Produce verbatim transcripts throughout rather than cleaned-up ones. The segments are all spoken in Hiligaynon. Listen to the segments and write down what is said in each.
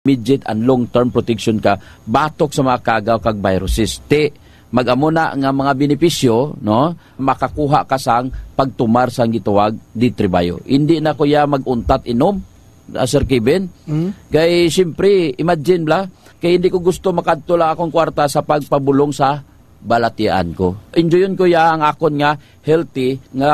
immediate and long-term protection ka batok sa mga kagaw kag viruses. Ti, mag-amo na nga mga benepisyo, no? Makakuha ka sang pagtumar sang gitawag D three Bio. Hindi na ko ya mag-untat inom, ah, Sir Kevin. Mm. Kay, siyempre, imagine bla, kay hindi ko gusto makadto lang akong kwarta sa pagpabulong sa balatian ko. Enjoyon ko ya ang akon nga healthy nga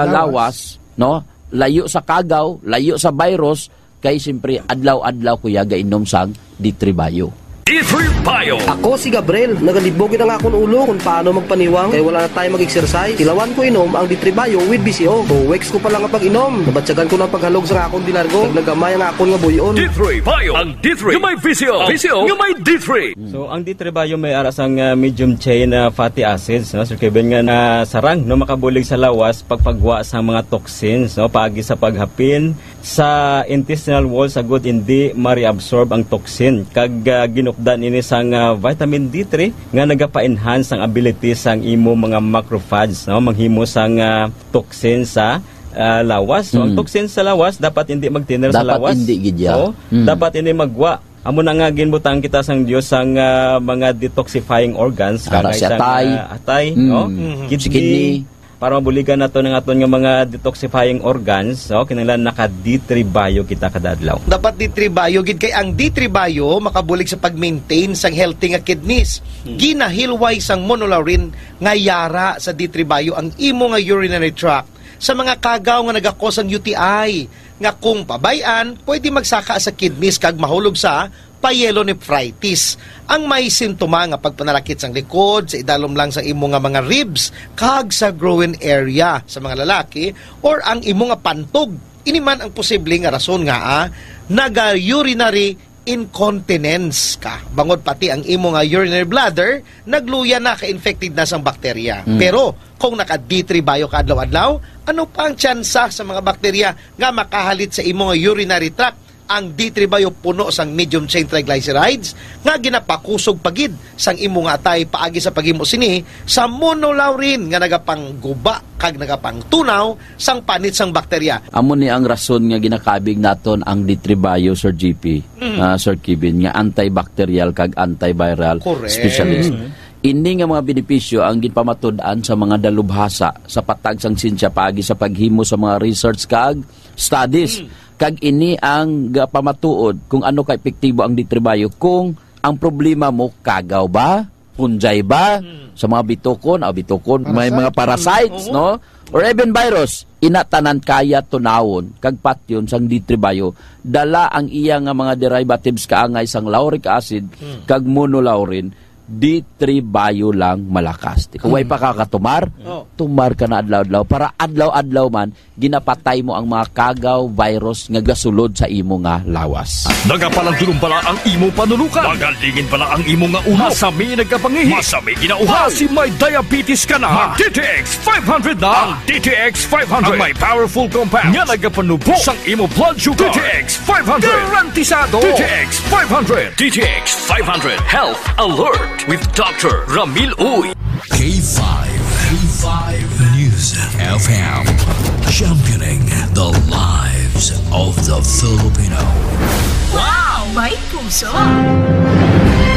lawas, no? Layo sa kagaw, layo sa virus, kay siyempre adlaw-adlaw ko ya gainom sang D three Bio. D three Bio. Ako si Gabriel. Nagalibog gid ang akon ulo kung paano magpaniwang kay wala na tayo mag-exercise. Tilawan ko inom ang D three Bio with B C O. Two weeks ko pa lang nga pag-inom, nabatyagan ko ng paghalog sa akon dilargo. Nagnagamay ang akon nga buyon. D three Bio. Ang D three nga may V C O. V C O nga may D three. So, ang D three Bio may ara sang, ah, medium chain, ah, fatty acids, no, Sir Kevin, nga nasarang, no, makabulig sa lawas pagpagwa sa mga toxins, no, paagi sa paghapin sa intestinal wall sa gud hindi ma-reabsorb ang toxin. Kag, ah, ginukdan ini sang, ah, vitamin D three nga nagapa-enhance ang ability sang imo mga macrophage, no, manghimo sang, ah, toxin sa, ah, lawas. So, ang Mm. toxin sa lawas dapat hindi magtiner sa Dapat lawas. hindi gid ya. Oo. Mm. Dapat hindi magwa. Amo na nga ginbutang kita sang Dios sang, ah, mga detoxifying organs, Ara kagay si sang, atay. ah, atay, Mm. no? Mhm. Si Kidney, kidney. Para mabuligan nato ang aton nga mga detoxifying organs, no? Kinahanglan naka D three Bio kita kada adlaw. Dapat D three Bio gid, kay ang D three Bio makabulig sa pag-maintain sang healthy nga kidneys. Hmm. Ginahilway sang monolaurin nga yara sa D three Bio ang imo nga urinary tract sa mga kagaw nga nagakos sang U T I, nga kung pabay-an, pwede magsaka sa kidneys kag mahulog sa pyelonephritis. Ang may sintoma nga pagpanalakit sang likod, sa idalom lang sa imo nga mga ribs, kag sa groin area sa mga lalaki, or ang imo nga pantog. Ini man ang posible nga rason nga, ah, naga-urinary incontinence ka. Bangod pati ang imo nga urinary bladder, nagluya na, ka-infected na sang bakterya. Mm. Pero kung naka D three Bio ka adlaw-adlaw, ano pa ang tsansa sa mga bakterya nga makahalit sa imo nga urinary tract? Ang D three Bio puno sang medium chain triglycerides nga ginapakusog pa gid sang imo nga atay paagi sa paghimo sini sa monolaurin nga nagapangguba kag nagapangtunaw sang panit sang bakterya. Amo ni ang rason nga ginakabig naton ang D three Bio, Sir G P, Mm. ah, Sir Kevin, nga antibacterial kag antiviral Correct. specialist. Mm. Ini nga mga benepisyo ang ginpamatud-an sa mga dalubhasa sa patag sang siyensya paagi sa paghimo sa mga research kag studies. Mm. Kag ini ang gapamatuod kung ano ka epektibo ang D three Bio. Kung ang problema mo, kagaw ba? Fungi ba? Mm. Sa mga bitukon, ah, bitukon, may mga Parasite. parasites, Oo. no? Or even virus, ina tanan kaya tunawon kag patyon sang D three Bio. Dala ang iya nga mga derivatives kaangay sang lauric acid Mm. kag monolaurin, D three Bio lang malakas. Di ko, way Mm. pa ka katumar, Oh. tumar ka na adlaw-adlaw. Para adlaw-adlaw man, ginapatay mo ang mga kagaw, virus nga gasulod sa imo nga lawas. Nagapalandulong bala ang imo panulukan? Magalingin bala ang imo nga ulo? Masami nagkapangihi? Masami ginauhaw? Basi may diabetes ka na? Mag D T X five hundred na. Ang D T X five hundred. Ang may powerful compound nga nagapanubo sang imo blood sugar. D T X five hundred. Garantisado. D T X five hundred. D T X five hundred Health Alert with Doctor Ramil Uy. K five, K five News F M, championing the lives of the Filipino. Wow! May puso!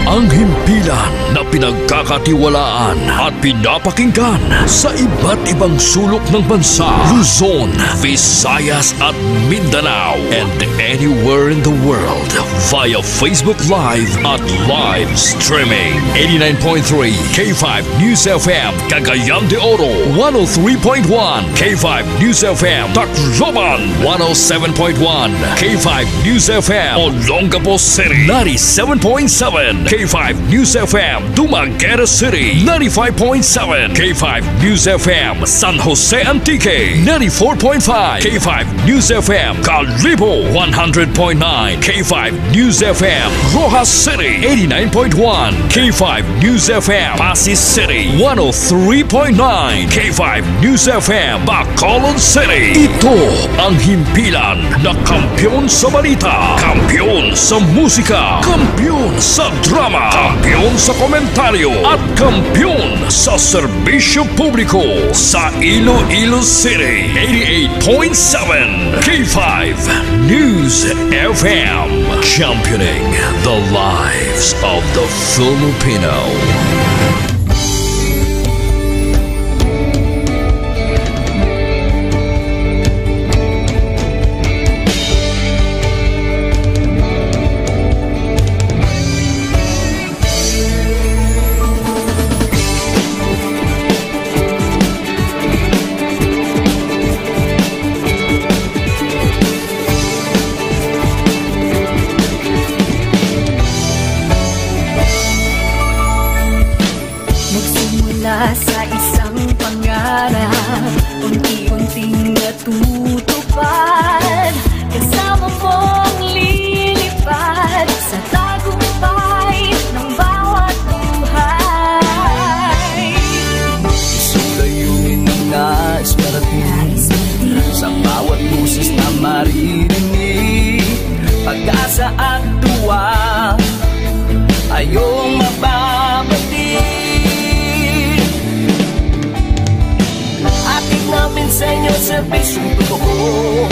Ang himpilan na pinagkakatiwalaan at pinapakinggan sa iba't ibang sulok ng bansa, Luzon, Visayas at Mindanao, and anywhere in the world via Facebook Live at live streaming. Eighty-nine point three K five News F M, Cagayan de Oro, one oh three point one K five News F M, Tacloban, one oh seven point one K five News F M, Olongapo City, ninety-seven point seven K five News F M, Dumaguete City, ninety-five point seven K five News F M, San Jose Antique, ninety-four point five K five News F M, Kalibo, one hundred point nine K five News F M, Roxas City, eighty-nine point one K five News F M, Passi City, one oh three point nine K five News F M, Bacolod City. Ito ang himpilan na kampiyon sa balita, kampiyon sa musika, kampiyon sa drama. Kampiyon sa komentaryo at kampiyon sa serbisyo publiko sa Iloilo City, eighty-eight point seven K five News F M, championing the lives of the Filipino. Nagsimula sa isang pangarap, unti-unting natutupad. Kasama mong lilipad sa tagumpay ng bawat buhay. Isang layunin na nais marating sa bawat boses na maririnig. Pag-asa at tuwa, ayong mababati. Hatid namin sa inyo serbisyong totoo,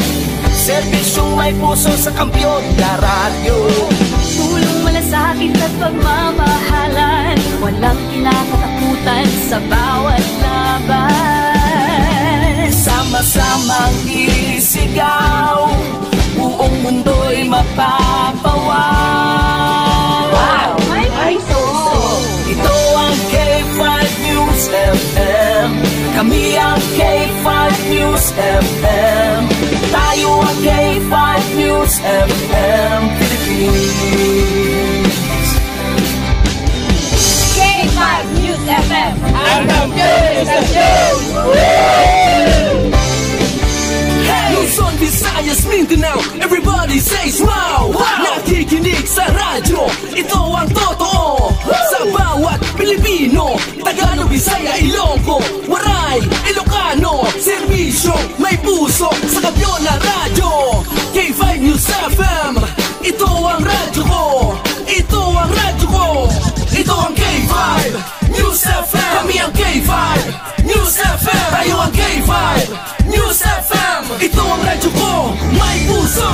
serbisyong may puso sa Kampiyon na Radyo. Tulong, malasakit at pagmamahalan, walang kinakatakutan sa bawat laban. Sama-samang isigaw, buong mundo'y mapapawaw. Wow! May puso! Ito ang K five News F M. Kami ang K five News F M. Tayo ang K five News F M Philippines. K five News F M. Ang kampiyon sa show! Luzon, Visayas, Mindanao, everybody says wow! Wow! Nakikinig sa radyo, ito ang totoo. Sa bawat Pilipino, Tagalog, Bisaya, Ilonggo, Waray, Ilocano, serbisyo, may puso, sa Kampiyon na Radyo, K five News F M. Ito ang radyo ko, ito ang radyo ko, ito ang K five News F M. Kami ang K five News F M. Tayo ang K five News F M. Ito ang radyo ko, may puso.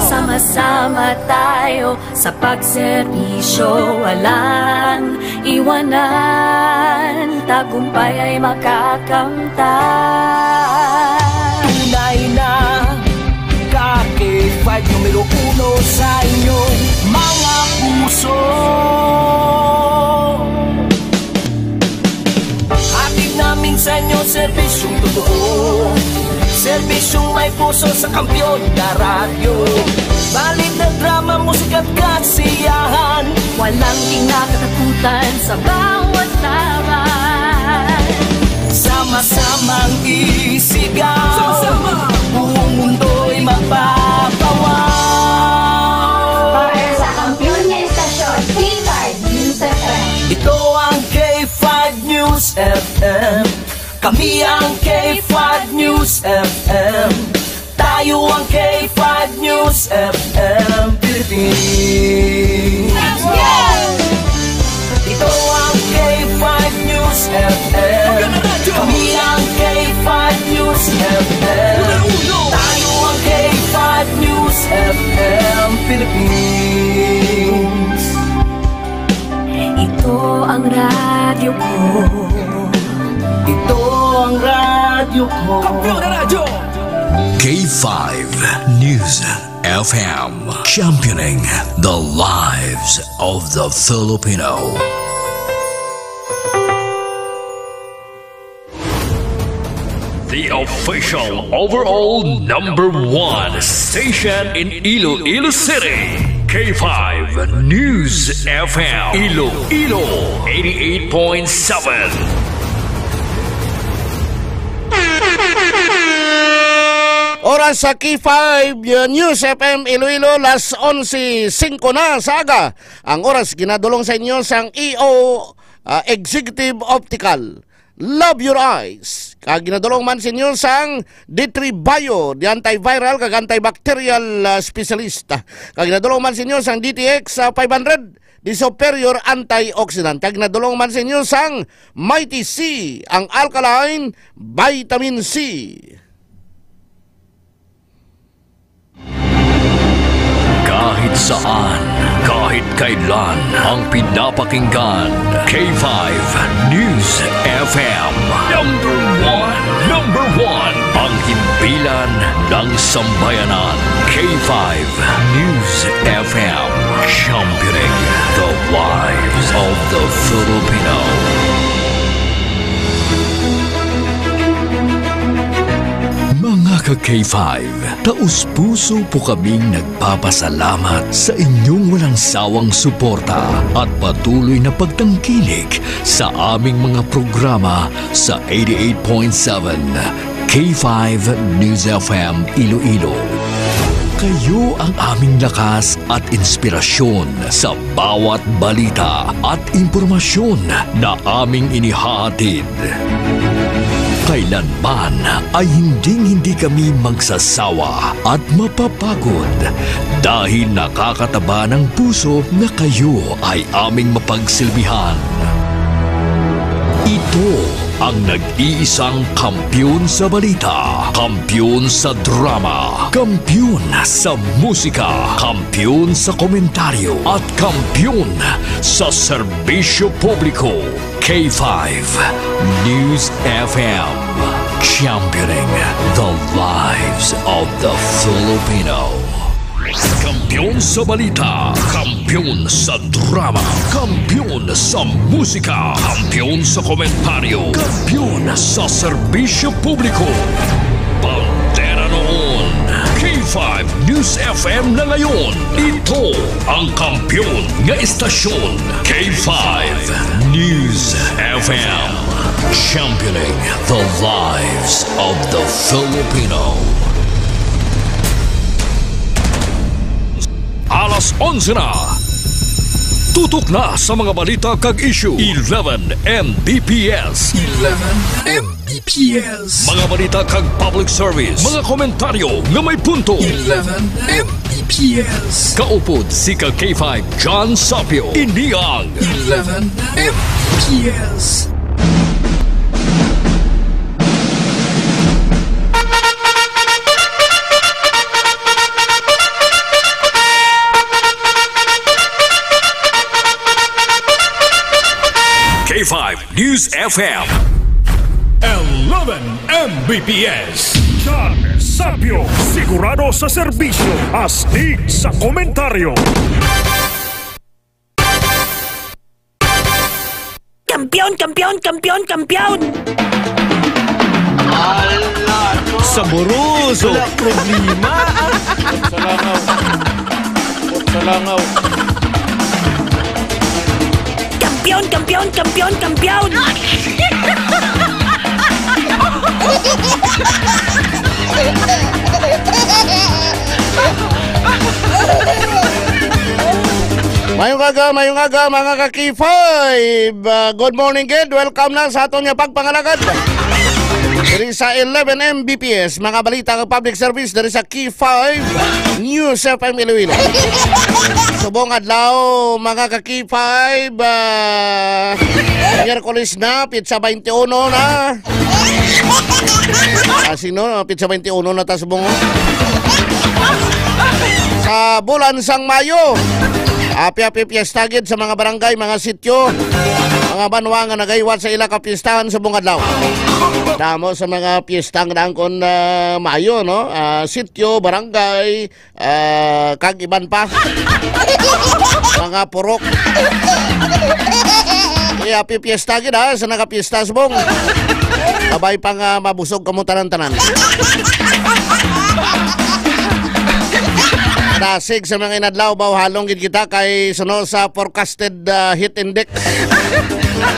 Sama-sama tayo sa pagserbisyo, walang iwanan. Tagumpay ay makakamtan. Tunay na ka K five numero uno sa inyong mga puso. Hatid namin sa inyo serbisyong totoo, serbisyong may puso sa Kampiyon na Radyo. Balita, drama, musika at kasiyahan, walang kinakatakutan sa bawat laban. Sama-samang isigaw, sama-sama, buong mundo'y mapapawaw. Para sa kampiyon nga istasyon, K five News F M. Ito ang K five News F M. Kami ang K five News F M. Tayo ang K five News F M Philippines. Ito ang K five News F M. Kami ang K five News F M. Tayo ang K five News F M Philippines. Ito ang radyo ko. Ito ang radyo ko. Kampiyon na Radyo! K five News F M, championing the lives of the Filipino. The official overall number one station in Iloilo City, K five News F M, Iloilo, eighty-eight point seven. Oras sa K five News F M Iloilo, las onse singko na sa aga. Ang oras ginadulong sa inyo sang E O, ah, Executive Optical. Love your eyes. Kag ginadulong man sa inyo sang D three Bio, the antiviral kag antibacterial, ah, specialist. Kag ginadulong man sa inyo sang D T X, ah, five hundred, the superior antioxidant. Kag nadulong man sa inyo sang Mighty C, ang alkaline vitamin C. Kahit saan, kahit kailan, ang pinapakinggan, K five News F M. Number one, number one, ang himpilan ng sambayanan, K five News F M, championing the lives of the Filipino. Mga ka-K five, taos-puso po kaming nagpapasalamat sa inyong walang sawang suporta at patuloy na pagtangkilik sa aming mga programa sa eighty-eight point seven K five News F M Iloilo. Kayo ang aming lakas at inspirasyon sa bawat balita at impormasyon na aming inihahatid. Kailanman ay hinding-hindi kami magsasawa at mapapagod dahil nakakataba ng puso na kayo ay aming mapagsilbihan. Ito ang nag-iisang kampiyon sa balita, kampiyon sa drama, kampiyon sa musika, kampiyon sa komentaryo, at kampiyon sa serbisyo publiko. K five News F M, championing the lives of the Filipino. Kampiyon sa balita, kampiyon sa drama, kampiyon sa musika, kampiyon sa komentaryo, kampiyon sa serbisyo publiko. Bandera noon, K five News F M na ngayon. Ito ang kampiyon nga estasyon, K five News F M. Championing the lives of the Filipino. Alas onse na. Tutok na sa mga balita kag issue. Eleven M B P S. Eleven M B P S. Mga balita kag public service. Mga komentaryo nga may punto. Eleven M B P S. Kaupod si ka K five John Sapio. Ini ang Eleven M B P S. K five News F M. Eleven M B P S. John Sapio, sigurado sa serbisyo, astig sa komentaryo. Kampiyon, kampiyon, kampiyon, kampiyon! Ala, no. Saboroso! Wala problema. Sa langaw. Sa langaw. Kampiyon, kampiyon, kampiyon, kampiyon! Mayong aga, mayong aga, mga ka-K five. Ah, good morning, gid. Welcome na sa aton nga pagpangalagad. Diri sa eleven M B P S, mga balita nga public service diri sa K five News F M Iloilo. Subong adlaw, mga ka-K five, ah, Miyerkules na, pitsa twenty-one na. Ah, sino? Pitsa twenty-one na ta subong, oh. Sa bulan sang Mayo, happy, happy fiesta gid sa mga barangay, mga sityo, mga banwa nga nagahiwat sa ila ka piestahan subong adlaw. Damo sa mga piesta nga naangkon, ah, Mayo, no? Ah, sityo, barangay, ah, kag iban pa. Mga purok. Eh, happy fiesta gid, ha, sa nagapiesta subong. Kabay pa nga mabusog kamo tanan-tanan. Dasig sa mga inadlaw, bawhalong gid kita kay suno sa forecasted, ah, heat index.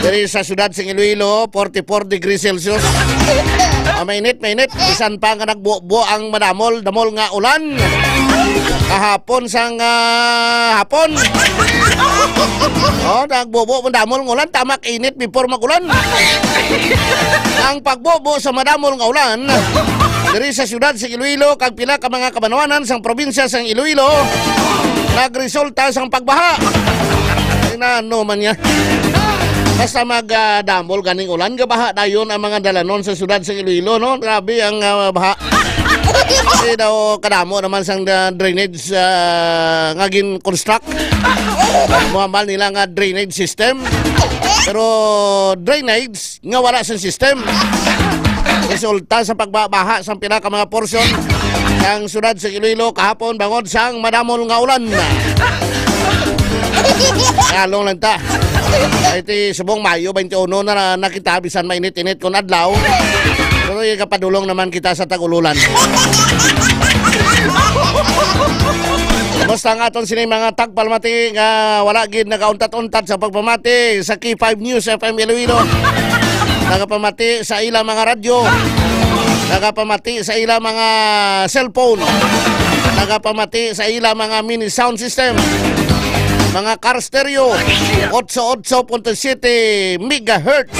Diri sa siyudad sing Iloilo, forty-four degrees Celsius. Ah, mainit, mainit. Bisan pa nga nagbubo ang madamol, damol nga ulan. Kahapon sang, ah, hapon. Oh, nagbubo, madamol nga ulan. Tamak init before mag-ulan. Ang pagbubo sa madamol nga ulan diri sa siyudad sa Iloilo kag pila ka mga kabanwanan sang probinsya sang Iloilo nagresulta sang pagbaha. Na ano man niya. Basta mag, ah, damol ganing ulan, gabaha dayon ang mga dalanon sa siyudad sa Iloilo, no? Grabe ang, ah, baha. Kasi daw kadamo naman sang, ah, drainage, ah, nga gin-construct. Muhambal nila nga drainage system. Pero drainage nga wala sing system. Resulta sa pagbabaha sang pila ka mga porsyon sang siyudad sa Iloilo kahapon bangod sang madamol nga ulan. Kalong lang ta. Ay, ti subong Mayo twenty-one na, na kita, bisan mainit-init kon adlaw. Pero ikapadulong naman kita sa tag-ululan. Kumusta ang aton sini mga tagpalamati nga wala gid nagauntat-untat sa pagpamati sa K five News F M Iloilo? Nagapamati sa ila mga radyo. Nagapamati sa ila mga cellphone. Nagapamati sa ila mga mini sound system. Mga car stereo, eighty-eight point seven megahertz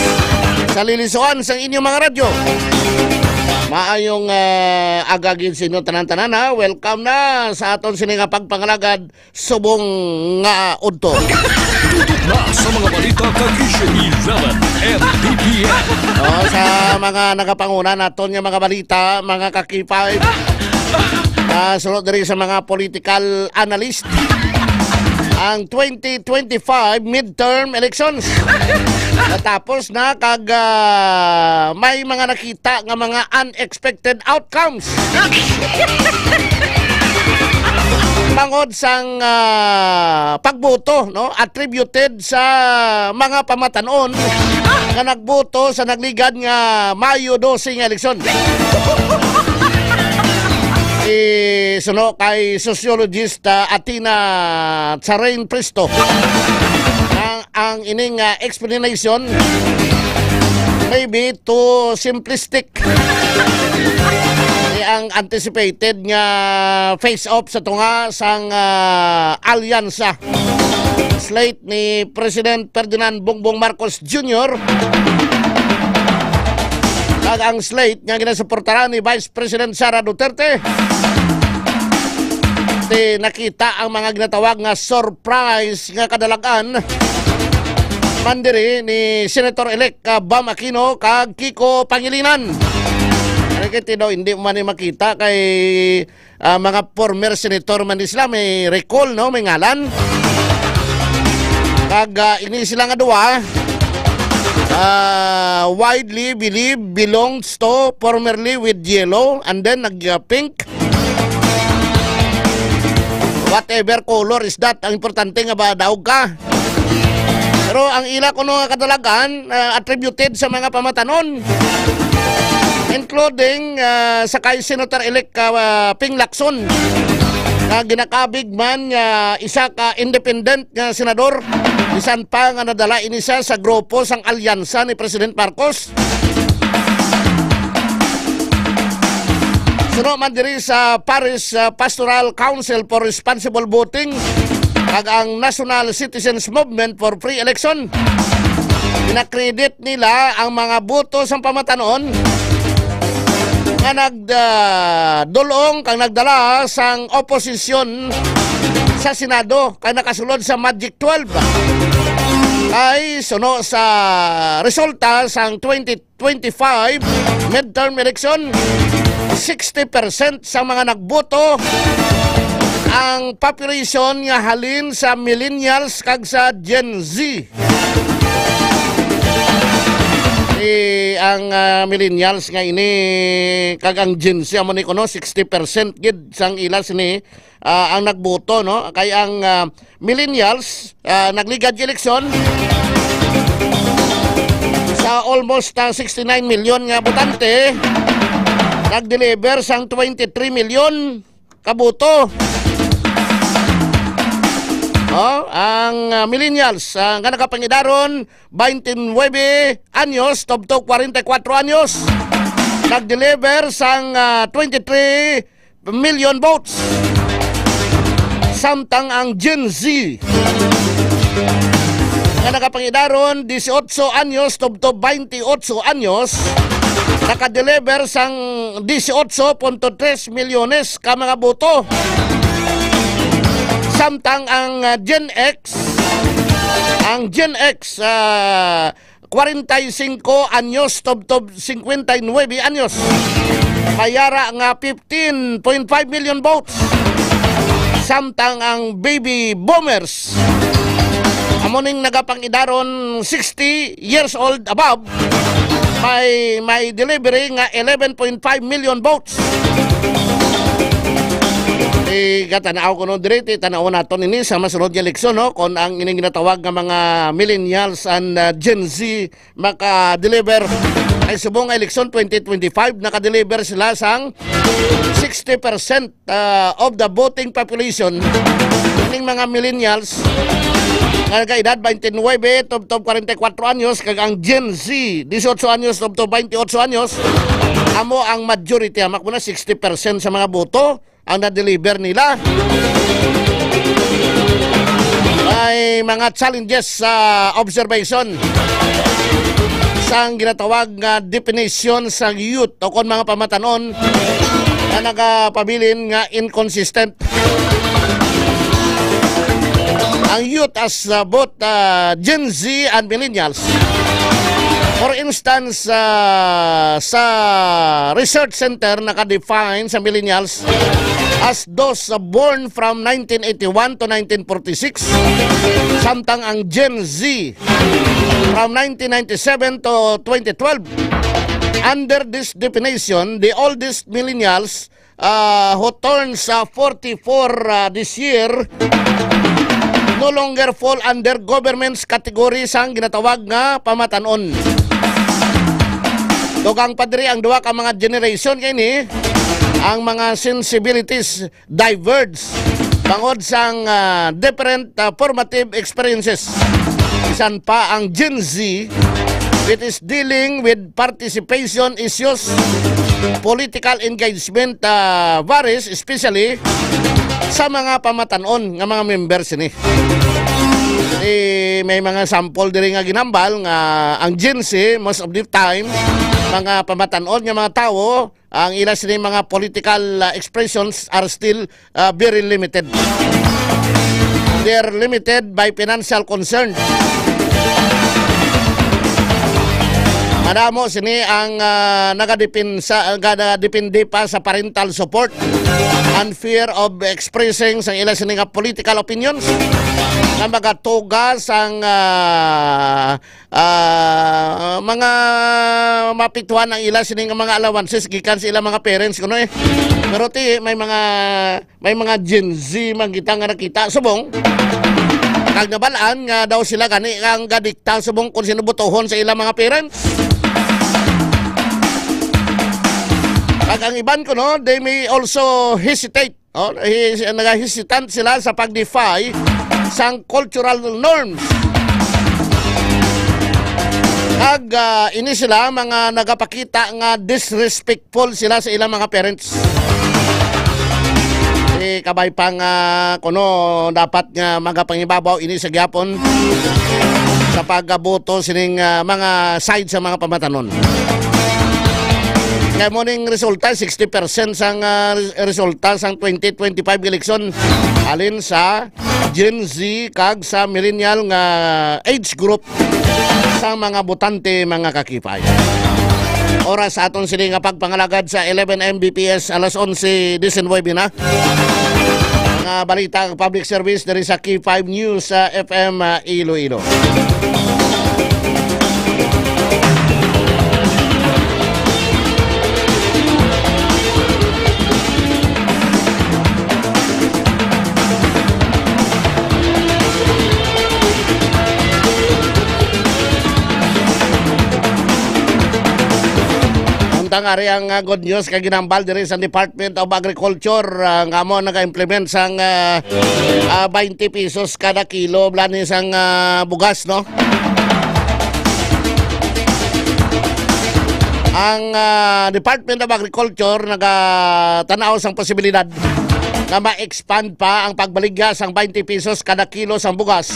sa lilisuan sang inyong mga radyo. Maayong, ah, aga gid sa inyo tanan-tanan, ha. Welcome na sa aton sini nga pagpangalagad subong nga udto. Tutok na sa mga balita kag isyu. Eleven M D P N. Oh, sa mga nagapanguna naton nga mga balita, mga ka-K five, ah, sunod diri sa mga political analyst, ang twenty twenty-five midterm elections. Natapos na kag, ah, may mga nakita nga mga unexpected outcomes. Bangod sang, ah, pagboto, no, attributed sa mga pamatanon nga nagboto sa nagligad nga Mayo dose nga eleksyon. Isuno kay sociologist, ah, Athena Tsarain Presto ang, ang ining, ah, explanation may be too simplistic. Ni ang anticipated nga face-off sa tunga sang, ah, alyansa slate ni President Ferdinand Bongbong Marcos Junior kag ang slate nga ginasuportaran ni Vice President Sara Duterte. Ti nakita ang mga ginatawag nga surprise nga kadalag-an man diri ni Senator-elect, ah, Bam Aquino kag Kiko Pangilinan. Ano kay ti daw hindi man ni makita kay, ah, mga former senator man ni sila, may recall, no, may ngalan. Kag, ah, ini sila nga duwa, ah, widely believed belongs to formerly with yellow and then nag, ah, pink. Whatever color is that, ang importante nga ba daog ka. Pero ang ila kuno nga kadalagan, ah, attributed sa mga pamatanon, including, ah, sa kay Senator-elect, ah, Ping Lacson, nga ginakabig man nga isa ka independent nga senador, bisan pa nga nadala ini siya sa grupo sang alyansa ni President Marcos. Suno man diri sa Parish, ah, Pastoral Council for Responsible Voting kag ang National Citizens Movement for Free Election, ginakredit nila ang mga boto sang pamatanon nga nag, ah, dulong kag nagdala sang oposisyon sa Senado kag nakasulod sa Magic Twelve. Kay suno sa resulta sang twenty twenty-five midterm election, sixty percent sa mga nagboto ang population nga halin sa millennials kag sa Gen Z. Eh, ang, ah, millennials nga ini kag ang Gen Z amo ni kuno sixty percent gid sang ila sini, ah, ang nagboto, no? Kay ang, ah, millennials, ah, nagligad eleksyon sa almost, ah, sixty-nine million nga botante, nag-deliver sang twenty-three million ka boto. Oh, ang, ah, millennials, ah, nga nagapangidaron twenty-nine anyos tubtob forty-four anyos, nag-deliver sang, ah, twenty-three million votes. Samtang ang Gen Z nga nagapangidaron dieciocho anyos tubtob twenty-eight anyos, naka-deliver sang dieciocho punto tres milyones ka mga boto. Samtang ang, ah, Gen X Ang Gen X, ah, kwarenta y singko anyos, tubtob singkwenta y nuwebe anyos. May ara nga fifteen point five million votes. Samtang ang baby boomers, amo ning nagapangidaron sixty years old above, may, may delivery nga eleven point five million votes. Ikatanaw ko no diri, ti tanaw naton ini sa masunod nga eleksyon, no? Kung ang ining ginatawag nga mga millennials and, uh, Gen Z maka-deliver. Ay subong nga eleksyon twenty twenty-five, naka-deliver sila sang sixty percent, uh, of the voting population. Ining mga millennials nga nagkaedad twenty-nine tubtob forty-four anyos, kag ang Gen Z, eighteen anyos tubtob twenty-eight anyos, amo ang majority, hamak mo na sixty percent sa mga boto ang na-deliver nila. May mga challenges sa observation sang ginatawag nga definition sa youth o kon mga pamatanon na nagapabilin nga inconsistent. Ang youth as, uh, both, uh, Gen Z and millennials. For instance, uh, sa research center, naka-define sa millennials as those, uh, born from nineteen eighty-one to nineteen forty-six, samtang ang Gen Z from nineteen ninety-seven to twenty twelve. Under this definition, the oldest millennials, uh, who turns, uh, forty-four, uh, this year, no longer fall under government's category sang ginatawag nga pamatanon. Dugang pa diri ang duha ka mga generation kay ni ang mga sensibilities diverge bangod sang, ah, different, ah, formative experiences. Bisan pa ang Gen Z, it is dealing with participation issues, political engagement, ah, varies, especially sa mga pamatanon nga mga members ni. Eh, may mga sample diri nga ginambal nga ang Gen Z, most of the time, mga pamatanon nga mga tawo, ang ila sini mga political, uh, expressions are still, uh, very limited. They are limited by financial concern. Madamo sini ang, uh, nagadepin-, sa, nagadepende pa sa parental support and fear of expressing sa ila sini nga political opinions nga magatuga sang, uh, ah, mga mapituhan ang ila sini nga mga allowances gikan sa ilang mga parents kuno eh. Pero ti, may mga, may mga Gen Z man kita nga nakita subong. Kag nabalaan nga daw sila gani ang gadikta subong kung sino botohon sa ilang mga parents. Kag ang iban kuno, they may also hesitate. Oh, hi-, nagahesitant sila sa pag-defy sang cultural norms. Kag, ah, ini sila mga nagapakita nga disrespectful sila sa ilang mga parents. Eh, kabay pa nga kuno dapat nga magapangibabaw ini sa gyapon sa pagkaboto sining, ah, mga side sa mga pamatanon. Kay mo ning resulta, sixty percent sang, ah, res-, resulta sang twenty twenty-five election halin sa Gen Z kag sa millennial nga age group sang mga botante, mga kakipay. Oras sa aton sini nga pagpangalagad sa eleven M B P S, alas onse disinwebe na. Mga balita kag public service diri sa K five News sa F M, ah, Iloilo. Samtang ari ang, ah, good news kay ginambal diri sa Department of Agriculture, ah, nga mo naga-implement sang, ah, ah, twenty pesos kada kilo blani sang, ah, bugas, no? Ang, ah, Department of Agriculture nagatan-aw sang posibilidad nga ma-expand pa ang pagbaligya sang twenty pesos kada kilo sang bugas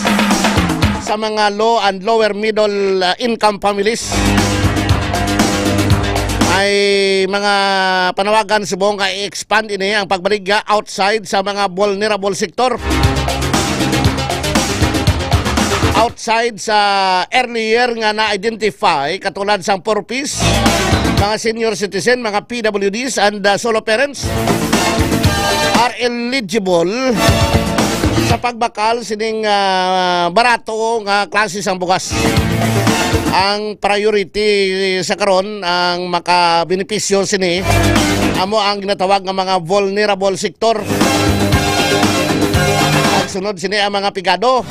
sa mga low and lower middle, ah, income families. Ay mga panawagan subong nga i-expand ini ang pagbaligya outside sa mga vulnerable sector. outside sa earlier nga na-identify, katulad sang four Ps, mga senior citizen, mga P W Ds, and, uh, solo parents are eligible sa pagbakal sining, uh, barato nga klase sang bugas. Ang priority sa karon, ang makabenepisyo sini, amo ang ginatawag nga mga vulnerable sector. Ang sunod sini ang mga pigado.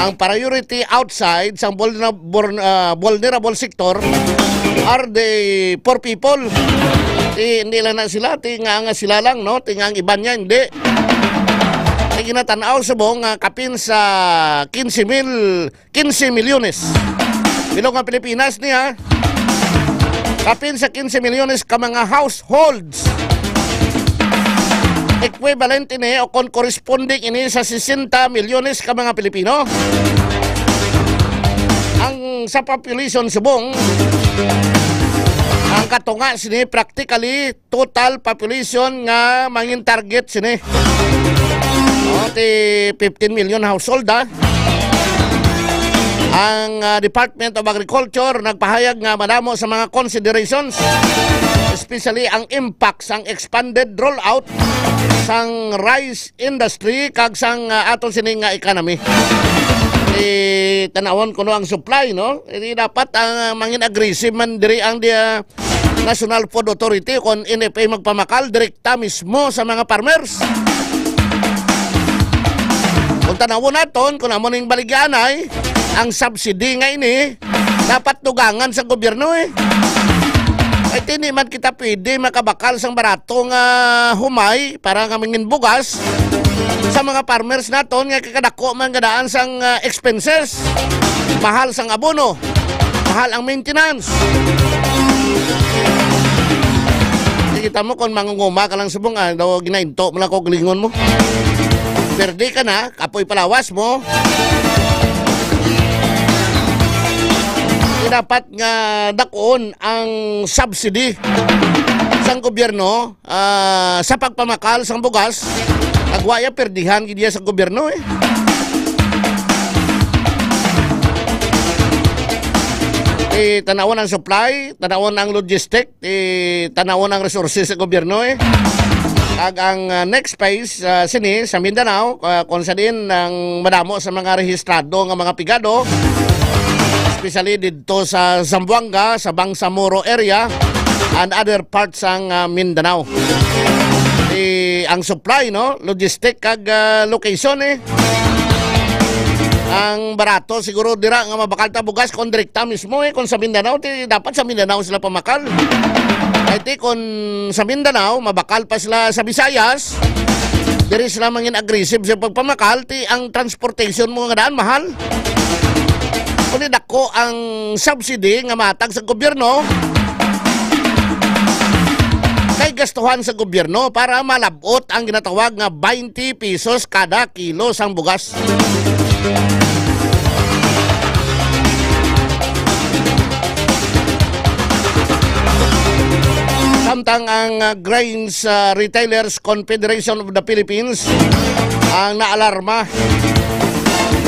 Ang priority outside sang vulner-, vulner-, ah, vulnerable sector are the poor people. Ti, hindi lang na sila, ti nga, nga sila lang, no? Ti nga ang iban niya, hindi. Ti ginatan-aw subong nga kapin sa quince mil, quince milyones. Bilog nga Pilipinas niya, kapin sa quince milyones ka mga households. Equivalent ini o kon corresponding ini sa sesenta milyones ka mga Pilipino. Ang sa population subong, ang katunga sini practically total population nga mangin target sini. O, ti fifteen million household, ah. Ang, ah, Department of Agriculture nagpahayag nga madamo sa mga considerations, especially ang impact sang expanded rollout sang rice industry kag sang, ah, aton sini nga economy. Eh, tanawon kuno ang supply, no? Eh, di dapat ang, ah, mangin aggressive man diri ang di, ah, National Food Authority kon N F A magpamakal direkta mismo sa mga farmers. Kung tanawon naton, kung amo ning baligyaanay, ang subsidy nga ini, dapat dugangan sa gobyerno, eh. Ay, ti hindi man kita pwede makabakal sang barato nga humay para nga mangin bugas sa mga farmers naton nga kadako man nga daan sang, ah, expenses. Mahal sang abono. Mahal ang maintenance. Di kita mo kung mangunguma ka lang subong, ah, daw ginainto mo lang ko galingon mo. Perde ka na, kapoy palawas mo. Di dapat nga dakon ang subsidy sang gobyerno, ah, sa pagpamakal sang bugas, kag wa ya perdihan gid ya sa gobyerno, eh. Eh, tanawon ang supply, tanawon ang logistic, eh, tanawon ang resources sa gobyerno, eh. Kag ang, ah, next phase, ah, sini sa Mindanao, ah, kung sa diin ang madamo sa mga rehistrado nga mga pigado, especially didto sa Zamboanga, sa Bangsamoro area, and other parts sang, ah, Mindanao. Eh, ang supply, no? Logistic kag, ah, location, eh. Ang barato siguro dira nga mabakal ta bugas kon direkta mismo, eh, kon sa Mindanao, ti dapat sa Mindanao sila pamakal. Kay ti kon sa Mindanao, mabakal pa sila sa Visayas, diri sila mangin aggressive sa pagpamakal, ti ang transportation mo nga daan mahal. Kung dako ang subsidy nga matag sa gobyerno, kay gastuhan sa gobyerno para malab-ot ang ginatawag nga twenty pesos kada kilo sang bugas. Samtang ang, ah, Grains, ah, Retailers Confederation of the Philippines ang naalarma.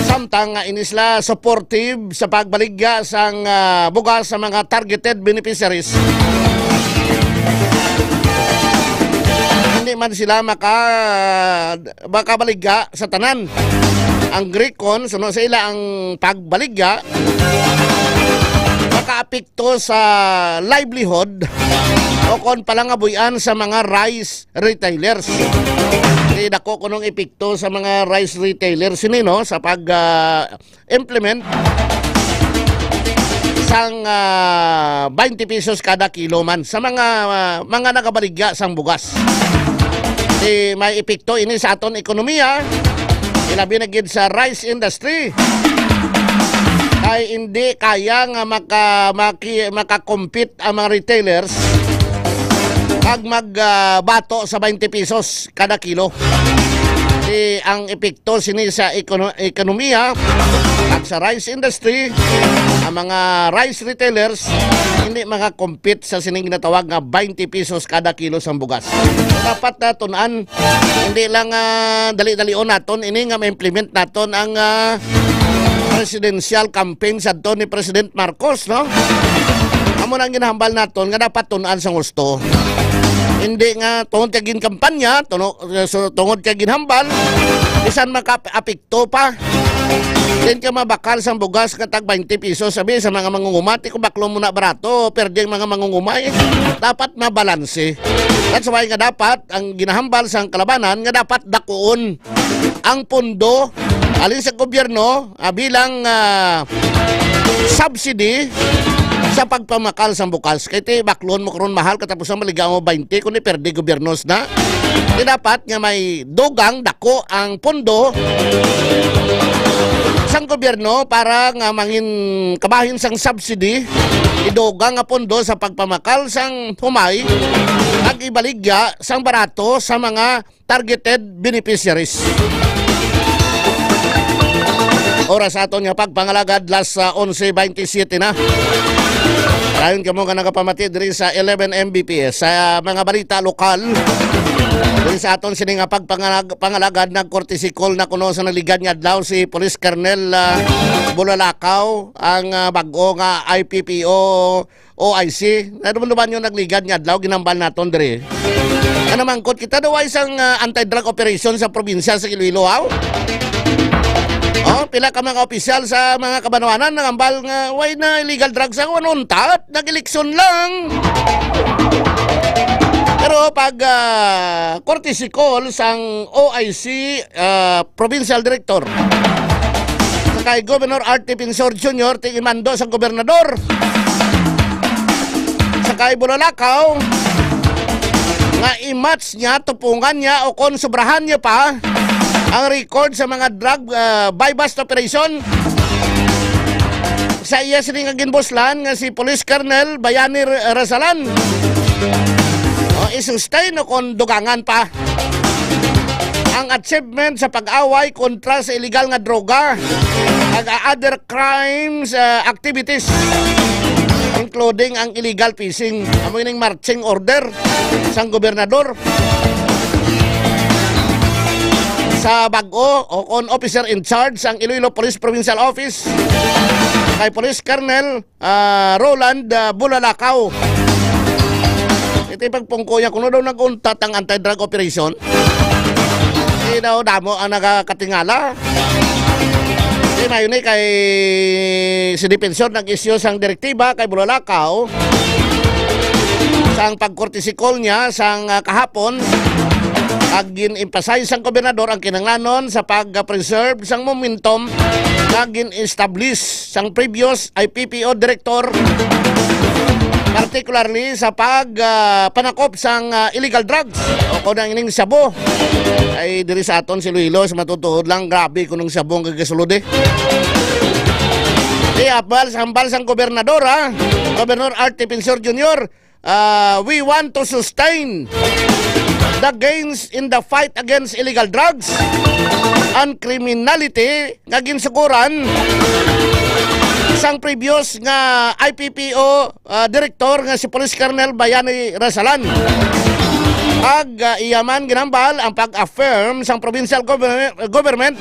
Samtang nga ini sila supportive sa pagbaligya sang, ah, bugas sa mga targeted beneficiaries, hindi man sila maka-, makabaligya sa tanan. Ang Gricon, suno sa ila ang pagbaligya, makaapekto sa livelihood o kon palangabuy-an sa mga rice retailers. Kay dako kunong epekto sa mga rice retailers sini, no, sa pag, ah, implement sang, ah, twenty pesos kada kilo man sa mga, ah, mga nagabaligya sang bugas. Ti may epekto ini sa aton ekonomiya, ilabi na gid sa rice industry. Kay hindi kaya nga maka-, maki-, maka-compete ang mga retailers pag mag, ah, bato sa twenty pesos kada kilo. Ti ang epekto sini sa ekono-, ekonomiya at sa rice industry, ang mga rice retailers hindi maka-compete sa sining ginatawag nga twenty pesos kada kilo sang bugas. Dapat na tun-an, hindi lang, ah, dali-dalion naton ini nga ma-implement naton ang, ah, presidential campaign sadto ni President Marcos, no? Amo na ang ginahambal naton nga dapat tun-an sang husto. Hindi nga tungod kay ginkampanya, tuno-, so, tungod kay ginhambal, bisan makaapekto pa. Din ka mabakal sang bugas nga tag twenty pesos, sabi sa mga mangunguma, ti kung baklon mo na barato, perde ang mga mangunguma, eh. Dapat mabalanse. That's why nga dapat ang ginahambal sang kalabanan nga dapat dakuon ang pondo alin sa gobyerno, ah, bilang, ah, subsidy sa pagpamakal sang bukas. Kay ti baklon mo karon mahal, katapos ang maligaw mo twenty, kundi perde gobyernos na. Di dapat nga may dugang dako ang pondo sang gobyerno para nga mangin kabahin sang subsidy, idugang nga pondo sa pagpamakal sang humay, ag ibaligya sang barato sa mga targeted beneficiaries. Oras sa aton nga pagpangalagad, las, ah, onse twenty-seven na. Dayon kamo nga nagapamati diri sa eleven M B P S. Sa mga balita lokal, diri sa aton sini nga pagpangalag-, pangalagad, nag-courtesy call na kuno sa nagligad nga adlaw si Police Colonel, ah, Bulalakaw, ang, ah, bag-o nga I P P O O I C. Nadumduman yung nagligad nga adlaw, ginambal naton diri. Ano mangkot kita daw ay isang, ah, anti-drug operation sa probinsya sa Iloilo, haw? Oh, pila ka mga opisyal sa mga kabanwanan nangambal nga way na illegal drugs ang untat, nag-eleksyon lang. Pero pag, ah, courtesy call sang O I C, ah, Provincial Director, sa kay Governor Art Defensor Junior, ti ginmando sang gobernador sa kay Bulalakaw nga i-match niya, tupungan niya, o kon sobrahan niya pa ang record sa mga drug, ah, buy-bust operation sa iya sini nga ginbuslan nga si Police Colonel Bayani R-, Rasalan. O, i-sustain o kon dugangan pa ang achievement sa pag-away kontra sa illegal nga droga ag other crimes, ah, activities, including ang illegal fishing. Amo ining marching order sang gobernador sa bag-o o kon officer in charge sang Iloilo Police Provincial Office kay Police Colonel, ah, Roland, ah, Bulalakaw. Ito yung pagpungko niya, kuno daw nag-untat ang anti-drug operation. Di daw damo ang nagakatingala. Di mayo ni kay si Defensor nag-issue sang direktiba kay Bulalakaw sang pag-courtesy call niya sang, ah, kahapon, ag gin-emphasize sang gobernador ang kinahanglanon sa pag-preserve sang momentum nga gin-establish sang previous I P P O director, particularly sa pag, ah, panakop sang, ah, illegal drugs o kon ang ining shabu. Ay, diri sa aton si Iloilo, sa matutuod lang, grabe kunong shabu ang gagasulod, eh. Di, hambal, hambal sang gobernador, ha? Gobernador Art Defensor Junior, ah, we want to sustain the gains in the fight against illegal drugs and criminality nga ginsuguran sang previous nga I P P O, ah, direktor nga si Police Colonel Bayani Rasalan. Ag, ah, iya man ginambal ang pag-affirm sang provincial govern-, government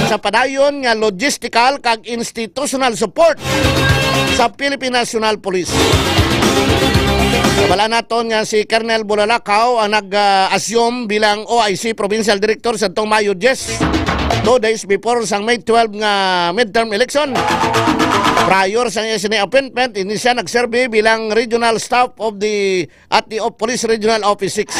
sa padayon nga logistical kag institutional support sa Philippine National Police. Nabal-an naton nga si Colonel Bulalakaw ang nag-assume bilang O I C Provincial Director sa tong Mayo diyes, two days before sang May twelve nga midterm election. Prior sa iya sini appointment, ini siya nagserbi bilang Regional Staff of the at the Op-, Police Regional Office six.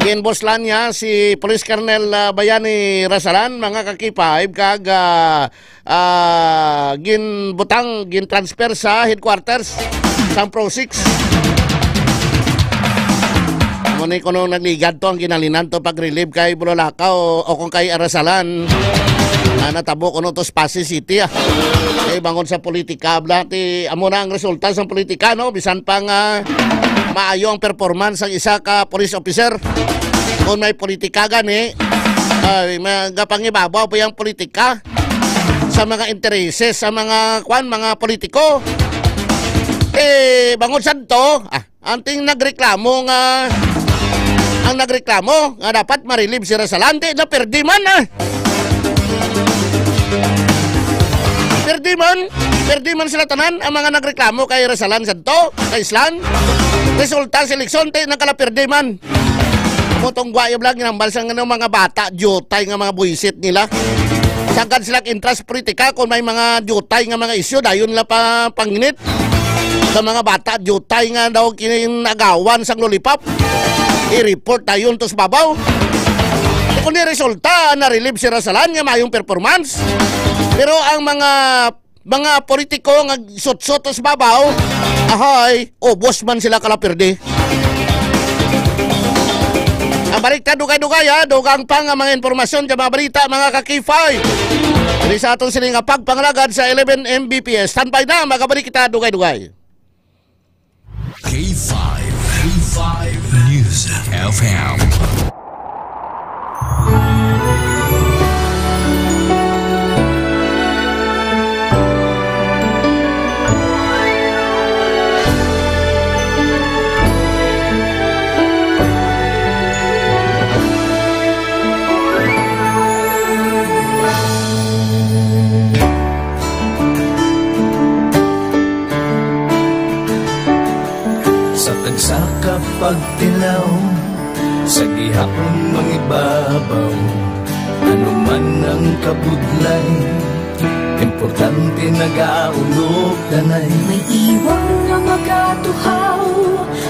Ginbuslan niya si Police Colonel, ah, Bayani Rasalan, mga ka-K five, kag, ah, ah, ginbutang, gin-transfer sa headquarters sang Pro six. Amo ni kuno nagligad to ang ginhalinan to pag-relieve kay Bulalakaw o kung kay Rasalan. Ah, natabo kuno to sa Passi City, ah. Kay bangod sa politika, bla, ti, amo na ang resulta sa politika, no? Bisan pa nga maayo ang performance sang isa ka police officer, kung may politika gani, ay, magapangibabaw pa yung politika sa mga intereses sa mga, kwan, mga politiko. Eh, bangod sadto, ah, ang ting nagreklamo nga, ang nagreklamo nga dapat ma-relieve si Rasalan, ti napirdi man, ah. Man, perdi man sila tanan, ang mga nagreklamo kay Rasalan sadto, kay Islan. Resulta sa eleksyon, ti nagkalapirdi man. Mo tong Guayo Vlog, ginambal sa ngano mga bata, diutay nga mga buwisit nila. Sagad sila intras politika, kung may mga diutay nga mga isyu, dayon nila pa panginit. Sa mga bata, diutay nga daw kinagawan sang lollipop. I-report dayon to sa babaw. E kung di resulta, na-relieve si Rasalan nga mayong performance. Pero ang mga mga politiko nga sutsot sa babaw, ahay, ubos man sila kalapirdi. Ang balik ta dugay-dugay, ha? Dugang pa nga mga impormasyon sa mga balita, mga ka-K five. Diri sa aton sini nga pagpangalagad sa eleven M B P S. Standby na, magabalik kita dugay-dugay. K five, K five News F M. Sa tagsa ka pagtilaw, sa gihapon mangibabaw, ano man ang kabudlay, importante nagaulog danay. May iwang nga magatuhaw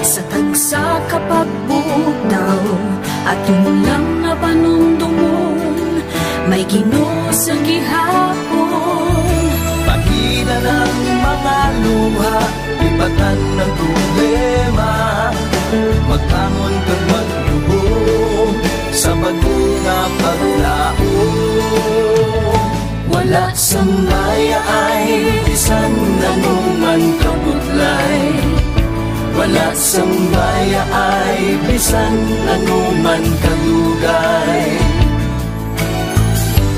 sa tagsa ka pagbutaw, aton lang nga panumdumon, may Ginoo sa gihapon. Pahina ng mga luha, ibatan ng problema, magbangon kag magluhod sa bag-o nga paglaom. Wala sang mayaay bisan ano man kabudlay. Wala sang mayaay bisan ano man kadugay.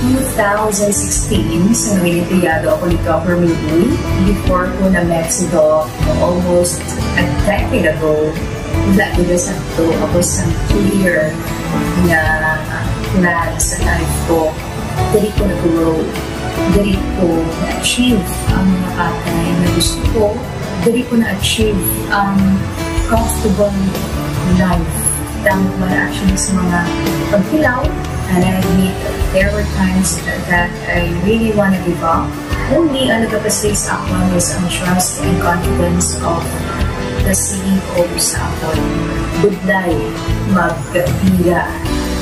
Two thousand sixteen, sa Noyenteyado ako ni Governor Lee, before ko na Mexico, almost a decade ago, wala ko na sakto. Ako sa clear nga plan sa life ko. Diri ko na-grow. Diri ko na-achieve ang mga bagay na gusto ko. Diri ko na-achieve ang comfortable life. Tama ba, actually, sa mga pagkilaw? And I admit, there were times that I really wanna give up. Only ang nagapasay sa akon was ang trust and confidence of the C E O sa akon. Budlay magpila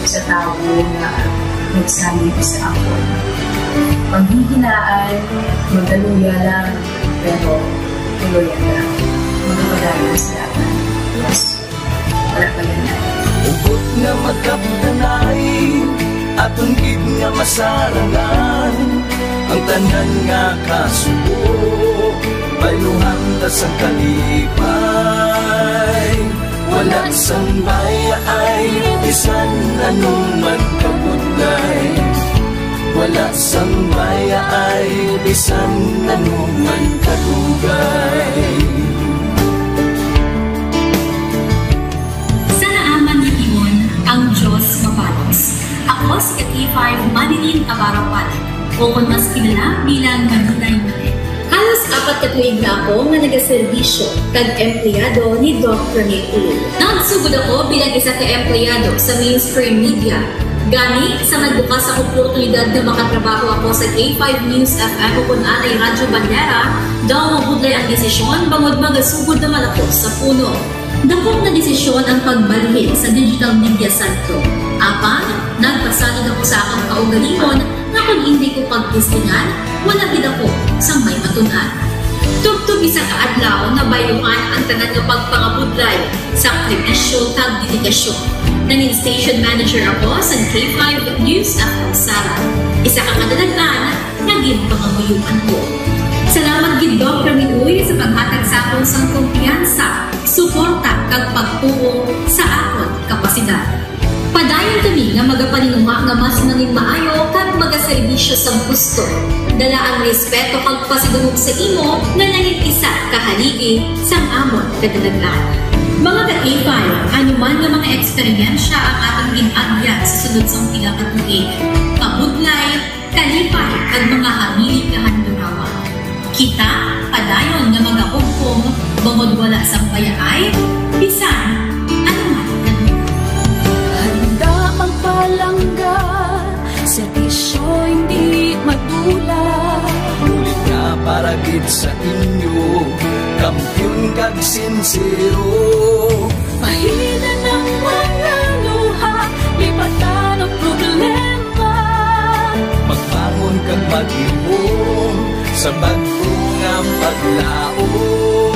sa tawo nga nagsalig sa akon. Panghihinaan, magaluya lang, pero tuloy lang. Magpadayon sa laban. Yes. Wala pa yan. Hugot nga magkapdanay, aton gid nga masarangan ang tanan nga kasubo. Bayluhan ta sang kalipay, wala sang mayaay, bisan ano man kabudlay. Wala sang mayaay, bisan ano man kadugay. Sa naaman nga timon, ang Dios mabalos. Ako si ka K five Marilyn Abarapal, o kon mas kilala bilang Marilay Mate. Halos apat ka tuig na ako nga nagaserbisyo kag empleyado ni Doc Rene Uy. Nagsugod ako bilang isa ka empleyado sa mainstream media. Gani, sa nagbukas ang oportunidad nga makatrabaho ako sa K five News F M o kon anay Radyo Bandera, daw mabudlay ang desisyon bangod magasugod naman ako sa puno. Dakop nga desisyon ang pagbalhin sa digital media sector. Apan, nagpasalig ako sa akon kaugalingon nga kon indi ko pagtistingan, wala gid ako sang may matun-an. Tubtob isa ka adlaw, nabayluhan ang tanan nga pagpangabudlay, sakripisyo, kag dedikasyon. Nangin station manager ako sa K five News F M Sara, isa ka kadalagan nga ginpangamuyoan ko. Salamat gid, Doc Rene Uy, sa paghatag sa akon sang kumpiyansa, suporta, kag pagtuo sa akon kapasidad. Padayon kami nga magapaninguha nga mas manginmaayo kag magaserbisyo sang husto. Dala ang respeto kag pasidungog sa imo nga nangin isa ka haligi sang amon kadalagan. Mga ka-K five, ano man nga mga eksperyensya ang aton gin-agyan sa sunod sang pila ka tuig, kabudlay, kalipay, kag mga hamili nga handurawan. Sa inyo, kampiyon kag sinsero. Pahinan ang mga luha, lipatan ang problema. Magbangon kag maghimom sa bag-o nga paglaom.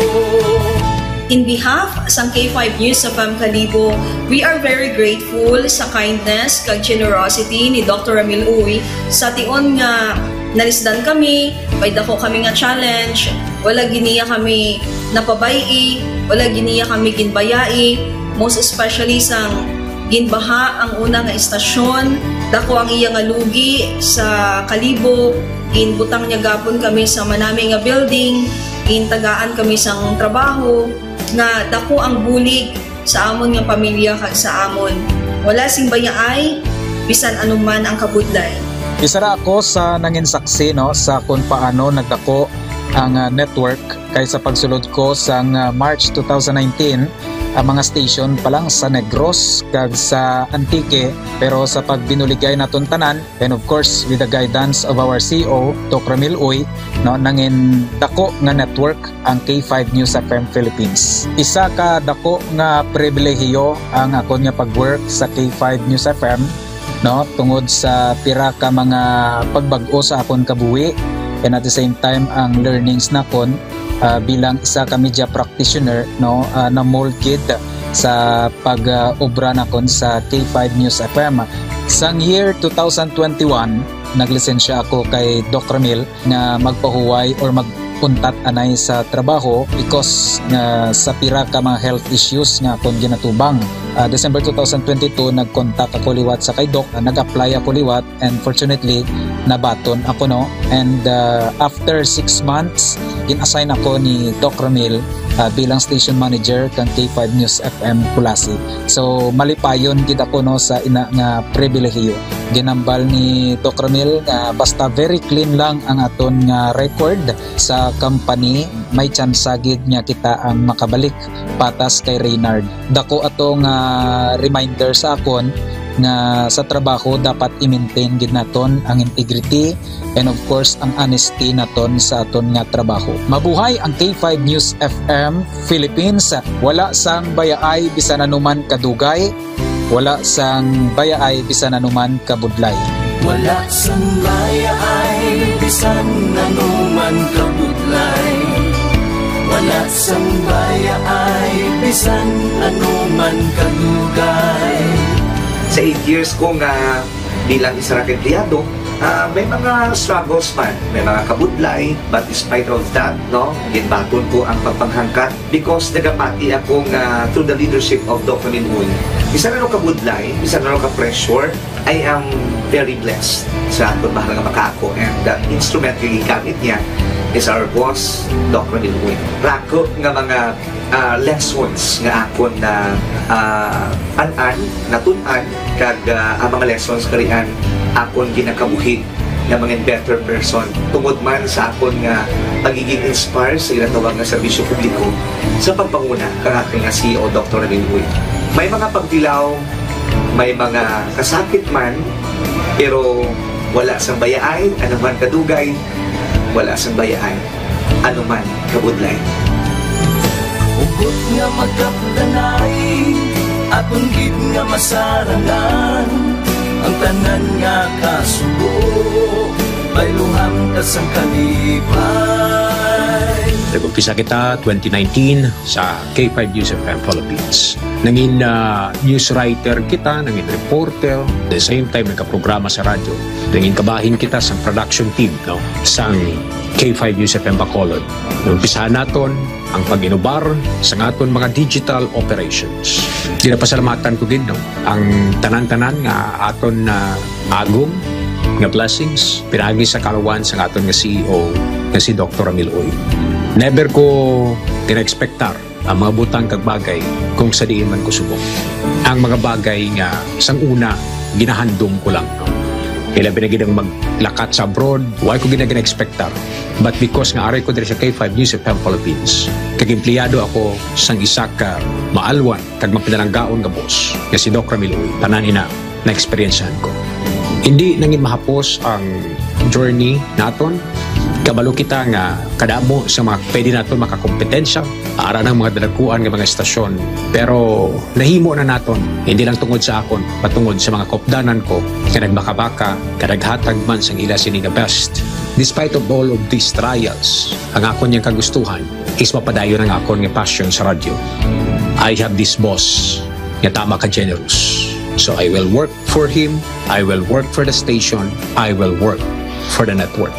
In behalf sang K five News F M Kalibo, we are very grateful sa kindness kag generosity ni Doctor Ramil Uy. Sa tion nga nalisdan kami, may dako kami nga challenge, wala gid niya kami napabay-i, wala gid niya kami ginbayai, most especially sang ginbaha ang una nga istasyon, dako ang iya nga lugi sa Kalibo, ginbutang niya gapon kami sa manami nga building, gintagaan kami sang trabaho, nga dako ang bulig sa amon nga pamilya kag sa amon. Wala sing bayaay, bisan anuman ang kabudlay. Isa ra ako sa nangin saksi, no, sa kung paano nagdako ang, ah, network, kay sa pagsulod ko sang, ah, March two thousand nineteen, ang mga station pa lang sa Negros kag sa Antique, pero sa pagbinuligay naton tanan, and of course, with the guidance of our C E O, Doc Ramil Uy, no, nangin dako nga network ang K five News F M Philippines. Isa ka dako nga pribilehiyo ang akon nga pag-work sa K five News F M, no, tungod sa pira ka mga pagbag-o sa akon kabuhi, and at the same time ang learnings nakon, ah, bilang isa ka media practitioner, no, ah, na-mold gid sa pag-obra nakon sa K five News F M. Sang year two thousand twenty-one, naglisensya ako kay Doc Ramil nga magpahuway or mag-untat anay sa trabaho because nga sa pira ka mga health issues nga akon ginatubang. Ah, December two thousand twenty-two, nag-contact ako liwat sa kay Doc, ah, nag-apply ako liwat, and fortunately, nabaton ako, no. And, ah, after six months, gin-assign ako ni Doc Ramil, ah, bilang station manager kang K five News F M Culasi. So, malipayon gid ako, no, sa ina nga pribilehiyo. Ginambal ni Doc Ramil nga basta very clean lang ang aton nga record sa company, may tsansa gid nga kita ang makabalik patas kay Reynard. Dako ato nga reminder sa akon nga sa trabaho dapat i-maintain gid naton ang integrity and of course ang honesty naton sa aton nga trabaho. Mabuhay ang K five News F M Philippines. Wala sang bayaay bisan anuman kadugay, wala sang bayaay bisan anuman kabudlay. Wala sang bayaay bisan anuman kabudlay. Wala sang bayaay bisan anuman kadugay. Sa eight years ko nga bilang isa ra ka empleyado, ah, may mga struggles man, may mga kabudlay, but despite of that, no, ginbaton ko ang pagpanghangkat because nagapati ako nga through the leadership of Doc Ramil Uy, bisan ano kabudlay, bisan ano ka pressure, I am very blessed sa akon mahal nga makaako, and the instrument nga gigamit niya is our boss, Doc Ramil Uy. Rako nga mga ah, lessons nga akon na, ah, an-an, natun-an, kag, ah, ang mga lessons karian akon ginakabuhi nga mga better person tungod man sa akon nga pagiging inspire sa ginatawag nga serbisyo publiko sa pagpanguna kang akon nga C E O, Doctor Ramil Uy. May mga pagtilaw, may mga kasakit man, pero wala sang bayaay, ano man kadugay, wala sang bayaay, ano man kabudlay. Hugot nga magkapdanay, aton gid nga masarangan ang tanan nga kasubo, bayluhan ta sang kalipay. Nag-umpisa kita twenty nineteen sa K five News F M Philippines. Nangin, ah, news writer kita, nangin reporter, the same time nagkaprograma sa radyo. Nangin kabahin kita sa production team, no, sang K five News F M Bacolod. Umpisahan naton ang pag-inubar sa aton mga digital operations. Ginapasalamatan ko gid, no, ang tanan-tanan nga aton na agom nga blessings pinaagi sa kalawan sa aton nga C E O nga si Doctor Ramil Uy. Never ko gina-expectar ang mga butang kag bagay kung sa diin man ko subong. Ang mga bagay nga sang una ginahandom ko lang, no? Ilabi na gid ang maglakat sa abroad, wa ko gid na gina-expectar. But because nga aray ko diri sa K five News F M Philippines, kag empleyado ako sang isa ka maalwan kag mapinalanggaon nga boss nga si Doc Ramil Uy, tanan ina na-eksperyensyahan ko. Hindi nangin mahapos ang journey naton, Kabalo kita nga kadamo sa mga pwede naton makakompetensya ara ng mga dalakuan nga mga estasyon. Pero nahimo na naton, hindi lang tungod sa akon, patungod sa mga kopdanan ko nga nagmakabaka, nga naghatag man sang ila sini nga best. Despite of all of these trials, ang akon yang kagustuhan is mapadayon ang akon nga passion sa radyo. I have this boss nga tama ka generous. So I will work for him, I will work for the station, I will work for the network.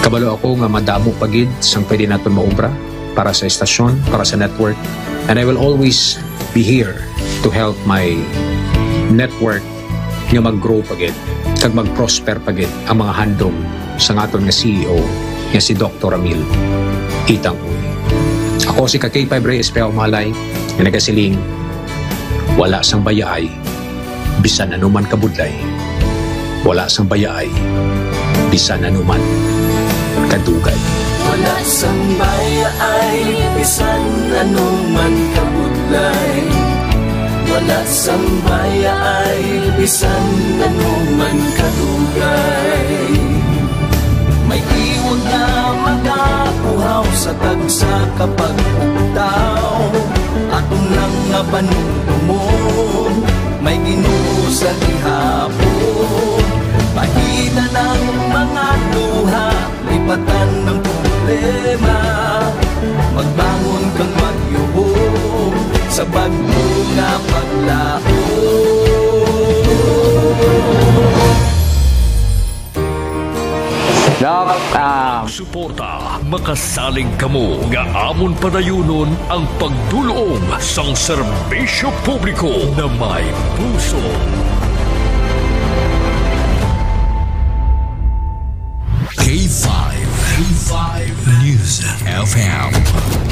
Kabalo ako nga madamo pa gid sang pwede naton maubra para sa estasyon, para sa network, and I will always be here to help my network nga mag-grow pa gid kag mag-prosper pa gid ang mga handom sa aton nga C E O nga si Doktor Ramil Itang. Ako si ka K five Rey Espejo Malay nga nagasiling, wala sang bayaay bisan anuman kabudlay. Wala sang bayaay bisan anuman kadugay. Wala sang bayaay bisan anuman kabudlay. Wala sang bayaay bisan anuman kadugay. May iwag nga magapuhaw sa tagsa ka pagpugtaw. Aton lang nga panumdumon, may Ginoo sa gihapon. Pahitan ang mga luha, lipatan ang problema. Magbangon kag magyuhong sa bag-o nga paglaom. Doc, ah, suporta, makasalig kamo nga amon padayunon ang pagdul-ong sang serbisyo publiko na may puso. K five, K five News F M,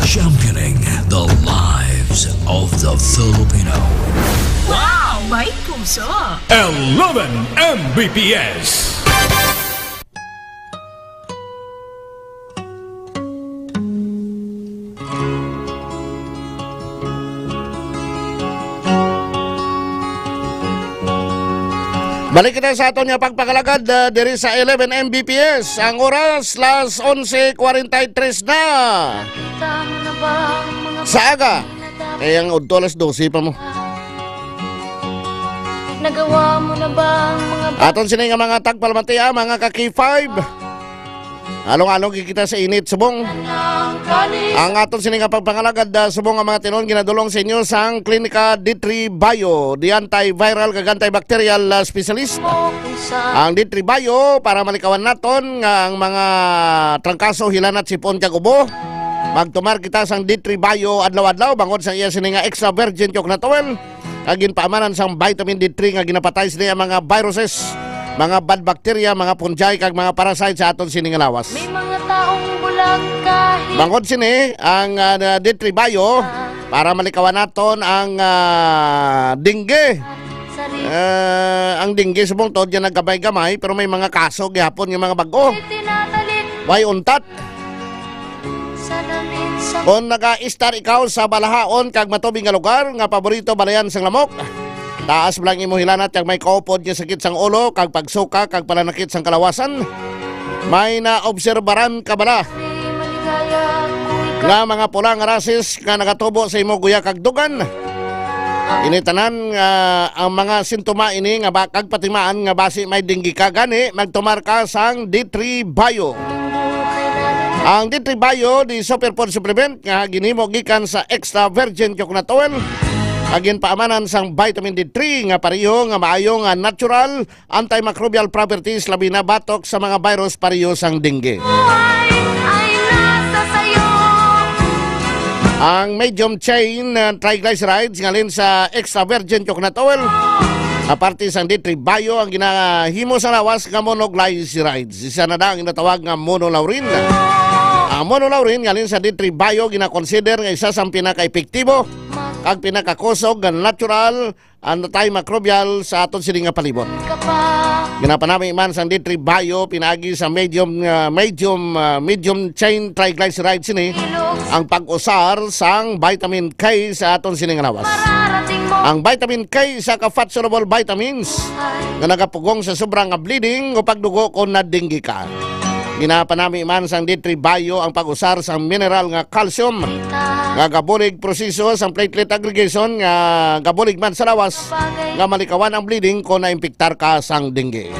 championing the lives of the Filipino. Wow! May puso! Eleven M B P S. Balik kita sa aton nga pagpangalagad, ah, diri sa eleven M B P S. Ang oras, las onse kwarenta y tres na. Sa aga. Eh, ang udto alas dose pa mo. Nagawa mo na ba ang mga Aton sini nga mga tagpalamati, ah, mga ka K five. Along-along kita sa init subong. Ang aton sini nga pagpangalagad, ah, subong nga mga tinuon ginadulong sa inyo sang Klinika D three Bio, the antiviral kag antibacterial, ah, specialist. Ang D three Bio para malikawan naton nga ang mga trangkaso, hilanat, sipon kag ubo. Magtumar kita sang D three Bio adlaw-adlaw bangod sa iya sini nga extra virgin coconut oil. Kag ginpaamanan sang vitamin D three nga ginapatay sini ang mga viruses, mga bad bacteria, mga fungi, kag mga parasite sa aton sini nga lawas. May mga taong bulag kahit Bangod sini, ang, ah, D three Bio para malikawan naton ang, ah, dengue. Sa ri- Ah, ang dengue subong to, diyan naggamay-gamay, pero may mga kaso gihapon yung mga bag-o. Tinatalik Way untat. Kon nagaistar ikaw sa balahaon kag matubig nga lugar nga paborito balayan sang lamok, taas bala ang imo hilanat kag may kaupod nga sakit sang ulo kag pagsuka kag pananakit sang kalawasan. May naobserbaran ka bala nga mga pula nga rashes nga nagatubo sa imo guya kag dugan? Ini tanan nga ang mga sintoma ini nga ba-, kag patimaan nga basi may dengue ka, gani magtumar ka sang D three Bio. Ang D three Bio di superfood supplement nga ginhimo gikan sa extra virgin coconut oil, nga ginpaamanan sang vitamin D three nga pareho nga maayo nga natural antimicrobial properties, labi na batok sa mga virus pareho sang dengue. Buhay ay nasa sayo. Ang medium chain, uh, triglycerides ngalin sa extra virgin coconut oil, aparte sang D three Bio, ang ginahimo sa lawas nga monoglycerides. Isa na na ang ginatawag nga monolaurin. Ang monolaurin ngalin sa D three Bio ginakonsider nga isa sang pinakaepektibo kag pinakakusog nga natural antimicrobial sa aton sini nga palibot. Ginapanami man sang D three Bio pinaagi sa medium, ah, medium, ah, medium chain triglycerides sini ang pag-usar sang vitamin K sa aton sini nga lawas. Ang vitamin K isa ka fat-soluble vitamins nga nagapugong sa sobra nga bleeding o pagdugo kon nadengge ka. Ginapanami man sang D three Bio ang pag-usar sang mineral nga calcium nga gabulig proseso sang platelet aggregation nga gabulig man sa lawas nga malikawan ang bleeding kon naimpiktar ka sang dengue.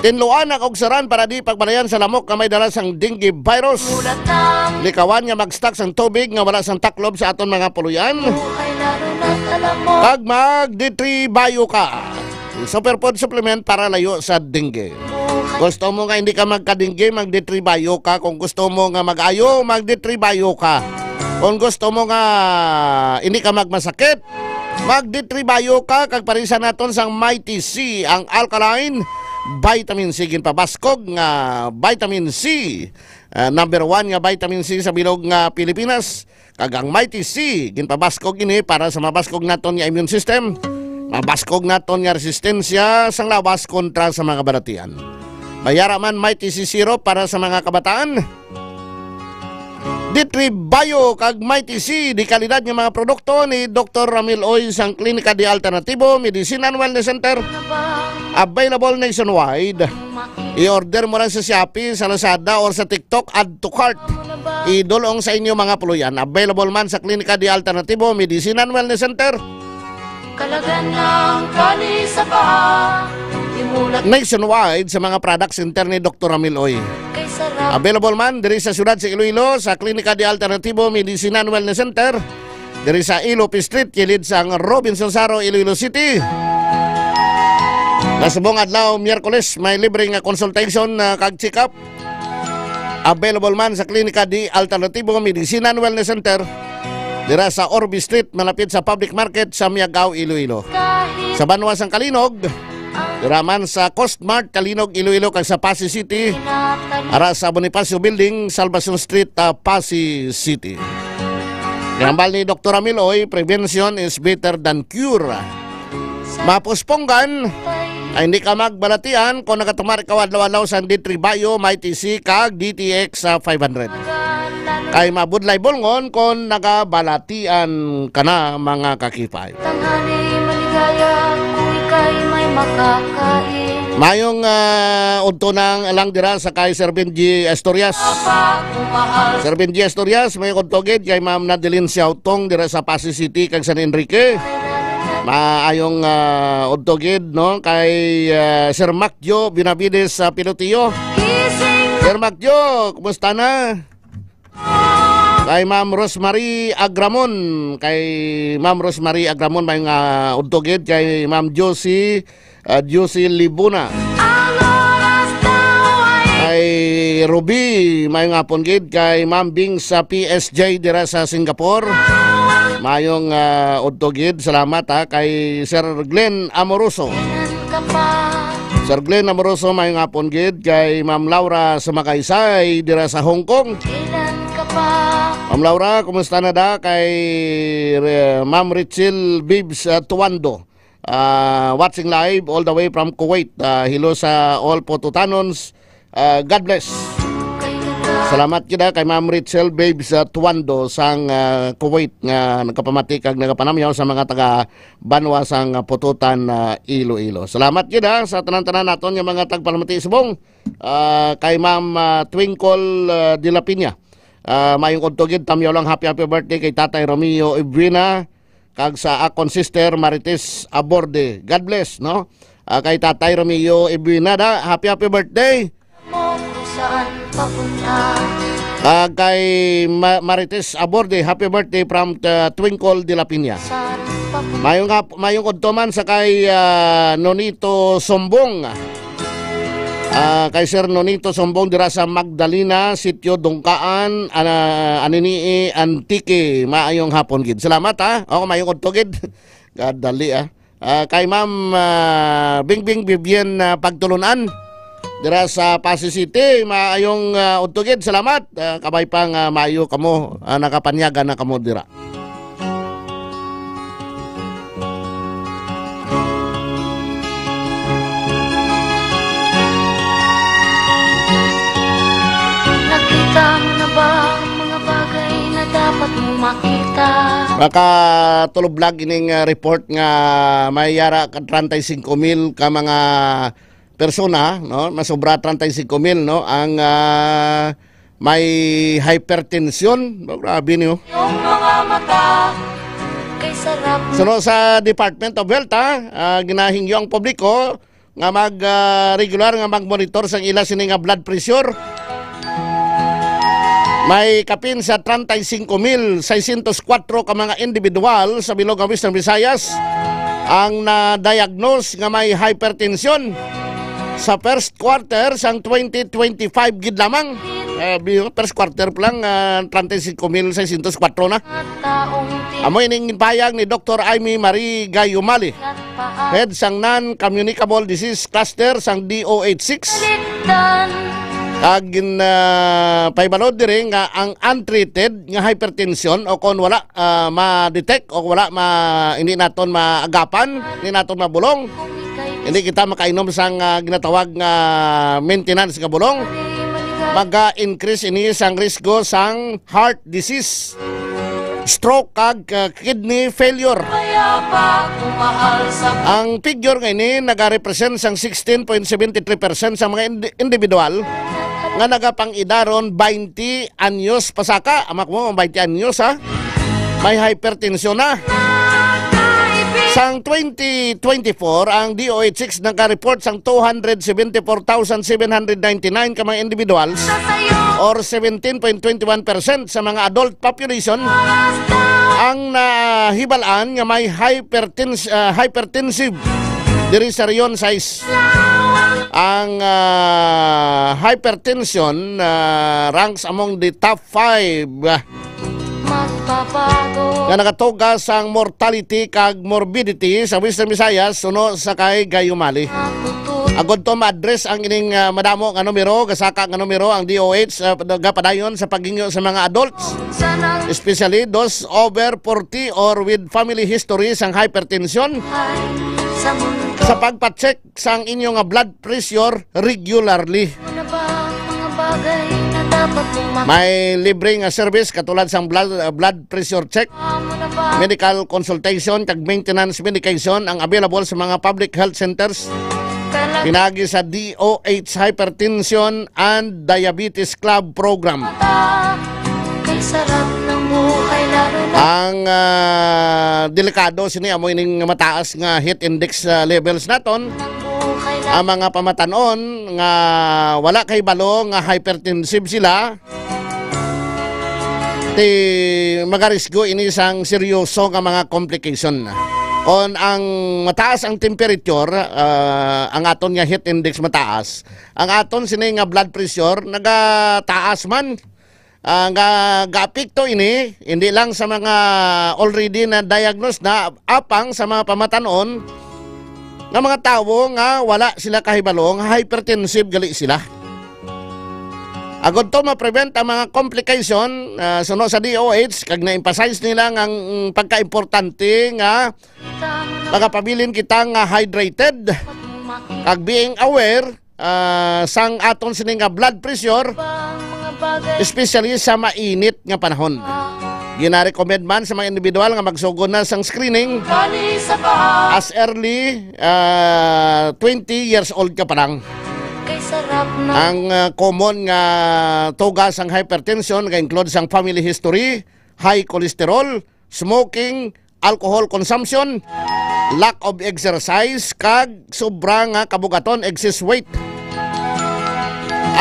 Tinluan ang ugsaran para di pagbalayan sa lamok nga may dala sang dengue virus. Likawan nga mag-stock sang tubig nga wala sang taklob sa aton mga puloy-an. Kag mag D three Bio ka. Superfood supplement para layo sa dengue. Gusto mo nga hindi ka magka-dengue, mag D three Bio ka. Kung gusto mo nga mag-ayo, mag D three Bio ka. Kung gusto mo nga hindi ka magmasakit, mag D three Bio ka. Kag parisan naton sang Mighty C, ang alkaline vitamin C, ginpabaskog nga vitamin C. Ah, number one nga vitamin C sa bilog nga Pilipinas. Kag ang Mighty C, ginpabaskog ini para sa mabaskog naton nga immune system, mabaskog naton nga resistensya sang lawas kontra sa mga balatian. May ara man Mighty C syrup para sa mga kabataan. D three Bio kag Mighty C, di kalidad nga mga produkto ni Doktor Ramil Oy sang Klinika de Alternativo Medicine and Wellness Center. Available nationwide. I-order mo lang sa Shopee, sa Lazada, or sa TikTok, add to cart. Idulong sa inyo mga puloy-an. Available man sa Klinika de Alternativo Medicine and Wellness Center. Kalagan ng kali sa paa, imulat Nationwide sa mga product center ni Doktor Ramil Oy. Kay sarap. Available man diri sa siyudad sa Iloilo, sa Klinika de Alternativo Medicine and Wellness Center, diri sa Ilope Street, kilid sang Robinson Saro, Iloilo City. Sa subong adlaw, Miyerkules, may libre nga consultation, ah, kag check-up. Available man sa Klinika de Alternativo Medicine and Wellness Center, dira sa Orbe Street, malapit sa Public Market sa Miagao, Iloilo. Sa banwa sang Calinog, dira man sa Coast Mart, Calinog, Iloilo, kag sa Passi City, ara sa Bonifacio Building, Salvacion Street, ah, Passi City. Ginhambal ni Doktor Amiloy, "Prevention is better than cure." Mapusponggan ay hindi ka magbalatian kung nagatumar ikaw adlaw-adlaw sang D three Bio, Mighty C, kag D T X sa five hundred. Kay mabudlay bulngon kung nagabalatian ka na, mga kakipay. Tanghali maligaya kung ika'y may makakain. Mayong, ah, udto nang lang dira sa kay Sir Benji Asturias. Papa, kumahal. Sir Benji Asturias, mayong udto gid kay Ma'am Nadeline Siautong dira sa Passi City kag San Enrique. Maayong, ah, udto gid, no, kay, ah, Sir Macjo Benavides sa Pilotillo. Gising. Sir Macjo, kumusta na? Kay Ma'am Rosemary Agramon, kay Ma'am Rosemary Agramon, may nga udto gid kay Ma'am Josie, ah, Josie Libuna. Ang oras daw ay Kay Ruby, may nga hapon gid kay Ma'am Bing sa P S J dira sa Singapore. Mayong, ah, udto gid, salamat, ha, kay Sir Glenn Amoroso. Kailan ka pa? Sir Glenn Amoroso, mayong hapon gid kay Ma'am Laura sa Magaysay dira sa Hong Kong. Kailan ka pa? Ma'am Laura, kumusta na da kay, eh, Ma'am Richel Bibs, ah, Tuando? Ah, watching live all the way from Kuwait. Ah, hello sa all Pototanons. Ah, God bless. Salamat kita kay Ma'am Richel Babes, ah, Tuando sang, ah, Kuwait nga nagkapamati kag nagapanamyaw sa mga taga banwa sang, ah, Pototan, ah, Iloilo. Salamat gid, ha, sa tanan-tanan naton nga mga tagpalamati subong, ah, kay Ma'am, ah, Twinkle, ah, de la Piña. Ah, mayong udto gid, tamyaw lang, happy, happy birthday kay Tatay Romeo Ibrina kag sa akon sister Marites Aborde. God bless, no? Ah, kay Tatay Romeo Ibrina da, happy, happy birthday. Mo kung saan papunta. Ah, kay Ma-, Marites Aborde, happy birthday from, uh, Twinkle de la Piña. Saan papunta? Mayong hap-, mayong udto man sa kay, ah, Nonito Sombong. Ah, kay Sir Nonito Sombong dira sa Magdalena, Sitio Dungkaan, ana, Anini-, Antique. Maayong hapon gid. Salamat, ha. O, mayong udto gid. Kadali, ah. Ah, kay Ma'am, ah, Bingbing Vivian, ah, Pagtulunan dira sa Passi City, maayong, ah, udto gid. Salamat. Ah, kabay pa nga maayo kamo, ah, nakapanyaga na kamo dira. Nakita mo na ba ang mga bagay na dapat mong makita? Makatulog vlog ining, ah, report nga may yara ka treinta y cinco mil ka mga persona, no, masobra treinta y cinco mil, no, ang, ah, may hypertension. Oh, grabe, no? Yung mga mata kay sarap. Suno sa Department of Health, ha, ah, ginahingyo ang publiko nga mag, ah, regular nga mag-monitor sang ila sini nga blood pressure. May kapin sa treinta y cinco mil seiscientos cuatro ka mga individual sa bilog nga Western Visayas ang na-diagnose nga may hypertension. Sa first quarter sang twenty twenty-five gid lamang, ah, bi-, first quarter pa lang, ah, treinta y cinco mil seiscientos cuatro na. Amo ining pahayag ni Doktor Amy Marie Gayumali, head sang Non-Communicable Disease Cluster sang D O H six. Kag gin, ah, pahibalo diri nga ang untreated nga hypertension o kon wala, ah, ma-detect o wala ma-, hindi naton maagapan, hindi naton mabulong, hindi kita makainom sang, ah, ginatawag nga maintenance nga bulong. Maga-increase ini sang risgo sang heart disease, stroke, kag, ah, kidney failure. Ang figure nga ini nagarepresent sang sixteen point seven three percent sa mga indi-, individual nga nagapang-idaron twenty anyos pasaka. Amak mo, twenty anyos, ha? May hypertension na. Sang twenty twenty-four, ang D O H six nagka-report sang two hundred seventy-four thousand seven hundred ninety-nine ka mga individuals, or seventeen point twenty-one percent sa mga adult population, ang nahibalaan nga may hypertens-, ah, hypertensive diri sa Region sais. Ang, ah, hypertension, ah, ranks among the top five, ah, nga nagatuga sang mortality kag morbidity sa Western Visayas suno sa kay Gayumali. Agud to ma-address ang ining, ah, madamo nga numero, gasaka nga numero ang D O H, ah, gapadayon sa paghingyo sa mga adults, especially those over forty or with family history sang hypertension, sa pagpa-check sang inyo nga blood pressure regularly. Ano ba ang mga bagay na dapat mong ma- May libre nga service katulad sang blood, uh, blood pressure check, Ano na ba? Medical consultation, kag maintenance medication ang available sa mga public health centers. Kala- Pinagi sa D O H Hypertension and Diabetes Club Program. Mata, kay sarap ng buhay, lalo na Ang, ah, delikado sini amo ining mataas nga heat index, ah, levels naton. Ang mga pamatanon nga wala kay balo nga hypertensive sila, ti magarisgo ini sang seryoso nga mga complication. Kon ang mataas ang temperature, ah, ang aton nga heat index mataas, ang aton sini nga blood pressure nagataas man. Ah, nga gaapekto ini hindi lang sa mga already na diagnose na, apang sa mga pamatanon nga mga tawo nga wala sila kahibalo nga hypertensive gali sila. Agud to ma-prevent ang mga complication, ah, suno sa D O H, kag na-emphasize nila nga ang, mm, pagkaimportante nga magapabilin kita nga hydrated kag being aware ah, sang aton sini nga blood pressure, especially sa mainit nga panahon. Ginarekomend man sa mga individual nga magsugod na sang screening as early, ah, twenty years old ka pa lang. Ang, ah, common nga tuga sang hypertension ga-include sang family history, high cholesterol, smoking, alcohol consumption, lack of exercise, kag sobra nga kabugaton, excess weight.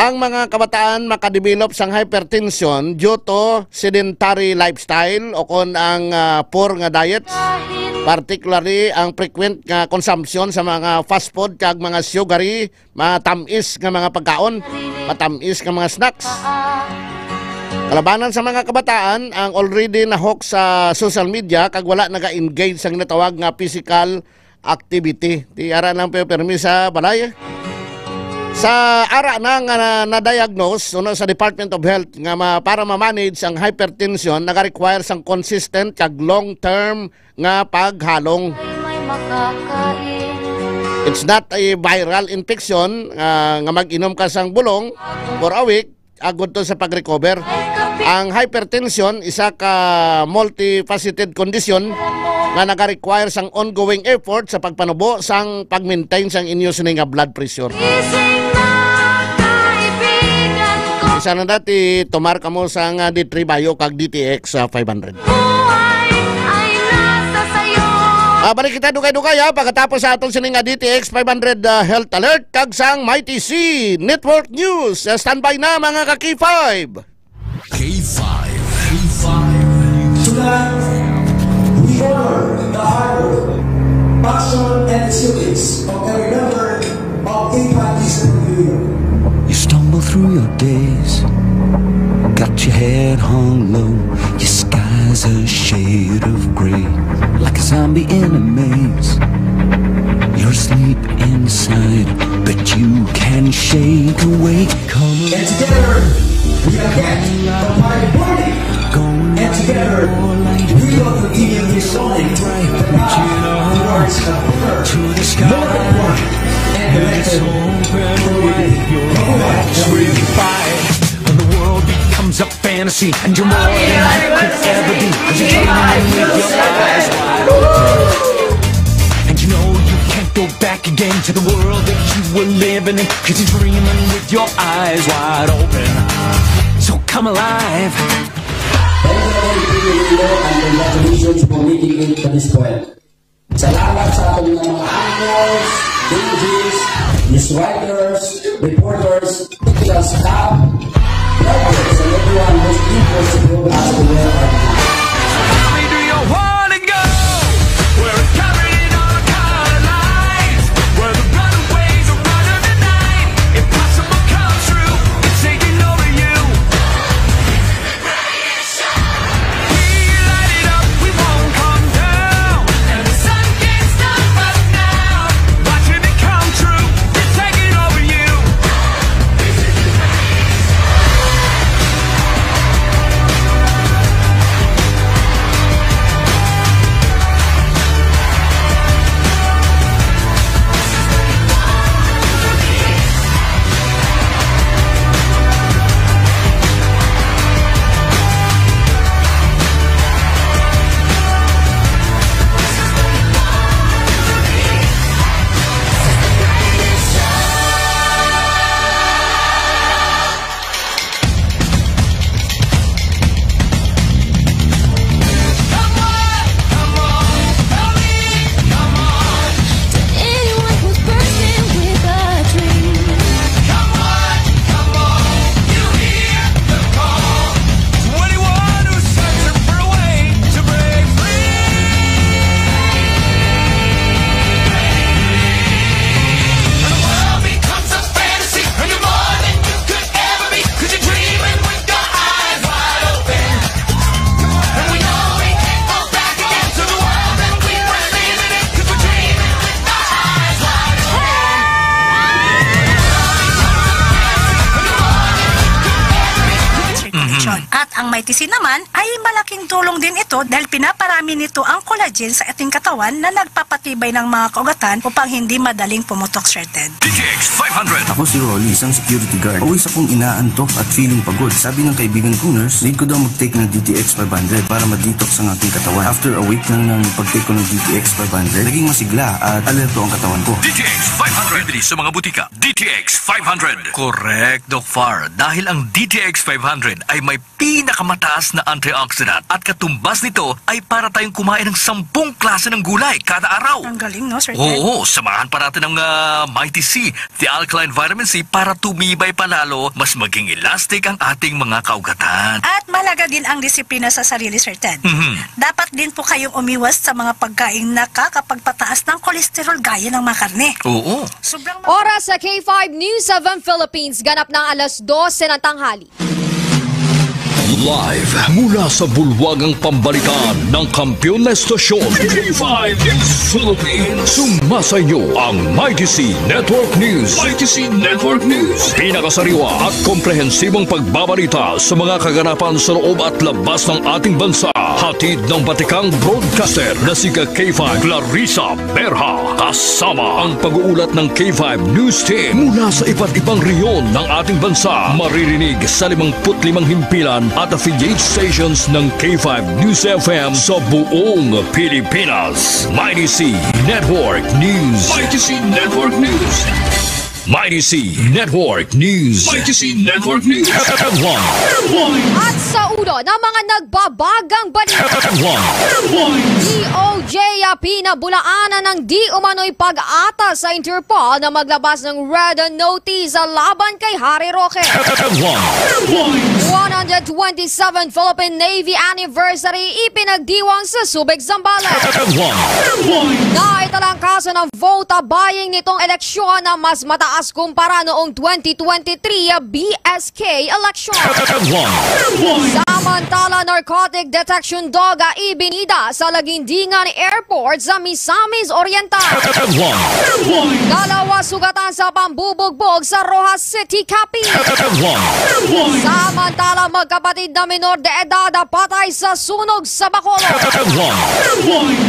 Ang mga kabataan makadevelop sang hypertension due to sedentary lifestyle o kon ang, ah, poor nga diets, particularly ang frequent nga consumption sa mga fast food kag mga sugary, matamis nga mga pagkaon, matamis nga mga snacks. Kalabanan sa mga kabataan ang already na-hook sa social media kag wala naga-engage sa ginatawag nga physical activity. Di ara lang pero permi sa balay. Sa ara na nga na, na-diagnose, suno sa Department of Health, nga ma-, para ma-manage ang hypertension, naga-require sang consistent kag long-term nga paghalong. Ay, may makakain. It's not a viral infection, ah, nga mag-inom ka sang bulong for a week agud to sa pag-recover. Ang hypertension, isa ka multifaceted condition nga nagarequire sang ongoing effort sa pagpanubo sang pag-maintain sang inyo sini nga blood pressure. Gising na, kaibigan ko. Isa na dati, tumar kamo sa nga D three Bio kag D T X, ah, five hundred. Buhay ay nasa sayo. Ah, balik kita dugay-dugay, ha, pagkatapos sa aton sini nga D T X five hundred, ah, Health Alert kag sang Mighty C Network News. Ah, standby na, mga ka-K five. K five. K five. Tonight, we honor the hard work, passion, and resilience of every member of K five Kids Network Union. You stumble through your days, got your head hung low, your sky's a shade of gray, like a zombie in a maze. You're asleep inside, but you can shake awake. And together, we are back. The party burning. And together, we will continue this morning. The path towards a better, more important, and connected community. Come on. When the world becomes a fantasy and you're more than you could ever be, 'cause you're dreaming with your eyes wide open. And you know you can't go back again to the world that you were living in, 'cause you're dreaming with your eyes wide open. So come alive. Thank you, Lord, for your love and congratulations for making it to this point. Salamat sa aton nga mga angkors, D Js, news writers, reporters, technical staff, drivers, and everyone who's equal to bring us to where are you. Mommy, do you wanna go? Where it's covered in all the color lines, where the runaways are running the night. Impossible comes true, it's taking over you. We light it up, we won't come down. And the sun can't stop us now. Watching it come true, it's taking over you. Fantasy, and you're more than you could ever be, 'cause you're dreaming with your eyes wide open. And we know we can't go back again to the world that we were living in, 'cause we're dreaming with our eyes wide open. And you're more than you could ever be, 'cause you're dreaming with your eyes wide open. At ang Mighty C naman ay malaking tulong din ito dahil pinaparami nito ang collagen sa ating katawan na nagpapatibay ng mga kaugatan upang hindi madaling pumutok, Sir Ted. D T X five hundred. Ako si Rolly, isang security guard. Always akong inaantok at feeling pagod. Sabi ng kaibigan kong nurse, need ko daw mag-take ng D T X five hundred para ma-detox ang aking katawan. After a week lang ng pag-take ko ng D T X five hundred, naging masigla at alerto ang katawan ko. D T X five hundred. Bibili sa mga butika. D T X five hundred. Correct, Doc Far. Dahil ang D T X five hundred ay may pinakamataas na antioxidant at katumbas nito ay para tayong kumain ng sampung klase ng gulay kada araw. Ang galing, no, Sir Ted? Oo, samahan pa natin ng, ah, Mighty C, the alkaline vitamin C, para tumibay pa lalo, mas maging elastic ang ating mga kaugatan. At mahalaga din ang disiplina sa sarili, Sir Ted. Mhm. Dapat din po kayong umiwas sa mga pagkaing nakakapagpataas ng kolesterol gaya ng mga karne. Oo. Sobrang ma- Oras sa K five News seven Philippines, ganap na ang alas dose ng tanghali. Live mula sa bulwagang pambalitaan ng kampiyon na estasyon, K five News Philippines. Sumasa inyo ang Mighty C Network News. Mighty C Network News. Pinakasariwa at komprehensibong pagbabalita sa mga kaganapan sa loob at labas ng ating bansa. Hatid ng batikang broadcaster na si ka K five Clarissa Berha. Kasama ang pag-uulat ng K five News Team mula sa iba't ibang rehiyon ng ating bansa. Maririnig sa limangput limang himpilan at affiliate stations ng K five News F M sa buong Pilipinas. Mighty C Network News. Mighty C Network News. Mighty C Network News. Mighty C Network News. Headline. At sa ulo ng mga nagbabagang balita, Headline. D O J pinabulaanan ng di umano'y pag-ata sa Interpol na maglabas ng red notice laban kay Harry Roque. Headline. One hundred twenty-seven Philippine Navy Anniversary ipinagdiwang sa Subic, Zambales. Headline. Naitala ang kaso ng vote buying nitong eleksyon na mas mataas kumpara noong twenty twenty-three B S K election. Headline. Samantala, Narcotic Detection Dog ibinida sa Lagindingan Airport sa Misamis Oriental. Headline. Dalawa sugatan sa pambubugbog sa Roxas City, Capiz. Headline. Samantala, magkapatid na minor de edad patay sa sunog sa Bacolod. Headline.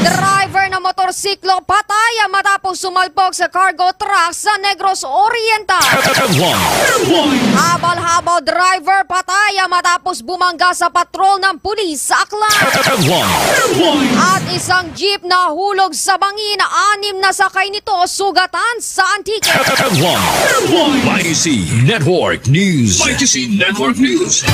Driver ng motorsiklo patay matapos sumalpok sa cargo truck sa Negros Oriental. Headline. Habal-habal driver patay matapos bumangga sa patrol ng pulis sa Aklan. Headline. At isang jeep nahulog sa bangin, anim na sakay nito sugatan sa Antique. Headline. Mighty C Network News. Mighty C Network News.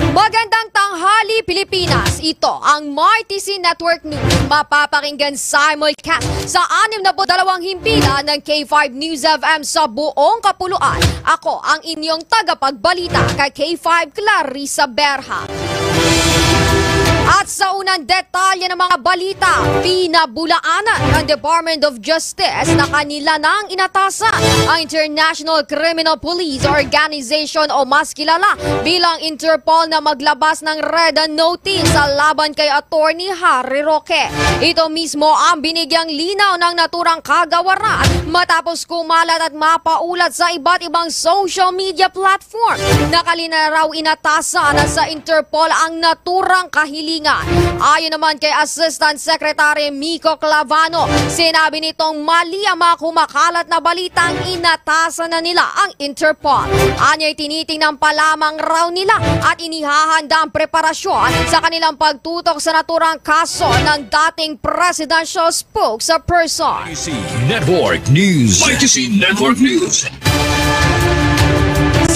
Magandang tanghali, Pilipinas. Ito ang Mighty C Network News. Mapapakinggan simulcast sa anim na put dalawang himpilan ng K five News F M sa buong kapuluan. Ako ang inyong tagapagbalita, ka K five Clarissa Berha. At sa unang detalye ng mga balita, pinabulaanan ng Department of Justice na kanila nang inatasan ang International Criminal Police Organization o mas kilala bilang Interpol na maglabas ng red notice sa laban kay Attorney Harry Roque. Ito mismo ang binigyang linaw ng naturang kagawaran matapos kumalat at mapaulat sa iba't ibang social media platform. Nakalina raw inatasan sa Interpol ang naturang kahilingan. Ayon naman kay Assistant Secretary Miko Clavano, sinabi nitong mali ang mga kumakalat na balitang inatasan na nila ang Interpol. Anya'y tinitingnan pa lamang raw nila at inihahanda ang preparasyon sa kanilang pagtutok sa naturang kaso ng dating presidential spokesperson. Mighty C Network News. Mighty C Network News.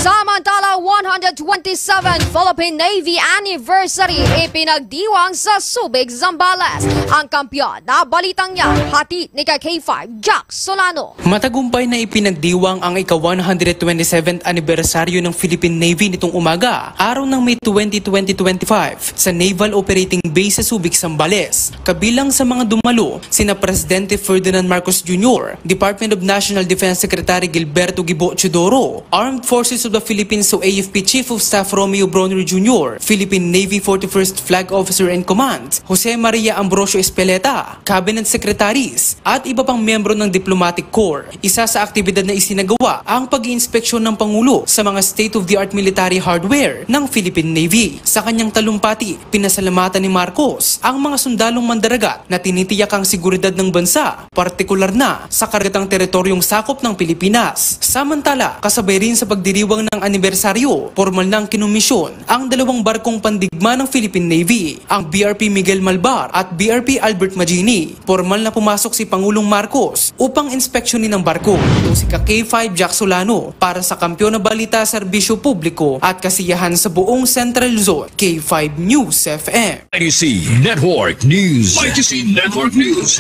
Samantala, one hundred twenty-seven Philippine Navy Anniversary ipinagdiwang sa Subic, Zambales. Ang kampiyon na balitang yan, hatid ni ka K five Jack Solano. Matagumpay na ipinagdiwang ang ika one hundred twenty-seventh anibersaryo ng Philippine Navy nitong umaga, araw ng May twenty, twenty twenty-five, sa Naval Operating Base sa Subic, Zambales. Kabilang sa mga dumalo, sina Presidente Ferdinand Marcos Junior, Department of National Defense Secretary Gilberto Gibo Teodoro, Armed Forces of the Philippines o A F P Chief of Staff Romeo Bronner Junior, Philippine Navy forty-first Flag Officer in Command, Jose Maria Ambrosio Espeleta, Cabinet Secretaries, at iba pang miyembro ng Diplomatic Corps. Isa sa aktibidad na isinagawa ang pag-iinspeksyon ng Pangulo sa mga state-of-the-art military hardware ng Philippine Navy. Sa kanyang talumpati, pinasalamatan ni Marcos ang mga sundalong mandaragat na tinitiyak ang seguridad ng bansa, partikular na sa kargatang teritoryong sakop ng Pilipinas. Samantala, kasabay rin sa pagdiriwang ng anibersaryo, pormal na ang kinomisyon ang dalawang barkong pandigma ng Philippine Navy, ang B R P Miguel Malvar at B R P Albert Magini. Pormal na pumasok si Pangulong Marcos upang inspeksyonin ang barko. Ito si ka K five Jack Solano para sa Kampiyon na Balita, Serbisyo Publiko at Kasiyahan sa buong Central Luzon, K five News F M. Mighty C Network News. Mighty C Network News.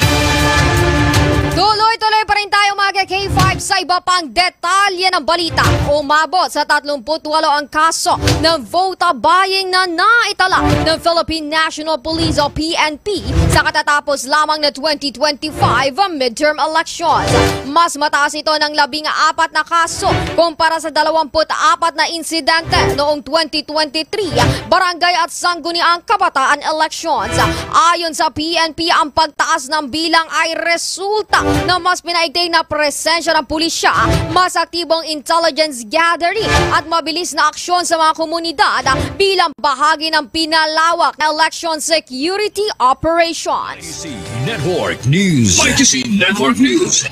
Tuloy-tuloy pa rin tayo, mga K five, sa iba pang detalye ng balita. Umabot sa tatlumpu't walo ang kaso ng vote buying na naitala ng Philippine National Police o P N P sa katatapos lamang na twenty twenty-five midterm elections. Mas mataas ito ng labing apat na kaso kumpara sa dalawampu't apat na insidente noong twenty twenty-three barangay at sangguniang kabataan elections. Ayon sa P N P, ang pagtaas ng bilang ay resulta ng mas pinaigting na presensya ng pulisya, mas aktibong intelligence gathering at mabilis na aksyon sa mga komunidad bilang bahagi ng pinalawak na election security operation. Network News. Mighty C Network News.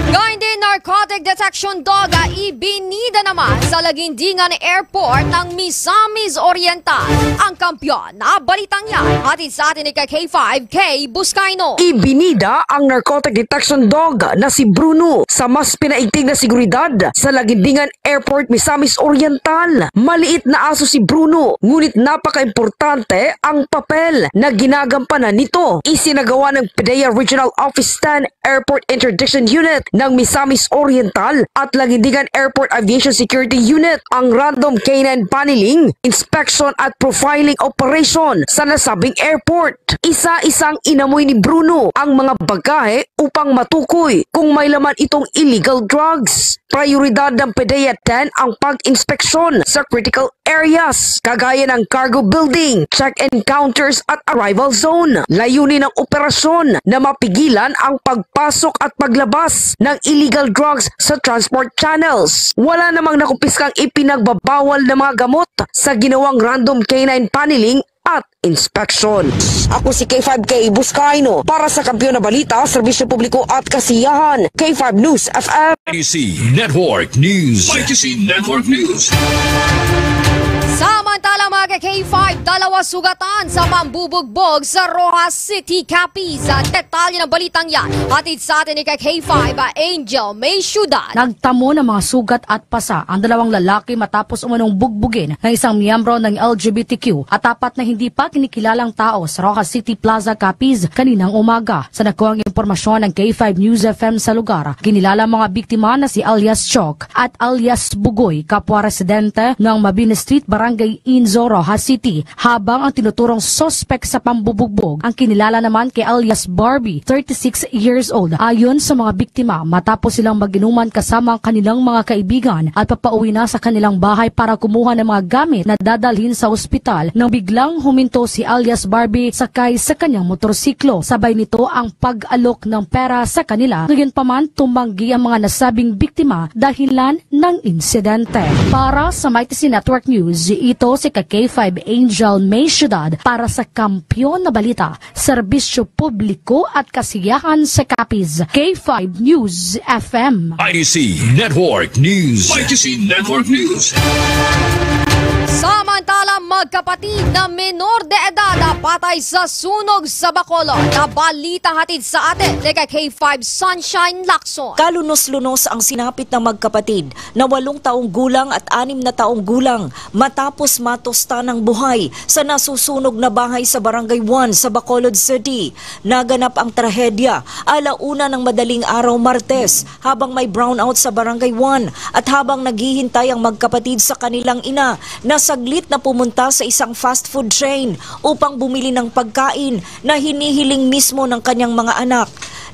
Gayundin, narcotic detection dog, ah, ibinida naman sa Lagindingan Airport ng Misamis Oriental. Ang kampiyon na balitang yan, hatid sa atin ni K five K Buscaino. Ibinida ang narcotic detection dog na si Bruno sa mas pinaigting na seguridad sa Lagindingan Airport, Misamis Oriental. Maliit na aso si Bruno, ngunit napakaimportante ang papel na ginagampanan nito. Isinagawa ng PDEA Regional Office ten Airport Interdiction Unit ng Misamis Oriental at Lagindingan Airport Aviation Security Unit ang random canine panelling, inspection at profiling operation sa nasabing airport. Isa-isang inamoy ni Bruno ang mga bagahe upang matukoy kung may laman itong illegal drugs. Prioridad ng PDEA ten ang pag-inspeksyon sa critical areas, kagaya ng cargo building, check-in counters at arrival zone. Layunin ng operasyon na mapigilan ang pagpasok at paglabas ng illegal drugs sa transport channels. Wala namang nakumpiskang ipinagbabawal na mga gamot sa ginawang random canine panelling at inspection. Ako si K five K Buscaino para sa Kampiyon na Balita, Serbisyo Publiko at Kasiyahan, K five News F M. Mighty C Network News. Mighty C Network News. Samantala, mga K five, dalawa sugatan sa pambubugbog sa Roxas City, Capiz. Detalye ng balitang yan, hatid sa atin ni K five, Angel May Ciudad. Nagtamo ng mga sugat at pasa ang dalawang lalaki matapos umanong bugbugin ng isang miyembro ng L G B T Q at apat na hindi pa kinikilalang tao sa Roxas City Plaza, Capiz, kaninang umaga. Sa nakuhang impormasyon ng K five News F M sa lugar, kinilala ang mga biktima na si alias Chok at alias Bugoy, kapwa residente ng Mabini Street, Barangay Inzo, Roxas City, habang ang tinuturong suspek sa pambubugbog ang kinilala naman kay alias Barbie, thirty-six years old. Ayon sa mga biktima, matapos silang mag-inuman kasama ang kanilang mga kaibigan at papauwi na sa kanilang bahay para kumuha ng mga gamit na dadalhin sa ospital, nang biglang huminto si alias Barbie sakay sa kanyang motorsiklo. Sabay nito ang pag-alok ng pera sa kanila. Gayunpaman, tumanggi ang mga nasabing biktima dahilan ng insidente. Para sa Mighty C Network News, ito si ka K five Angel May Ciudad para sa Kampiyon na Balita, Serbisyo Publiko at Kasiyahan sa Capiz, K five News F M. Mighty C Network News. Mighty C Network News. Samantala, magkapatid na menor de edad na patay sa sunog sa Bacolod. Na balita hatid sa atin ni ka K five Sunshine Lacson. Kalunos-lunos ang sinapit na magkapatid na walong taong gulang at anim na taong gulang matapos matustan ang buhay sa nasusunog na bahay sa Barangay one sa Bacolod City. Naganap ang trahedya ala una ng madaling araw Martes, habang may brownout sa Barangay one at habang naghihintay ang magkapatid sa kanilang ina na saglit na pumunta sa isang fast food chain upang bumili ng pagkain na hinihiling mismo ng kanyang mga anak.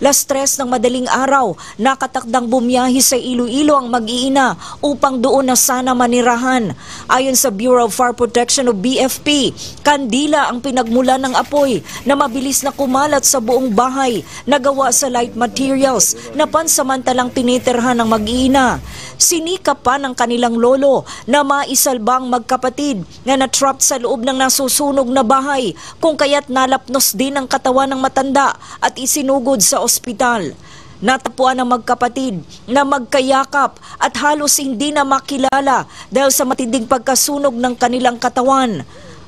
Las tres ng madaling araw, nakatakdang bumiyahe sa Iloilo ang mag-iina upang doon na sana manirahan. Ayon sa Bureau of Fire Protection o B F P, kandila ang pinagmulan ng apoy na mabilis na kumalat sa buong bahay na gawa sa light materials na pansamantalang tinitirhan ng mag-iina. Sinikap pa ng kanilang lolo na maisalba ang magkapatid nga na-trap sa loob ng nasusunog na bahay, kung kaya't nalapnos din ang katawan ng matanda at isinugod sa ospital. Natapuan ang magkapatid na magkayakap at halos hindi na makilala dahil sa matinding pagkasunog ng kanilang katawan.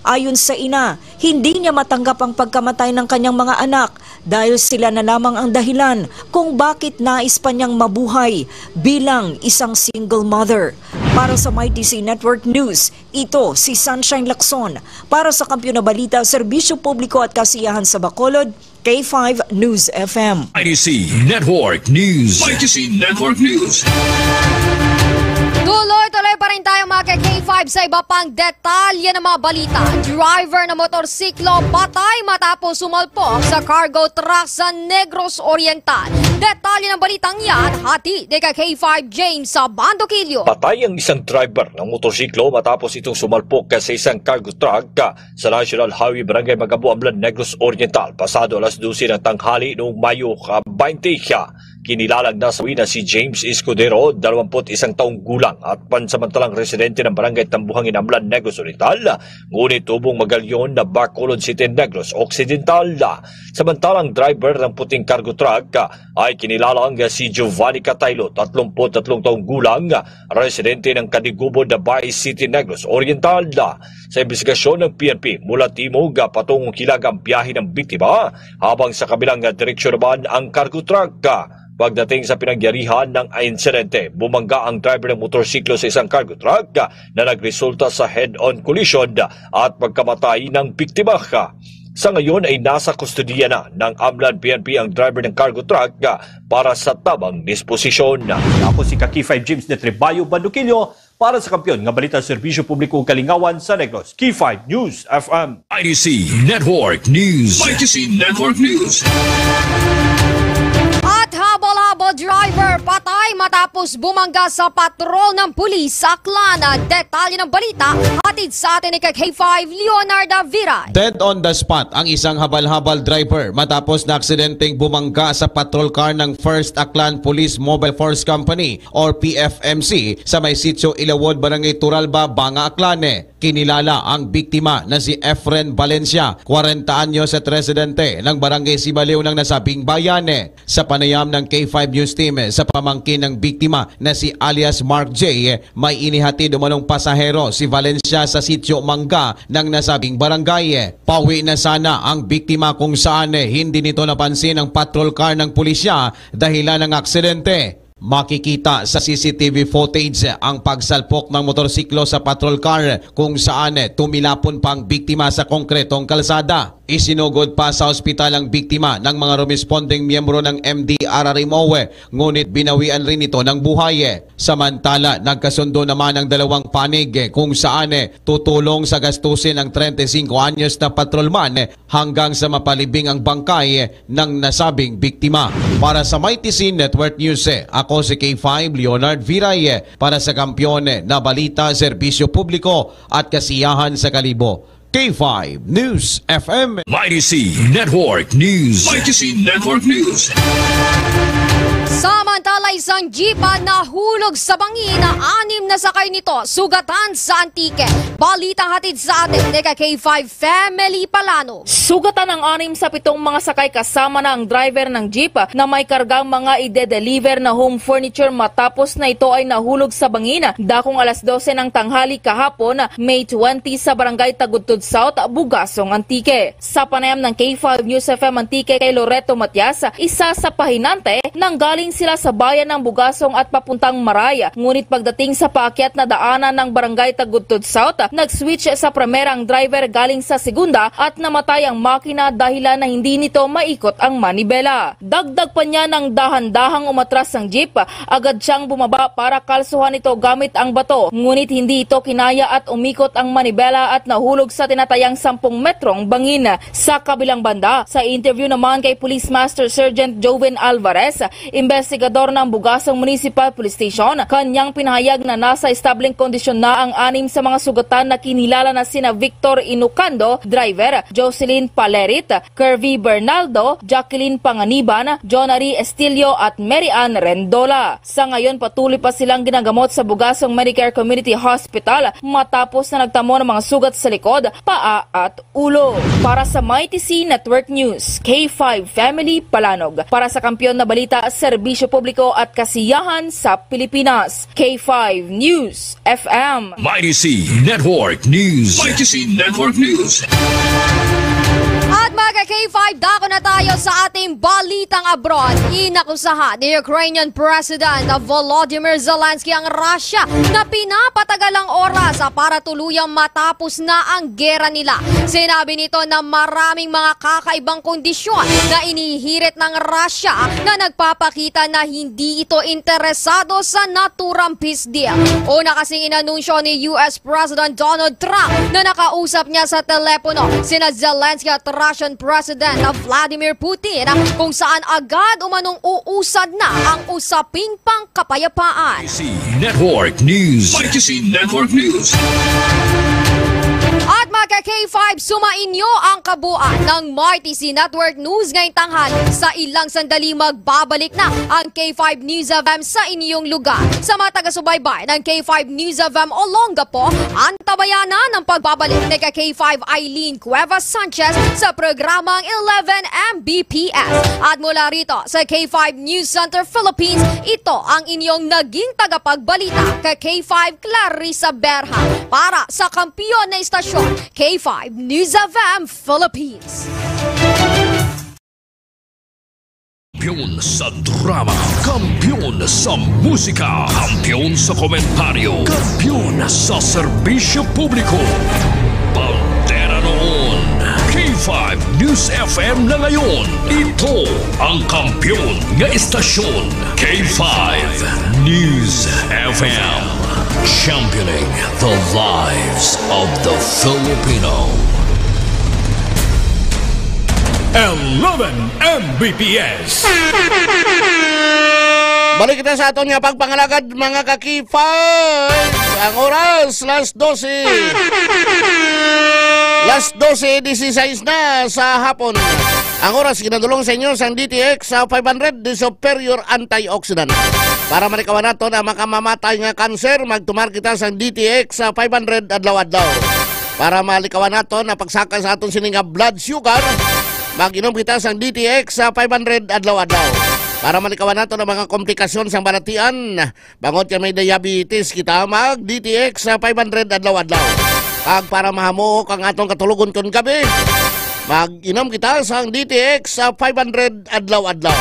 Ayon sa ina, hindi niya matanggap ang pagkamatay ng kanyang mga anak dahil sila na lamang ang dahilan kung bakit nais pa niyang mabuhay bilang isang single mother. Para sa Mighty C Network News, ito si Sunshine Lacson. Para sa Kampiyon na Balita, Serbisyo Publiko at Kasiyahan sa Bacolod, K five News F M. Mighty C Network News. Mighty C Network News. Tuloy-tuloy pa rin tayo, mga ka K five, sa iba pang detalye ng mga balita. Driver ng motorsiklo patay matapos sumalpok sa cargo truck sa Negros Oriental. Detalye ng balitang yan, hatid ni ka K five James sa Bandoquillo. Patay ang isang driver ng motorsiklo matapos itong sumalpok sa isang cargo truck sa National Highway Barangay Magabo, Amlan, Negros Oriental, pasado alas dose ng tanghali noong Mayo ka baynte siya. Kinilalang nasawi na si James Escudero, dalawampu't isang taong gulang at pansamantalang residente ng Barangay Tambuhangin, Amlan, Negros Oriental, ngunit tubong Magallaon na Bacolod City, Negros Occidental. Samantalang driver ng puting cargo truck ay kinilalang si Giovanni Cataylo, tatlumpu't tatlong taong gulang, residente ng Kadigubod, Bay City, Negros Oriental. Sa imbestigasyon ng P N P mula timog, patungong Hilaga ang biyahe ng biktima, habang sa kabilang direksyon naman ang cargo truck. Pagdating sa pinangyarihan ng insidente, bumangga ang driver ng motorsiklo sa isang cargo truck na nagresulta sa head-on collision at pagkamatay ng biktima. Sa ngayon ay nasa kustodiya na ng Amlan P N P ang driver ng cargo truck para sa tamang disposisyon. Ako si Kaki five James de Trebayo Banduquillo para sa Kampiyon nga Balita, Serbisyo Publiko ug Kalingawan sa Negros, K five News F M. I D C Network News. I D C Network News. At habal-habal driver patay matapos bumangga sa patrol ng pulis sa Aklan. Detalye ng balita, hatid sa atin ni K five Leonarda Viray. Dead on the spot ang isang habal-habal driver matapos na aksidenteng bumangga sa patrol car ng First Aklan Police Mobile Force Company or P F M C sa may Sitio Ilawod, Barangay Turalba, Banga, Aklan. Kinilala ang biktima na si Efren Valencia, kwarenta anyos at residente ng Barangay Sibaliw ng nasabing bayan. Sa panayam ng K five News Team sa pamangkin ng biktima na si alias Mark J, may inihatid umanong pasahero si Valencia sa Sitio Mangga ng nasabing barangay. Pauwi na sana ang biktima kung saan hindi nito napansin ang patrol car ng pulisya dahilan ng aksidente. Makikita sa C C T V footage ang pagsalpok ng motorsiklo sa patrol car kung saan tumilapon pa ang biktima sa konkretong kalsada. Isinugod pa sa ospital ang biktima ng mga rumesponding miyembro ng M D R R M O, ngunit binawian rin ito ng buhay. Samantala, nagkasundo naman ang dalawang panig kung saan tutulong sa gastusin ang treinta y cinco anyos na patrolman hanggang sa mapalibing ang bangkay ng nasabing biktima. Para sa Mighty C Network News, ako si K five Leonard Viray para sa Kampiyon na Balita, Serbisyo Publiko at Kasiyahan sa Kalibo. K five News F M. Mighty C Network News. Mighty C Network News. Samantala, isang jeep ang nahulog sa bangin na anim na sakay nito sugatan sa Antique. Balita hatid sa atin ni ka K five Family Palanog. Sugatan ang anim sa pitong mga sakay kasama na ang driver ng jeep na may kargang mga ide-deliver na home furniture matapos na ito ay nahulog sa bangin dakong alas dose ng tanghali kahapon, May twenty, sa Barangay Tagudtod South, Bugasong, Antique. Sa panayam ng K five News F M Antique kay Loreto Matias, isa sa pahinante, nanggaling sila sa bayan ng Bugasong at papuntang Maray. Ngunit pagdating sa paakyat na daanan ng Barangay Tagudtod South, nag-switch sa primera ang driver galing sa segunda at namatay ang makina dahilan na hindi nito maikot ang manibela. Dagdag pa niya, nang dahan-dahang umatras ang jeep, agad siyang bumaba para kalsuhan ito gamit ang bato, ngunit hindi ito kinaya at umikot ang manibela at nahulog sa tinatayang sampung metrong bangin. Sa kabilang banda, sa interview naman kay Police Master Sergeant Joven Alvarez, investigador ng Bugasong Municipal Police Station, kanyang pinahayag na nasa estableng kondisyon na ang anim sa mga sugatan na kinilala na sina Victor Inocando, driver, Jocelyn Palerit, Curvy Bernaldo, Jacqueline Panganiban, Jonary Estilio at Mary Ann Rendola. Sa ngayon, patuloy pa silang ginagamot sa Bugasong Medicare Community Hospital matapos na nagtamo ng mga sugat sa likod, paa at ulo. Para sa Mighty C Network News, K five Family Palanog. Para sa Kampiyon na Balita, Serbisyo Publiko at Kasiyahan sa Pilipinas, K five News F M. Mighty C Network News. Mighty C Network News. At mga ka K five, dako na tayo sa ating balitang abroad. Inakusahan ni Ukrainian President Volodymyr Zelensky ang Russia na pinapatagal ang oras para tuluyang matapos na ang gera nila. Sinabi nito na maraming mga kakaibang kondisyon na inihirit ng Russia na nagpapakita na hindi ito interesado sa naturang peace deal. Una kasing inanunsyo ni U S President Donald Trump na nakausap niya sa telepono sina Zelensky at Russian President Vladimir Putin, kung saan agad umanong uusad na ang usaping pangkapayapaan. C Network News. Mighty C Network News. At mga ka-K five, sumainyo ang kabuuan ng Marti C Network News ngayong tanghali. Sa ilang sandali, magbabalik na ang K five News F M sa inyong lugar. Sa mga taga-subaybay ng K five News F M Olongapo, antabayanan ang pagbabalik ni ka-K five Eileen Cuevas Sanchez sa programang eleven M B P S. At mula rito sa K five News Center Philippines, ito ang inyong naging tagapagbalita, ka-K five Clarissa Berha. Para sa kampiyon na istasyon, K five News F M Philippines. Kampiyon sa drama, kampiyon sa musika, kampiyon sa komentaryo, kampiyon sa serbisyo publiko. Bandera noon, K five News F M na ngayon. Ito ang kampiyon nga istasyon, K five News F M. Championing the lives of the Filipino. Eleven M B P S. Balik kita sa aton nga pagpangalagad, mga ka-K five. Ang oras, las dose. Las dose, disisais na sa hapon. Ang oras, ginadulong sa inyo sang D T X sa five hundred, the superior antioxidant. Para malikawan naton ang makamamatay nga kanser, magtumar kita sang D T X sa five hundred adlaw-adlaw. Para malikawan naton ang pagsaka sa aton sini nga blood sugar, mag-inom kita sang D T X sa five hundred adlaw-adlaw. Para malikawan naton ang mga komplikasyon sang balatian, bangod kay may diabetes kita, mag D T X sa five hundred adlaw-adlaw. Kag para mahamuok ang aton katulogon kon gabi, mag-inom kita sang D T X sa five hundred adlaw-adlaw.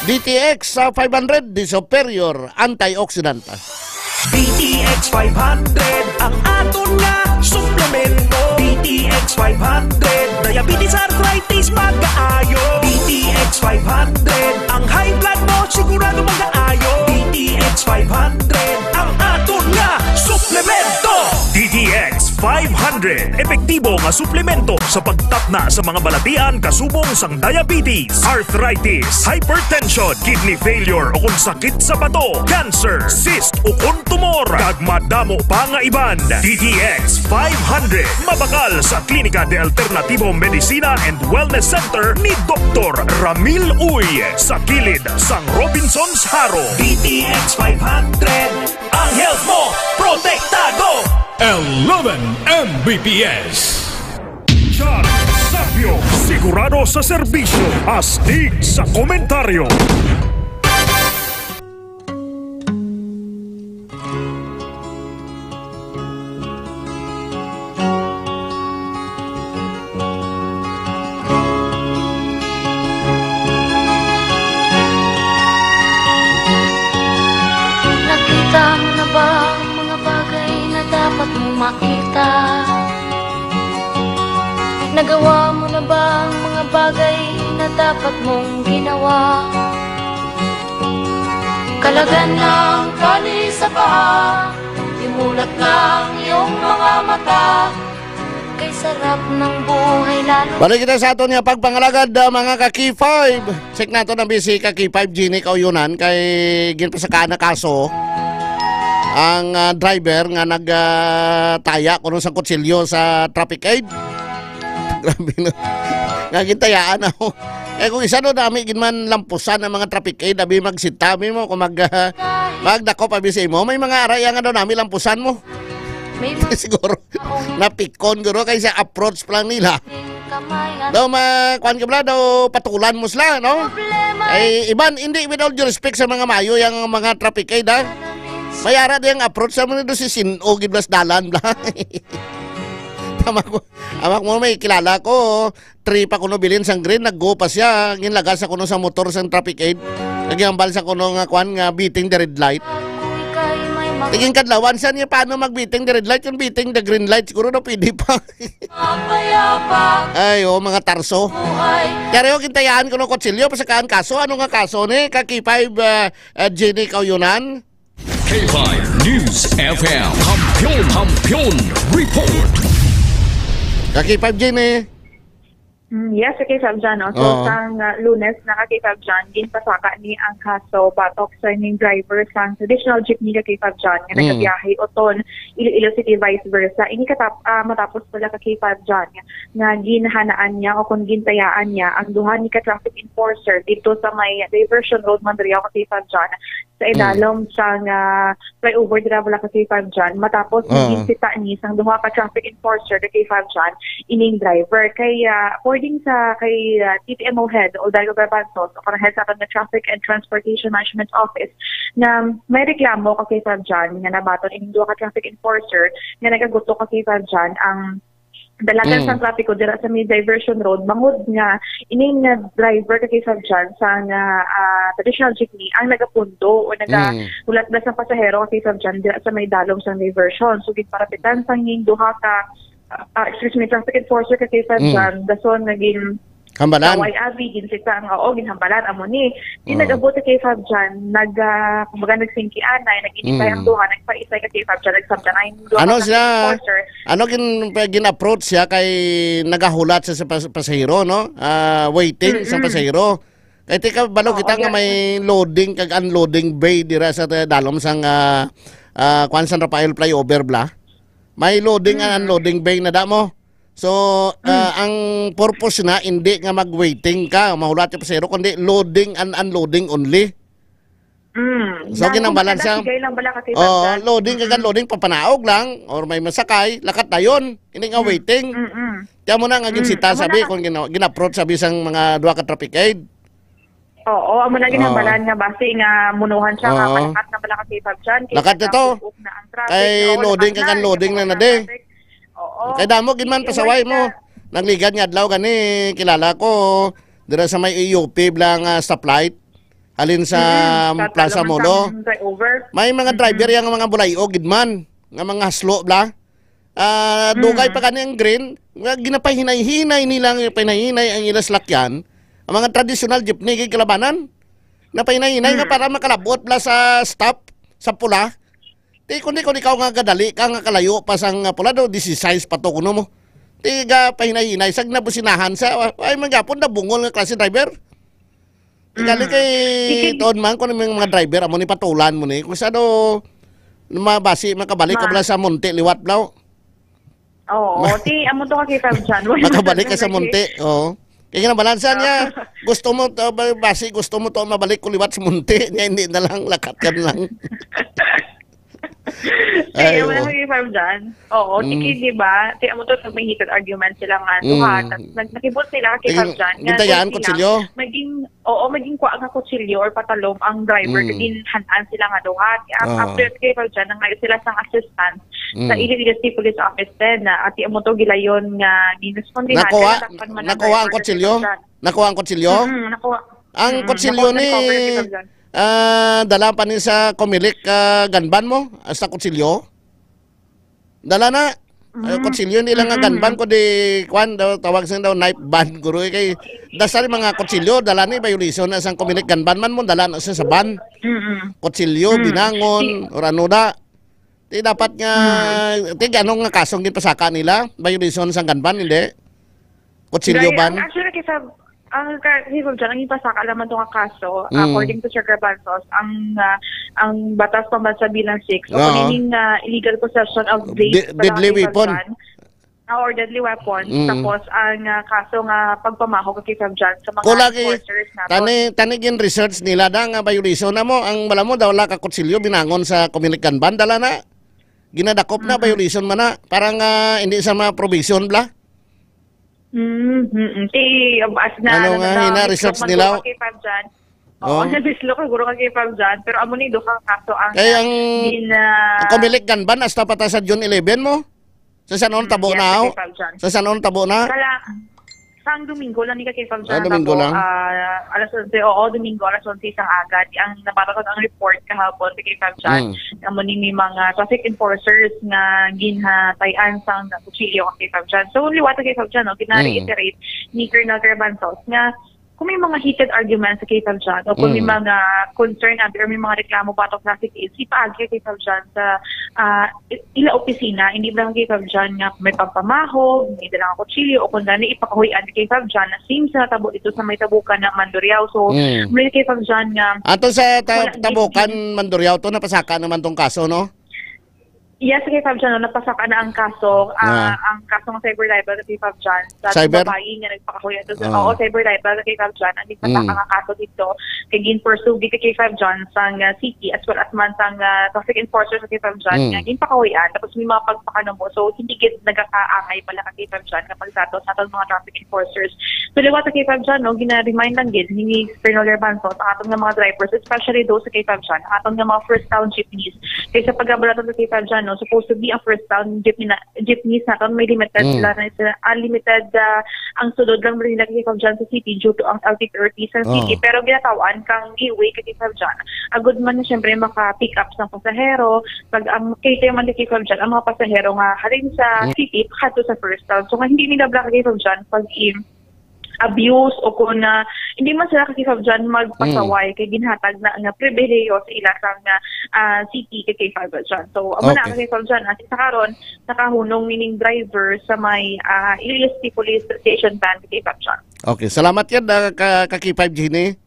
D T X sa five hundred, the superior antioxidant. D T X five hundred ang aton nga suplemento. D T X five hundred, diabetes, arthritis, magaayo. D T X five hundred, ang high blood mo sigurado magaayo. D T X five hundred ang aton nga suplemento. D T X five hundred, epektibo nga suplemento sa pagtatna sa mga balatian kasubong sang diabetes, arthritis, hypertension, kidney failure o kon sakit sa bato, cancer, cyst o kon tumor, kag madamo pa nga iban. D T X five hundred, mabakal sa Klinika de Alternativo Medicina and Wellness Center ni Doktor Ramil Uy, sa kilid sang Robinsons Jaro. D T X five hundred, ang health mo protektado. Eleven M B P S. Char Sapyo, sigurado sa serbisyo, astig sa komentaryo. Nakita mo na ba ang mga bagay na dapat mong makita? Nagawa mo na ba ang mga bagay na dapat mong ginawa? Kalagan na ang kali sa paa, imulat na ang iyong mga mata. Kay sarap ng buhay lalo. Balik kita sa aton nga pagpangalagad, ah, mga ka-K five. Check nato ang busy ka-K five, Jeannie Kauyonan, kay ginpasakaan na kaso ang, ah, driver nga nag, ah, taya kuno sa kutsilyo sa traffic aid. Grabe, no? Nga gintayaan ako. Eh, kung isa, no, nami gid man lampusan ang mga traffic aid, abi, magsita, abi mo, kung mag, ah, magdakop, abi, sa imo, may mga araya nga daw nami lampusan mo. May mga Siguro, napikon, guro, kay sa approach pa lang nila. Daw ma, kuan ka bala, daw patulan mo sila, no? Ay, iban, hindi, with all due respect sa mga mayo, yung mga traffic aid, ha? May ara di ang approach sa mga doon si Sin-o, gid blas dalan, bla. Tama ko. Amak mo, may kilala ko, three pa kuno bilin sang green, nag-go pa siya, ginlagas sa kuno sa motor sang traffic aid. Naghambal sa kuno nga kuan nga beating the red light. Tiging kadlawan siya niya paano mag-beating the red light, kung beating the green light, siguro na pwede pa. Ay, oh, mga tarso. Kaya rin, gintayahan ko ng kutsilyo, pasakaan kaso. Ano nga kaso ni? Kaki five, uh, uh, Jenny Kauyonan? K five News F M. Kampiyon, Kampiyon Report. Kaki five Jenny. Mm, yes, okay, Fab John, no? So, Oo. sang, ah, Lunes na ka kay Fab John, ginpasaka ni ang kaso batok sa ning driver sang traditional jeepney ka kay Fab John nga Mm. nagabiyahe uton Iloilo City vice versa. Ini katap-, ah, matapos pala ka kay Fab John nga ginhanaan niya o kung gintayaan niya ang duha ni ka traffic enforcer dito sa may diversion road Mandurriao ka kay Fab John sa Mm. idalom sang, ah, flyover dira bala ka kay Fab John. Matapos Oo. ginsita ni sang duha ka traffic enforcer ka kay Fab John ining driver. Kay, ah, according sa kay, ah, T T M O head, Oldargo Garbanzos, o kanang head sa aton nga Traffic and Transportation Management Office, na may reklamo ka kay Fab John nga nabaton ining duha ka traffic enforcer nga nagagutok ka kay Fab John ang dalagan Mm. sang trapiko dira sa may diversion road, bangod nga ining, ah, driver ka kay Fab John sang, ah, ah, traditional jeepney ang nagapundo o naga Mm. hulat na sang pasahero ka kay Fab John dira sa may dalom sang diversion. So, ginparapitan sang ning duha ka, ah, ah, excuse me, traffic enforcer ka kay Fab Mm. John, dason nga gin Hambalan. Kaway abi, ginsita nga, oo, ginhambalan, amo ni. Di Oo. nag-abot kay Fab John, nag, ah, kumbaga, nagsingkianay, nag-inipay ang Mm. duha, nagpaisay ka kay Fab John, nagsabdanay ang duha Ano ka sila, enforcer. ano gin-, gin-approach siya kay nagahulat sa, sa pas-, pasahero, no? Ah, waiting sa Mm-mm. pasahero. Kay tika, balo Oo, kita nga di- may loading kag unloading bay dira sa ta-, dalom sang, ah, ah, kwan, San Rafael flyover, bla. May loading and Mm. unloading bay na damo. So, ah, Mm. ang purpose na, hindi nga mag-waiting ka, mahulat yung pasahero, kundi loading and unloading only. Mm. So, Nang ginambalan kumbaga, siya. Sigay lang bala kasi Oo, pagka loading kag Mm. unloading, papanaog lang, or may masakay, lakat dayon. Hindi nga Mm. waiting. Mm-mm. Kaya mo na nga Mm. ginsita, Amo sabi, na. Kung gina-, gin-approach, sabi, sang mga duha ka traffic aid. Oo, amo na Oo. ginambalan nga basi nga munuhan siya nga Oo. malakat na bala kasi Fab John, kay Lakat na to. nagkakupok na ang traffic. Kay Oo, loading lakat kag na, unloading na na nagkakupok de. ang traffic. Oo. Kay damo gid man Kay pasaway mo. wala na. Nagligad nga adlaw gani, kilala ko, dira sa may A U P bla nga stoplight, halin sa Mm, sa Plaza talong Molo. May mga Mm-mm. driver yang mga bulayo gid man, nga mga haslo bla. Ah, dugay Mm. pa gani ang green, nga ginapahinay-hinay nila, nga ginapahinay-hinay ang ila salakyan, ang mga traditional jeepney kay kalabanan. Napahinay-hinay nga Mm. para makalabot bala sa stop, sa pula. Ti, kundi, kundi ikaw nga gadali ka nga kalayo pa sang, ah, pula, do, disisais pa to kuno mo. Ti, gapahinay-hinay, sa ginabusinahan sa, ay, manggapon na bungol nga klase driver. Ti, gali Mm. kay Sige. Tuon man, kung may mga driver, amo ni patulan mo ni. Kung sa do, mabasi, makabalik ka Ma- bala sa Monte, liwat, blaw. Oo, Ma- ti, amo to ka kay Fab John. Wala Makabalik ka na sa lagi. Monte, oo. Kaya nga, balansa niya, Ah. gusto mo to, ba-, basi, gusto mo to, mabalik ko liwat sa Monte, niya, hindi na lang, lakat ka na lang. Ti, Ay, amo na oo. kay Fab John. Oo, Mm. sige, di ba? Ti, amo to, nag-may heated argument sila nga, Mm. duha, tas nag-, nakibot sila kay Fab John, nga, gintagaan kung sila, kutsilyo? Maging, oo, maging kuha nga kutsilyo or patalom ang driver, Mm. ginhan-an sila nga duha. Ti, ang Oo. after kay Fab John, nangayo sila sang assistance sa Mm. Iloilo City Police Office ten, na ati amo to gilayon nga ginispondihan, Nakuha, pero takpan man ang nakuha ang driver kutsilyo? Sa Nakuha ang kutsilyo? Mm, nakuha. Ang Mm, kutsilyo nakuha ni, sa recovery kay Fab John. Ah, dala pa ni sa Comelec, ah, gun ban mo? Hasta kutsilyo? Dala na. Ah, Mm. kutsilyo, hindi lang nga gun ban, Mm-mm. kundi, kwan, daw, tawag sa daw, knife ban, guro, eh, kay, dasal mga kutsilyo, dala ni, violation na sang Comelec gun ban man mo, dala na siya sa ban. Mm-mm. Kutsilyo, Mm. binangon, Di- or ano da. Ti dapat nga, Mm. ti ano nga kasong ginpasaka nila? Violation sang gun ban, hindi? Kutsilyo Gaya, ban? ang actually, kay Fab, ang ka-, kay Fab John, ang ginpasaka lamang to nga kaso, Mm. according to Sir Garbanzos, ang, ah, ang batas pambansa bilang six, o Oo. kung ining, ah, illegal possession of De-, blades, deadly pala kay Fab weapon. John, ah, or deadly weapon. Mm. Tapos, ang, ah, kaso nga pagpamaho kay Fab John sa mga Kulang, eh, enforcers nato. Tani, tani gin-research nila da nga violation na mo. Ang bala mo, daw wala ka kutsilyo, binangon sa Comelec gun ban, dala na. Ginadakop na, Mm-mm. violation man na. Parang, ah, hindi sa mga probation, bla? Mm, mm-mm. Ti, um, as na, Ano ano nga, na, hina, na, research man nila? Guro ka kay Fab John. Oo, Oh. na-dislo ka, guro ka kay Fab John. Pero amo ni, duha ka kaso ang Kay ang, gina- ang Comelec gun ban, hasta pa ta sa June eleven mo? Sa San On Mm, tabo yes, na, kay oh? Fab John. Sa San On tabo na? Kala, sang Domingo lang ni ka kay Fab John Ah, Domingo tabo, lang? ah, alas onse, oo, Domingo, alas onse sang aga. Di ang nabasa ko ang report kahapon kay Fab John. Mm. Amo ni may mga traffic enforcers nga ginhatay-an sang kutsilyo kay Fab John. So, liwat kay Fab John, no? Mm. Gina-reiterate ni Colonel Garbanzos nga Kung may mga heated arguments sa K five John o kung may Mm. mga concern abi or may mga reklamo batok sa traffic aids, ipaagi kay K five John sa, ah, i-, ila opisina. Hindi lang kay K five John nga may pampamahog, may dalang kutsilyo, o kung gani ipakahuyan kay K five John na same sa natabo dito sa may Tabukan na Mandurriao. So, Mm. may kay K five John nga Ato sa ta-, wala, Tabukan, di, Mandurriao to, napasaka naman tong kaso, no? Yes, kay Fab John, no, napasaka na ang kaso, ah, Ah. ang kaso ng cyber libel kay Fab John sa Cyber? babayi nga nagpakahuyan to sa, Ah. oo, cyber libel kay Fab John, ang ginpasaka Mm. nga kaso dito, kay gin-pursue gid kay Fab John sang, ah, city as well as man sang, ah, traffic enforcer sa kay Fab John Mm. nga ginpakahuyan, tapos may mga pagpakanumo. So, hindi gid nagakaangay pala ka kay Fab John nga pagtrato sa aton mga traffic enforcers. So, liwat sa kay Fab John, no, gina-remind lang gid ni Colonel Garbanzo sa aton nga mga drivers, especially those sa kay Fab John, ang aton nga mga first town jeepneys. Kay sa pagkabalaton sa K five John, no, supposed to be ang first town jeepney na, jeepneys naton may limited Mm. lang na sila, ah, limited, ah, ang sulod lang nila kay K five John sa city due to ang L T P R P sa Oh. city. Pero ginatawan kang highway kay K five John. Agud man na siyempre maka-pick up sang pasahero. Pag ang kay man kay K five John, ang mga pasahero nga halin sa Mm. city, pakadto sa first town. So, nga hindi nila bala kay K five John pag-i-, abuse o kung na hindi man sila kakisab dyan magpasaway Mm. kay ginhatag na nga pribilehiyo sa ila sang, ah, city kay K five John. So, amo na Okay. ang K five John. At sa karon, nakahunong nining driver sa may, ah, Iloilo City Police Station van kay K five John. Okay, salamat yan, ah, ka, ka K five Jeannie.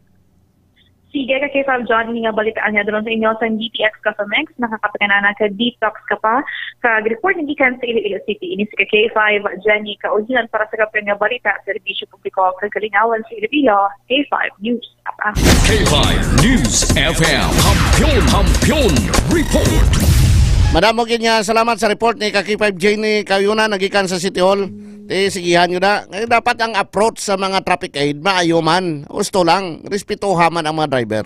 Sige, ka K five John, ini nga balitaan niya doon sa inyo sa D T X Cafe Mix. Nakakapagana na ka detox ka pa. Kag report na gikan sa Iloilo City. Ini si ka K five, Jenny Kauhilan para sa Kape nga Balita, Serbisyo Publiko, Kagalingawan sa Iloilo, K five News F M. K five News F M. Kampiyon, kampiyon, report. Madamo gid nga salamat sa report ni ka K five Jenny Kauhilan, nagikan sa City Hall. Ti, sigihan nyo na. Ngayon, dapat ang approach sa mga traffic aid, maayo man. Gusto lang, respetuha man ang mga driver.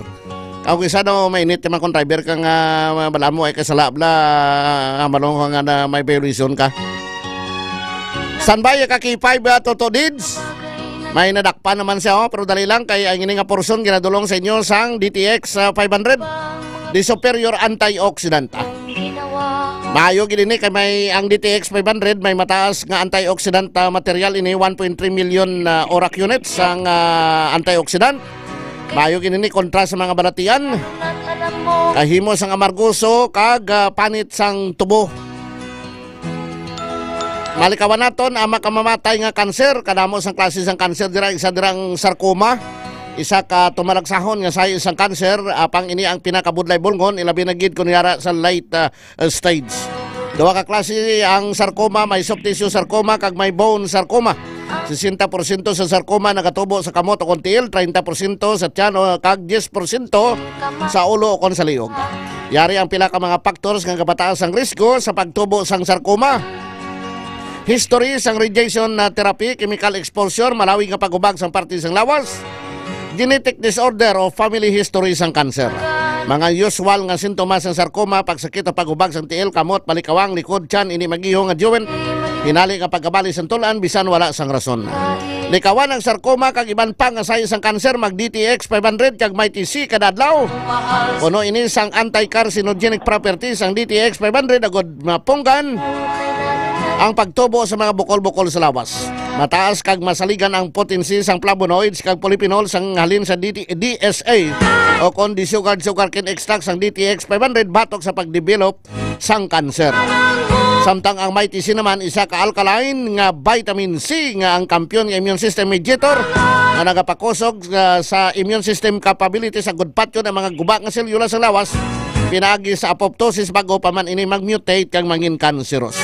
Kag isa daw, mainit naman kung driver ka nga, ah, bala mo ay kasala, bla, ah, malong ka nga na may violation ka. Standby ka K five, ah, Toto Dids. May nadakpan naman siya, oh, pero dali lang kay ang ini nga portion ginadulong sa inyo sang D T X, ah, five hundred. The Superior Antioxidant. Maayo gid ini kay may ang D T X five hundred, may mataas nga antioxidant, ah, material ini, one point three million, ah, ORAC units ang, ah, antioxidant. Maayo gid ini kontra sa mga balatian. Kahimo sang amargoso kag, ah, panit sang tubo. Malikawan naton ang makamamatay nga kanser. Kadamo sang klase sang kanser dira, isa dira ang sarcoma. Isa ka tumalagsahon nga sahi sang kanser, apang ini ang pinakabudlay bulngon, ilabi na gid kon yara sa late, ah, stage. Duha ka klase ang sarcoma, may soft tissue sarcoma kag may bone sarcoma. Sesenta porsyento sa sarcoma nagatubo sa kamot o kon tiil, treinta porsyento sa tiyan o kag diyes porsyento sa ulo o kon sa liog. Yari ang pila ka mga factors nga gapataas ang risgo sa pagtubo sang sarcoma. History sang radiation na therapy, chemical exposure, malawig nga paghubag sang parte sang lawas, genetic disorder o family history sang cancer. Mga usual nga sintomas sang sarcoma, pagsakit o paghubag sang tiil, kamot, balikawang, likod, tiyan, ini mag-iho nga joint, hinali nga pagkabali sang tul-an bisan wala sang rason. Likawan ang sarcoma kag iban pa nga sahi sang cancer, mag D T X five hundred kag Mighty C kada adlaw. Puno ini sang anti-carcinogenic properties ang D T X five hundred, agud mapunggan ang pagtubo sa mga bukol-bukol sa lawas. Mataas kag masaligan ang potency sang flavonoids kag polyphenols sang halin sa D T, D S A o kon disugared sugarcane extract sang D T X five hundred batok sa pagdevelop sang kanser. Samtang ang Mighty C naman, isa ka alkaline nga vitamin C nga ang kampiyon nga immune system mediator nga nagapakusog, ah, sa immune system capability sa gudpatyon ang mga guba nga selyula sa lawas pinaagi sa apoptosis bago pa man ini mag-mutate kag mangin cancerous.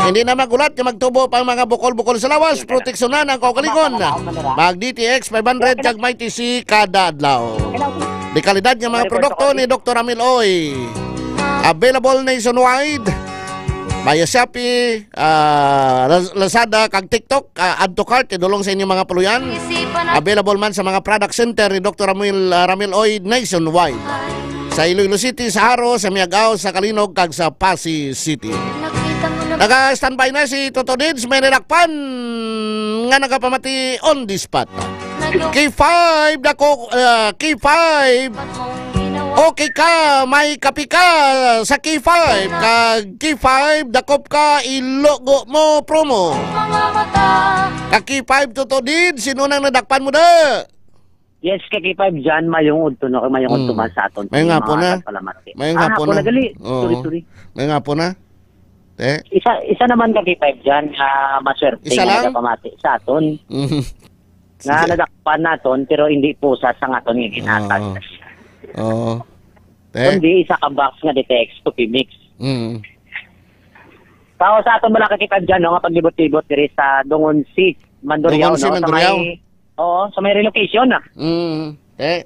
Hindi na magulat nga magtubo pa ang mga bukol-bukol sa lawas, proteksyonan ang kaugalingon. Mag D T X five hundred kag Mighty C kada adlaw. Dekalidad nga mga produkto ni Doktor Amil Oy. Available nationwide. Via Shopee, ah, Laz-, Lazada, kag TikTok, ah, add to cart, idulong sa inyong mga puluyan. Available man sa mga product center ni Doktor Ramil, ah, Ramil Oy nationwide. Sa Iloilo City, sa Jaro, sa Miagao, sa Calinog, kag sa Passi City. Naka-standby na si Toto Dids, may nilakpan nga nagapamati on the spot. K five, dako, ah, K five. Okay ka, may kapi ka sa K five. Kag K five, dakop ka, ilogo mo, promo. Ka K five, Toto Dids, sino nang nadakpan mo da? Yes, ka K five Jan, mayong udto, no? Mayong udto Mm. man sa aton Mayong team, hapon mga na. Kapalamati. Mayong Ah, hapon hapon na. na gali. Oo. Sorry, sorry. Mayong hapon na. Te? Isa, isa naman ka K five Jan nga maswerte Isa nga lang? nagapamati sa aton. Mhm. Nga Sige. nadakpan naton, pero hindi pusa sang aton nga ginhatag. Oo. Oo. Te? Kundi isa ka box nga D T X Coffee Mix. Mm. Tao sa aton bala ka K five Jan, no, nga paglibot-libot diri sa Dungonsi, Mandurriao, Dungonsi, no, sa Mandurriao. may Oo, sa may relocation na. Mm. Eh.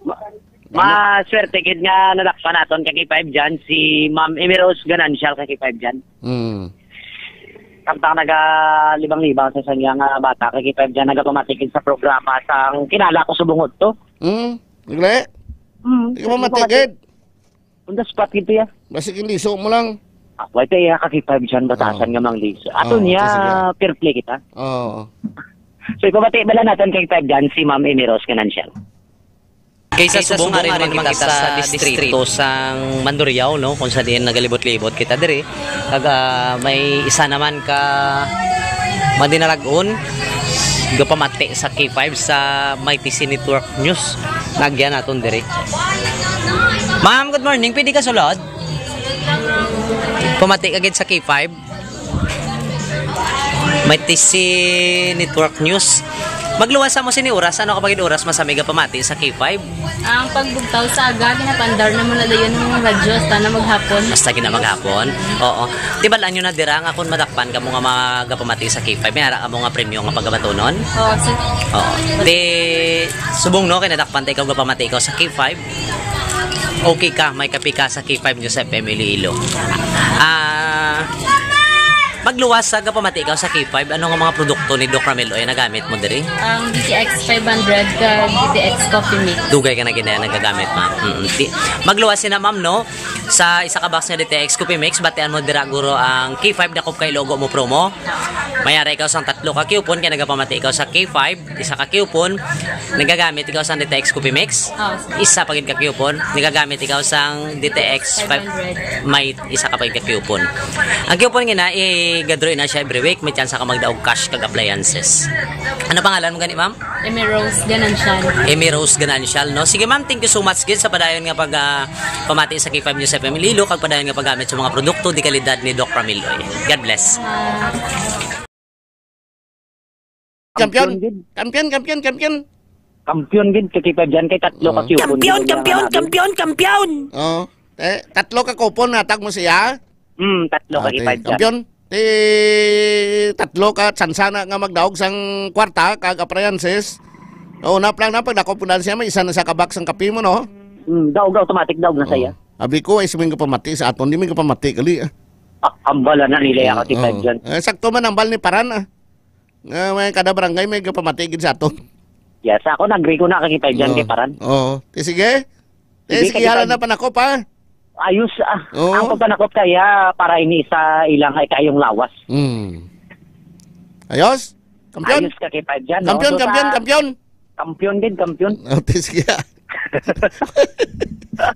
Ma-, maswerte gid nga nadakpan naton ka K five Jan, si Ma'am Amy Rose Ganancial ka K five Jan. Mm. Samtang nagalibang-libang sa sanya nga bata ka K five Jan, nagapamati gid sa programa sang Kinala Ko Subong Udto. Mm. Nagle? Mm. Di ka mamati gid. On the spot gid, ya. Basta ginliso mo lang. Ah, wala tayo kakipag dyan, batasan Oo. nga mang liso. Ato Oo, niya, sige. fair play kita. Oo. So, ipabati bala natin kay Five Jan si Ma'am Amy Rose Ganancial. Kaysa Kaysa subong, subong, ari ari naman naman kita kita sa sa distrito distrito. sang Mandurriao, no? Kung sa diin nagalibot-libot kita diri. Kag, ah, may isa naman ka madinarag-on. Gapamati sa K five sa Mighty C Network News. Nagyan naton diri. Ma'am, good morning. Pwede ka sulod? Pamati ka gid sa K five. May T C Network News. Magluwas sa mo sini oras. Ano ka pa gid oras masami gapamati sa K five? Ang pagbugtaw sa aga, ginapandar na mo na dayon ng radyo, hasta na maghapon. Basta gina maghapon? Oo. Di ba, nyo na dira nga kung madakpan ka mo nga magapamati sa K five, may ara ka mo nga premyo nga pagabatunon? Oo, sir. Oo. Di, subong, no, kay nadakpan ta ikaw gapamati ikaw sa K five. Okay ka, may kapi ka sa K five News F M Iloilo. Ah, magluwas sa gapamati ikaw sa K five, ano nga mga produkto ni Doc Ramil Uy nagamit mo diri? Ang D T X five hundred kag D T X Coffee Mix. Dugay ka na gid na nagagamit, ma'am. Mm. Di, magluwas sina, ma'am, no? Sa isa ka box nga D T X Coffee Mix, batian mo dira guro ang K five dakop ka ilogo mo promo. May ara ikaw sang tatlo ka coupon kay nagapamati ikaw sa K five, isa ka coupon, nagagamit ikaw sang D T X Coffee Mix. Oh, sige. Isa pa gid ka coupon, nagagamit ikaw sang D T X five, five hundred. May isa ka pa gid ka coupon. Ang coupon nga na, i-gadraw na siya every week, may chance ka magdaog cash kag appliances. Ano pangalan mo gani, ma'am? Amy Rose Ganancial. Amy Rose Ganancial, no? Sige, ma'am, thank you so much gid sa padayon nga pag, ah, pamati sa K five News F M Iloilo, kag padayon nga paggamit sa mga produkto de kalidad ni Doc Ramil Uy. God bless. Ah. Kampiyon. Kampiyon gid. Kampiyon, kampiyon, kampiyon. Kampiyon gid, kay K five Jan, kay tatlo Oo. ka coupon Kampiyon, gid ang kampiyon, nahanap. kampiyon, kampiyon. Oo. Eh, tatlo ka coupon, natag mo siya? Hmm, tatlo ka Ah, K five Jan. Kampiyon. Ti tatlo ka tsansa na nga magdaog sang kwarta kag appliances. Una pa lang na, pag nakupunan siya, may isa na sa kabak sang kape mo, no? Hmm, daog, automatic daog na Oo. saya. Abi ko, ay, suming ka pamati sa aton, di may ka pamati, gali, ah. Ah, hambal na nila yung Oo, K five oo. Jan. Eh, sakto man ang hambal ni Paran, ah. Nga may kada barangay may kapamati gid sa aton. Yes, ako nag-agree ko na kay K five Jan Oo. kay Paran. Oo. Ti sige. Ti Sige, sige, kay hala Paran. na panakop, ha? Ayos, ah. Oo. Ang pagpanakop kaya para ini sa ilang ay kayong lawas. Hmm. Ayos? Kampiyon? Ayos ka kay Five Jan, no? Kampiyon, So, kampiyon, sa kampiyon. Kampiyon din, kampiyon. Oh, ti sige.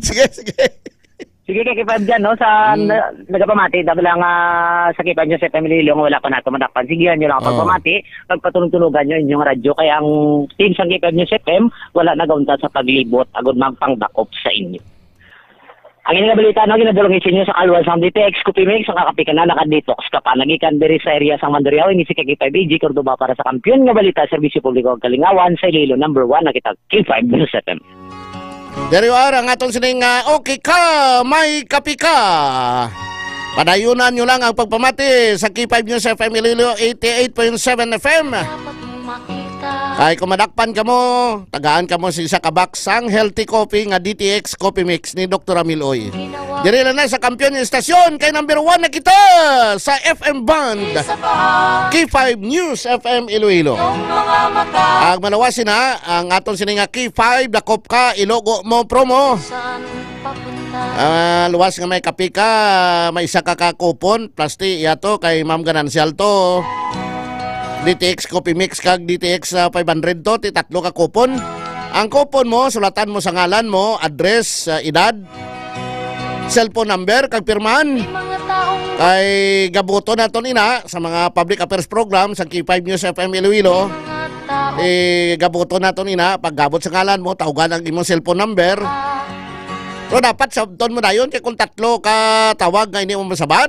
Sige, sige. Sige, kay Five Jan, no? Sa Mm. na-, nagapamati, dahil lang, ah, sa K five Jan sa family, yung wala pa nato madakpan. Sige, yan, yun lang ang Oo. pagpamati. Pagpatulog-tulogan nyo inyong radyo. Kaya ang team sa K five News F M, wala nagaunta sa paglibot, agud magpangdakop sa inyo. Ang inyong balita, no, ginadulong sa inyo sa Kalwal Sound D T X, Coffee Mix, ang kakape ka na, naka-detox ka pa. Nagikan diri sa area sang Mandurriao, ini si K five A G Cordoba para sa Kampiyon nga Balita, Serbisyo Publiko ug Kalingawan, sa Iloilo number one, nakita K five News F M. Diri are ang aton sining, ah, okay ka, may kape ka. Padayunan nyo lang ang pagpamati sa K five News F M Iloilo, eighty-eight point seven F M. Ay, kung madakpan kamo, tagaan kamo sa isa ka box sang healthy coffee nga D T X Coffee Mix ni Doktor Amil Oy. Diri lang na sa Kampiyon nga Estasyon, kay number one na kita sa F M Band. K five News F M Iloilo. Ang malawas sina, ang aton sini nga K five, dakop ka, ilogo mo, promo. Ah, luwas nga may kape ka, may isa ka ka coupon, plasti, iya to, kay Ma'am Ganancial to. D T X Coffee Mix kag D T X, ah, five hundred to, ti tatlo ka coupon. Ang coupon mo, sulatan mo sa ngalan mo, address, ah, edad, cellphone number, kag pirmahan. Kay gabuto naton ina sa mga public affairs program sa K five News F M Iloilo. Eh, gabuton naton ina, pag gabot sa ngalan mo, tawgan ang imong cellphone number. Pero dapat sabton mo dayon, kay kung tatlo ka tawag nga hindi mo masabat,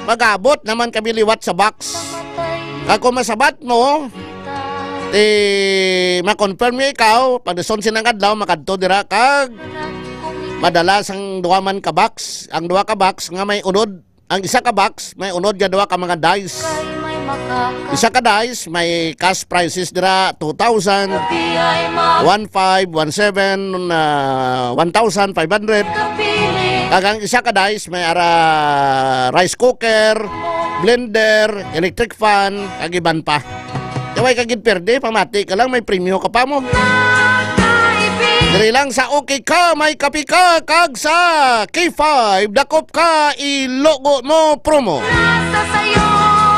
mag-abot naman kami liwat sa box. Kag kung masabat mo, eh, ma-confirm niya ikaw, pag dason silang adlaw, makadto dira kag madala sang duha man ka box. Ang duha ka box nga may unod, ang isa ka box may unod nga duha ka mga dice. Isa ka dice may cash prizes dira, two thousand, one five, one seven, ah, one thousand five hundred. Kag ang isa ka dice may ara rice cooker, blender, electric fan, kag iban pa. Kay way ka gid perde, pamati ka lang, may premyo ka pa mo. Diri lang sa Okay Ka, may kape ka, kag sa K five, dakop ka, ilogo mo promo.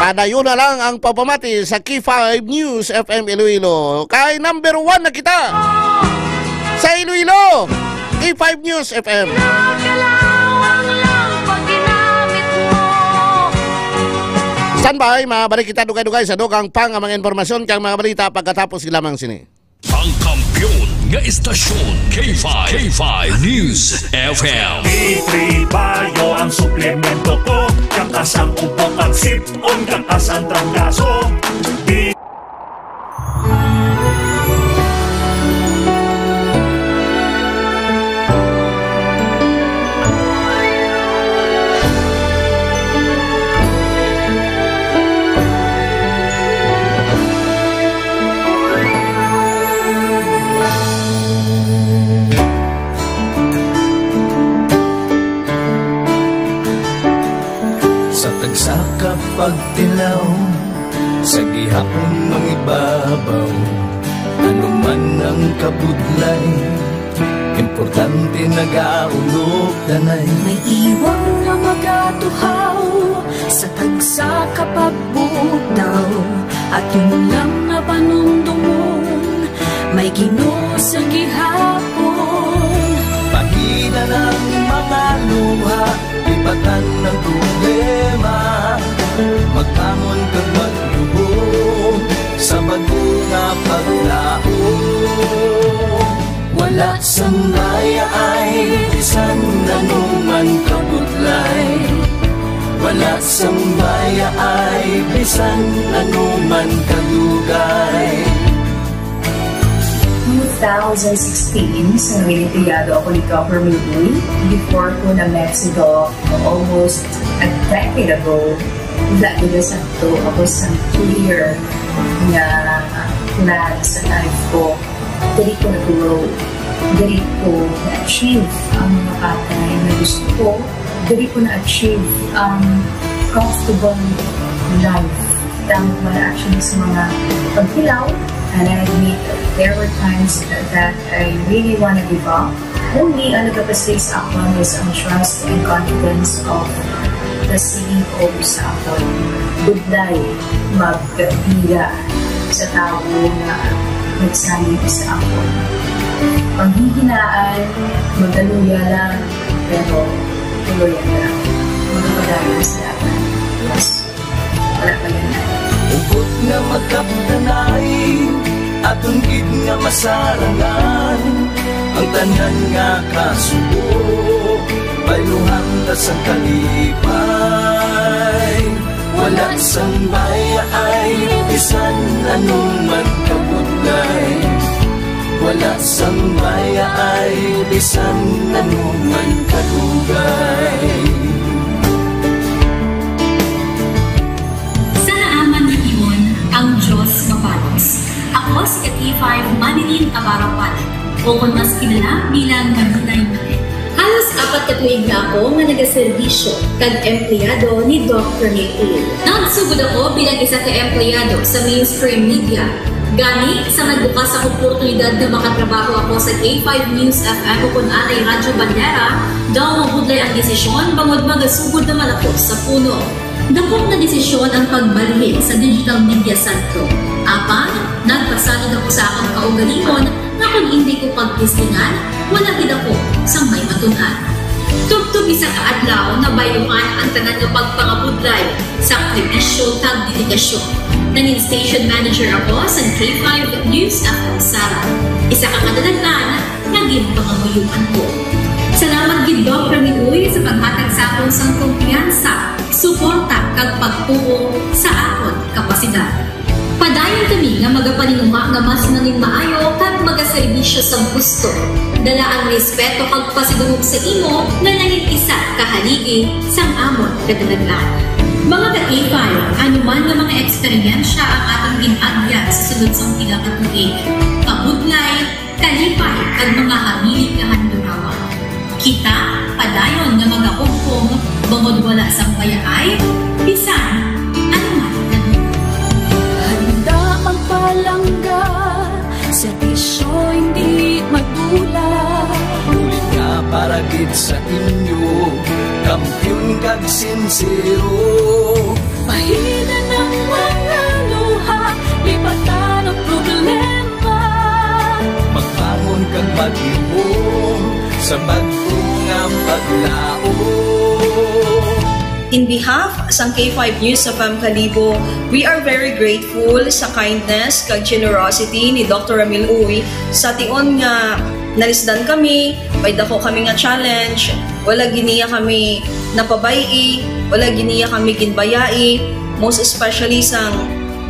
Padayon na lang ang pagpamati sa K five News F M Iloilo. Kay number one na kita sa Iloilo, K five News F M. Kalawang lang pag ginamit mo. Standby, mabalik kita dugay-dugay sa dugang pa nga mga impormasyon kag mga balita pagkatapos lamang sini. Ang kampiyon nga istasyon, K five, K five News F M. Di Tree Bio ang suplemento ko. Kakas ang ubo, pagsip-on, kakas ang trangkaso. Di Sa tagsa ka pagtilaw, sa gihapon mangibabaw, ano man ang kabudlay, importante nagaulog danay. May iwang nga magatuhaw sa tagsa ka pagbutaw, aton lang nga panumdumon, may Ginoo sa gihapon. Pahina ng mga luha, lipatan ng problema, magbangon kag magluhod sa bag-o nga paglaom. Wala sang baya ay bisan anuman kabudlay. Wala sang baya ay bisan anuman kadugay. Two thousand sixteen, sa Noyenteyado ako ni Governor Uy, before ko na Mexico almost a decade ago. Wala nila sa to, ako sa clear nga plan sa life ko. Diri ko nag-grow. Diri ko na-achieve ang mga bagay na gusto ko. Diri ko na-achieve ang comfortable life. Tama ko na actually sa mga pagkilaw. And I admit, there were times that I really wanna give up. Only ang nagapastay sa akon is ang trust and confidence of the C E O sa akon. Budlay magpila sa tawo nga nagsalig sa akon. Panghihinaan, magkaluya lang, pero tuloy lang. Magpadayon sa akon. Yes. Wala pa yan. Hugot nga magkapdanay, aton gid nga masarangan ang tanan nga kasubo. Bayluhan ta sang kalipay, wala sang baya ay bisan anuman kabudlay. Wala sang baya ay bisan anuman kadugay. Sa naaman nga tion, ang Dios mabalos. Ako si K five Manilin Abarapan, o kon mas kilala bilang Maninay Manet. Halos apat ka tuig na ako nga nagaserbisyo kag empleyado ni Doc Rene Tulio. Nagsugod ako bilang isa ka empleyado sa mainstream media. Gani, sa nagbukas ang oportunidad nga makatrabaho ako sa K five News F M o kon anay Radyo Bandera, daw mabudlay ang desisyon bangod magasugod naman ako sa puno. Dako nga desisyon ang pagbalhin sa digital media sentro. Apan, nagpasalig ako sa akon kaugalingon nga kon indi ko pagtistingan, wala gid ako sang may matun-an. Tubtob isa ka adlaw, nabayluhan ang tanan nga pagpangabudlay, sakripisyo, kag dedikasyon. Nangin station manager ako sa K five News F M Sala. Isa ka kadalagan nga ginpangamuyoan ko. Salamat gid, Doc Ramil Uy, sa paghatag sa akon sang kumpiyansa, suporta, kag pagtuo sa akon kapasidad. Padayon kami nga magapaninguha nga mas nangin maayo kag magaserbisyo sa gusto. Dala ang respeto kag pasidungog sa imo nga nangin isa ka haligi sang amon kadalagan. Mga ka-K five, ano man nga mga eksperyensya ang aton gin-agyan sa sulod sang pila ka tuig, kabudlay, kalipay, kag mga hamilit nga handurawan, kita padayon nga magahugpong bangod wala sang bayaay bisan ano man. Handa magpalangga, serbisyo hindi madula. Ulit nga para gid sa inyo, kampiyon kag sinsero. Bahinan ang mga luha, lipatan ang problema. Magbangon kag maghimom sa bag-o nga paglaom. In behalf sang K five News F M Kalibo, we are very grateful sa kindness kag generosity ni Doctor Ramil Uy sa tion nga nalisdan kami, may dako kami nga challenge, wala gid niya kami napabay-i, wala gid niya kami ginbayai, most especially sang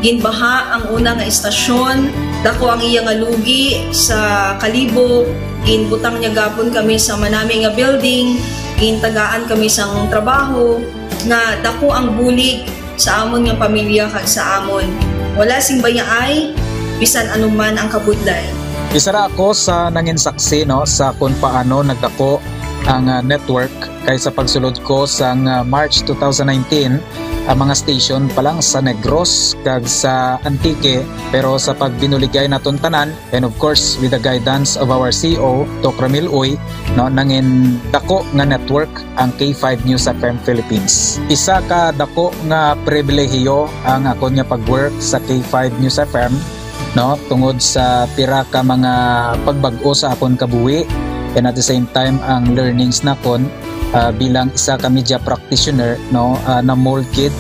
ginbaha ang una nga istasyon, dako ang iya nga lugi sa Kalibo, ginbutang niya gapon kami sa manami nga building, gintagaan kami sang trabaho, nga dako ang bulig sa amon nga pamilya kag sa amon. Wala sing bayaay, bisan anuman ang kabudlay. Isa ra ako sa nangin saksi, no, sa kung paano nagdako ang, ah, network, kay sa pagsulod ko sang, ah, March two thousand nineteen, ang mga station pa lang sa Negros kag sa Antique, pero sa pagbinuligay naton tanan, and of course, with the guidance of our C E O, Doc Ramil Uy, no, nangin dako nga network ang K five News F M Philippines. Isa ka dako nga pribilehiyo ang akon nga pag-work sa K five News F M, no, tungod sa pira ka mga pagbag-o sa akon kabuhi, and at the same time ang learnings nakon, ah, bilang isa ka media practitioner, no, ah, na-mold gid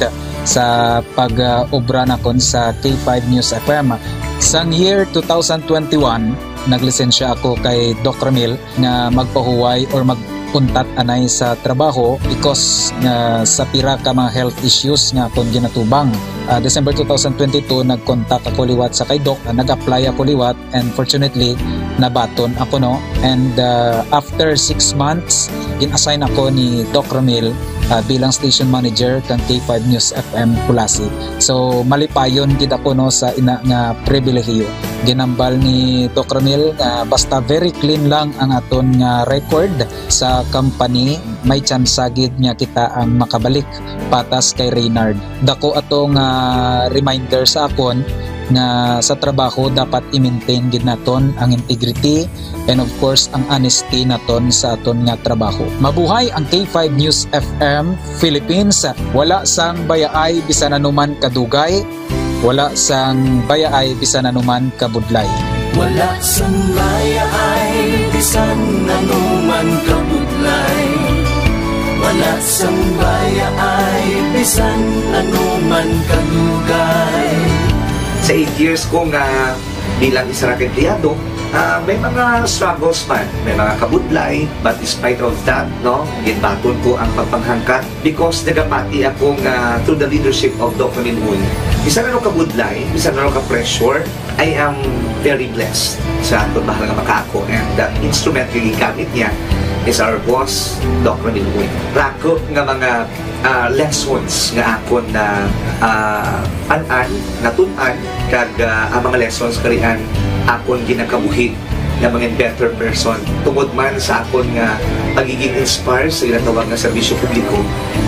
sa pag, ah, obra nakon sa K five News F M. Sang year two thousand twenty-one, naglisensya ako kay Doc Ramil nga magpahuway or mag-untat anay sa trabaho because nga sa pira ka mga health issues nga akon ginatubang. Ah, December two thousand twenty-two, nag-contact ako liwat sa kay Doc, ah, nag-apply ako liwat, and fortunately, nabaton ako, no? And, ah, after six months, gin-assign ako ni Doc Ramil, ah, bilang station manager kang K five News F M Culasi. So, malipayon gid ako, no, sa ina nga pribilehiyo. Ginambal ni Doc Ramil nga basta very clean lang ang aton nga record sa company, may tsansa gid nga kita ang makabalik patas kay Reynard. Dako ato nga reminder sa akon nga sa trabaho dapat i-maintain gid naton ang integrity and of course ang honesty naton sa aton nga trabaho. Mabuhay ang K five News F M Philippines. Wala sang bayaay bisan anuman kadugay, wala sang bayaay bisan anuman kabudlay. Wala sang bayaay bisan anuman kabudlay. Wala sang bayaay bisan anuman kadugay. Sa eight years ko nga bilang isa ra ka empleyado, ah, may mga struggles man, may mga kabudlay, but despite of that, no, ginbaton ko ang pagpanghangkat because nagapati ako nga through the leadership of Doc Ramil Uy, isa na ka budlay, isa na ka pressure, I am very blessed sa aton mahal nga makaako, and the instrument nga gigamit niya is our boss, Doc Ramil Uy. Rako nga mga, ah, lessons nga akon na, ah, an-an, natun-an, kag, ah, ang mga lessons karian akon ginakabuhi nga mga better person tungod man sa akon nga pagiging inspire sa ginatawag nga serbisyo publiko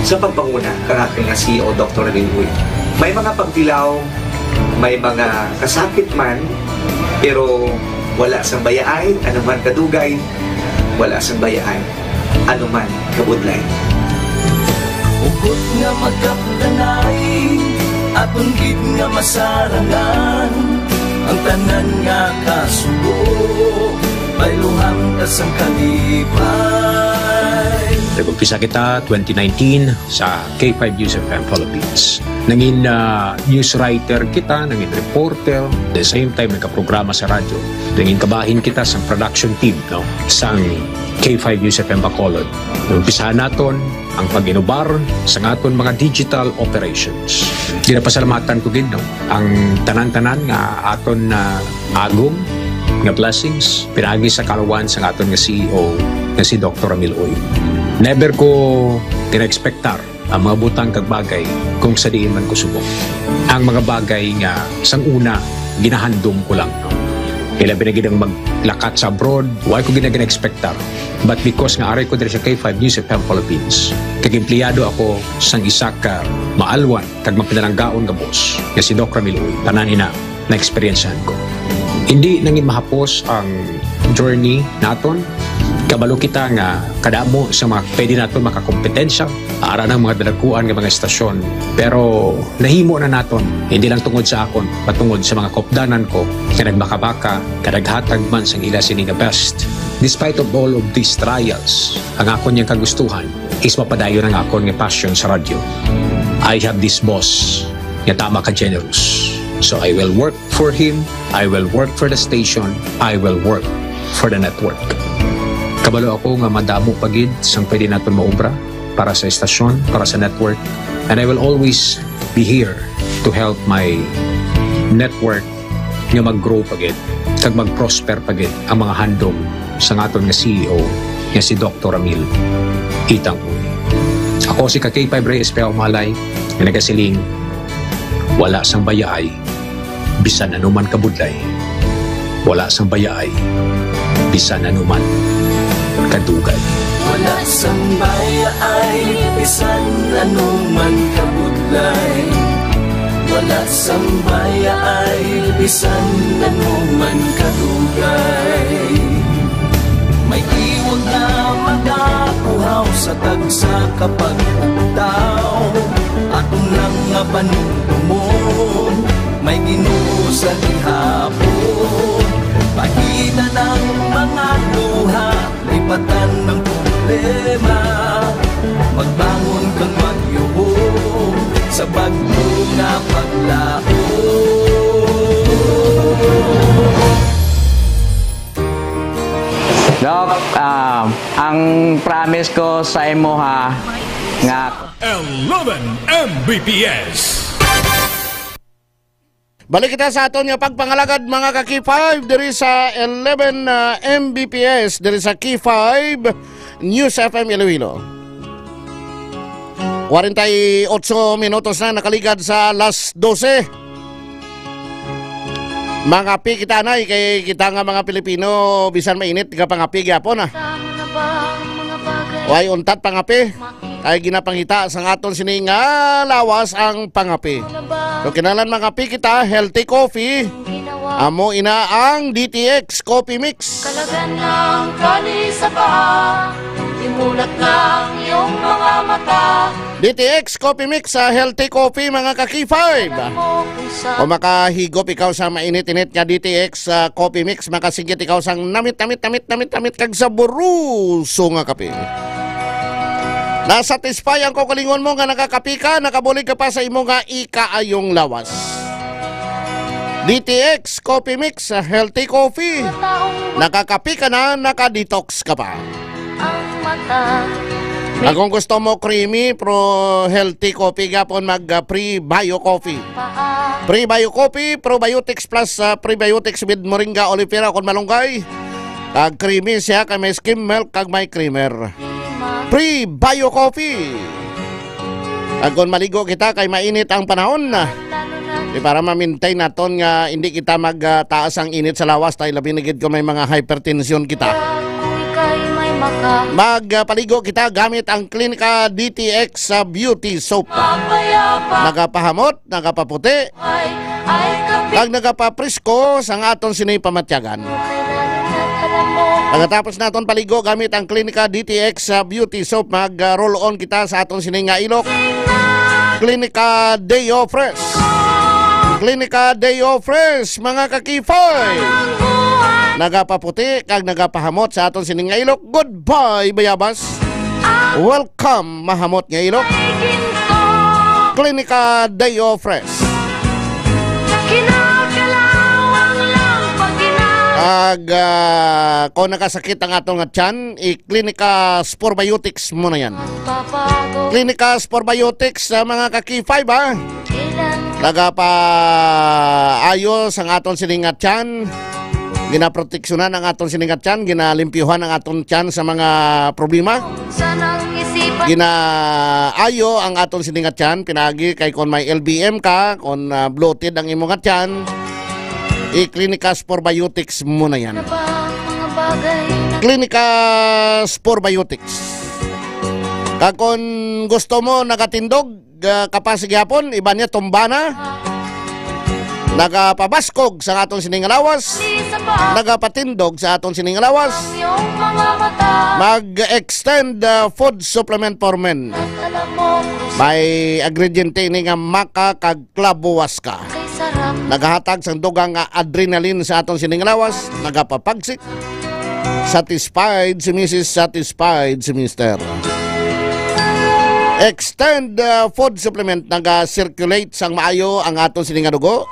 sa pagpanguna kang akon nga C E O, Doctor Ramil Uy. May mga pagtilaw, may mga kasakit man, pero wala sang bayaay, ano man kadugay, wala sang bayaay, ano man kabudlay. Hugot nga magkapdanay, aton gid nga masarangan, ang tanan nga kasubo, bayluhan ta sang kalipay. Nag-umpisa kita twenty nineteen sa K five News F M Philippines. Nangin, ah, news writer kita, nangin reporter, the same time nagkaprograma sa radyo. Nangin kabahin kita sa production team, no, sang K five News F M Bacolod. Umpisahan naton ang pag-inubar sa aton mga digital operations. Ginapasalamatan ko gid, no, ang tanan-tanan nga aton na agom nga blessings pinaagi sa kalawan sa aton nga C E O nga si Doktor Ramil Uy. Never ko gina-expectar ang mga butang kag bagay kung sa diin man ko subong. Ang mga bagay nga sang una ginahandom ko lang, no? Ilabi na gid ang maglakat sa abroad, wa ko gina-, gina-expectar. But because nga ari ko diri sa K five News F M Philippines, kag empleyado ako sang isa ka maalwan kag mapinalanggaon nga boss nga si Doc Ramil Uy, tanan ina na-eksperyensyahan ko. Hindi nangin mahapos ang journey naton. Kabalo kita nga kadamo sa mga pwede naton makakompetensya, ara ng mga dalakuan nga mga estasyon. Pero nahimo na naton, hindi lang tungod sa akon, patungod sa mga kopdanan ko nga nagbakabaka, kadaghatag man sang ila sini nga best. Despite of all of these trials, ang akon yang kagustuhan is mapadayon ang akon nga passion sa radyo. I have this boss nga tama ka generous. So I will work for him, I will work for the station, I will work for the network. Kabalo ako nga madamo pa gid sang pwede naton maobra para sa estasyon, para sa network. And I will always be here to help my network nga mag-grow pa gid kag mag-prosper pa gid ang mga handom sang aton nga C E O nga si Doktor Ramil Itang Uy. Ako si ka K five Reyes Peao Malay nga nagasiling, wala sang bayaay bisan anuman kabudlay, wala sang bayaay bisan anuman kadugay. Wala sang bayaay bisan anuman kabudlay, wala sang bayaay bisan anuman kadugay. May iwag na magapuhaw sa tagsa ka pagpugtaw. Aton lang nga panumdumon, may Ginoo sa gihapon. Pahinan ang mga luha, lipatan ang problema. Magbangon kag magyuhong sa bag-o nga paglaom. Doc, ah, ang promise ko sa imo ha, nga eleven M B P S. Balik kita sa aton nga pagpangalagad, mga ka K five, diri sa eleven, ah, M B P S, diri sa K five News F M Iloilo. Kwarenta y otso minutos na nakaligad sa alas dose. Mangapi kita, anay, kay kita nga mga Pilipino, bisan mainit, gapangapi gyapon, ah. Way untat pangapi. Kay ginapangita sang aton sini nga lawas ang pangapi. So, kinahanglan mangapi kita, healthy coffee. Amo ina ang D T X Coffee Mix. Kalagan ng kali sa paa, imulat ng iyong mga mata. D T X Coffee Mix, ah, healthy coffee, mga ka K five. Alam mo kung sa O makahigop ikaw sa mainit-init nga D T X, ah, Coffee Mix, makasigit ikaw sang namit, namit, namit, namit, namit, kag saboroso nga kape. Nasatisfy ang kaugalingon mo nga nakakapi ka, nakabulig ka pa sa imo nga ikaayong lawas. D T X Coffee Mix, ah, healthy coffee. Nakakapi ka na, naka-detox ka pa. Ang mata. Kung gusto mo creamy, pro healthy coffee, gapon mag, ah, Pre Bio Coffee. Pre Bio Coffee, probiotics plus, ah, prebiotics with moringa oleifera kon malunggay. Kag creamy siya, kay may skim milk, kag may creamer. Pre Bio Coffee. Kag kon maligo kita kay mainit ang panahon, ah, di para ma-maintain naton nga hindi kita mag, ah, taas ang init sa lawas, tay labi na gid kung may mga hypertension kita. Mag, ah, paligo kita gamit ang Clinica D T X sa Beauty Soap. Nagapahamot, nagapaputi, kag nagapaprisko sa aton sini pamatyagan. Pagkatapos naton paligo gamit ang Clinica D T X sa Beauty Soap, mag, ah, roll on kita sa aton sini nga ilok. Clinica Deo Fresh. Clinica Deo Fresh, mga ka-K five. Nagapaputi kag nagapahamot sa aton sini nga ilok. Goodbye, bayabas. Welcome, mahamot nga ilok. Klinika Day of Rest. Kinakalawang lang pag ina- Ag, ah, kung nakasakit ang aton nga tiyan, i-Klinika Sporbiotics mo na yan. Papago. Klinika Sporbiotics, ah, mga ka-K five, ha? Kailan Nagapaayo sang aton sining nga tiyan. Ginaproteksyonan ang aton sining nga tiyan, ginalimpyuhan ang aton tiyan sa mga problema. Sa nang isipan. Ginaayo ang aton sining nga tiyan, pinaagi kay kon may L B M ka, kon, ah, bloated ang imo nga tiyan, i-Klinika Sporbiotics mo na yan. Na ba ang mga bagay na Klinika Sporbiotics. Kag kon gusto mo nagatindog, ah, kapas gihapon, iban niya tumba na. Nagapabaskog sa aton sining lawas. Nagapatindog sa aton sining lawas. Mag-extend, ah, food supplement for men. May ingrediente ini nga maka kag klabuwas ka. Nagahatag sang dugang nga adrenaline sa aton sining lawas. Nagapapagsik. Satisfied si Missus, satisfied si Mister. Extend, uh, food supplement, naga-circulate sang maayo ang aton sining nga dugo.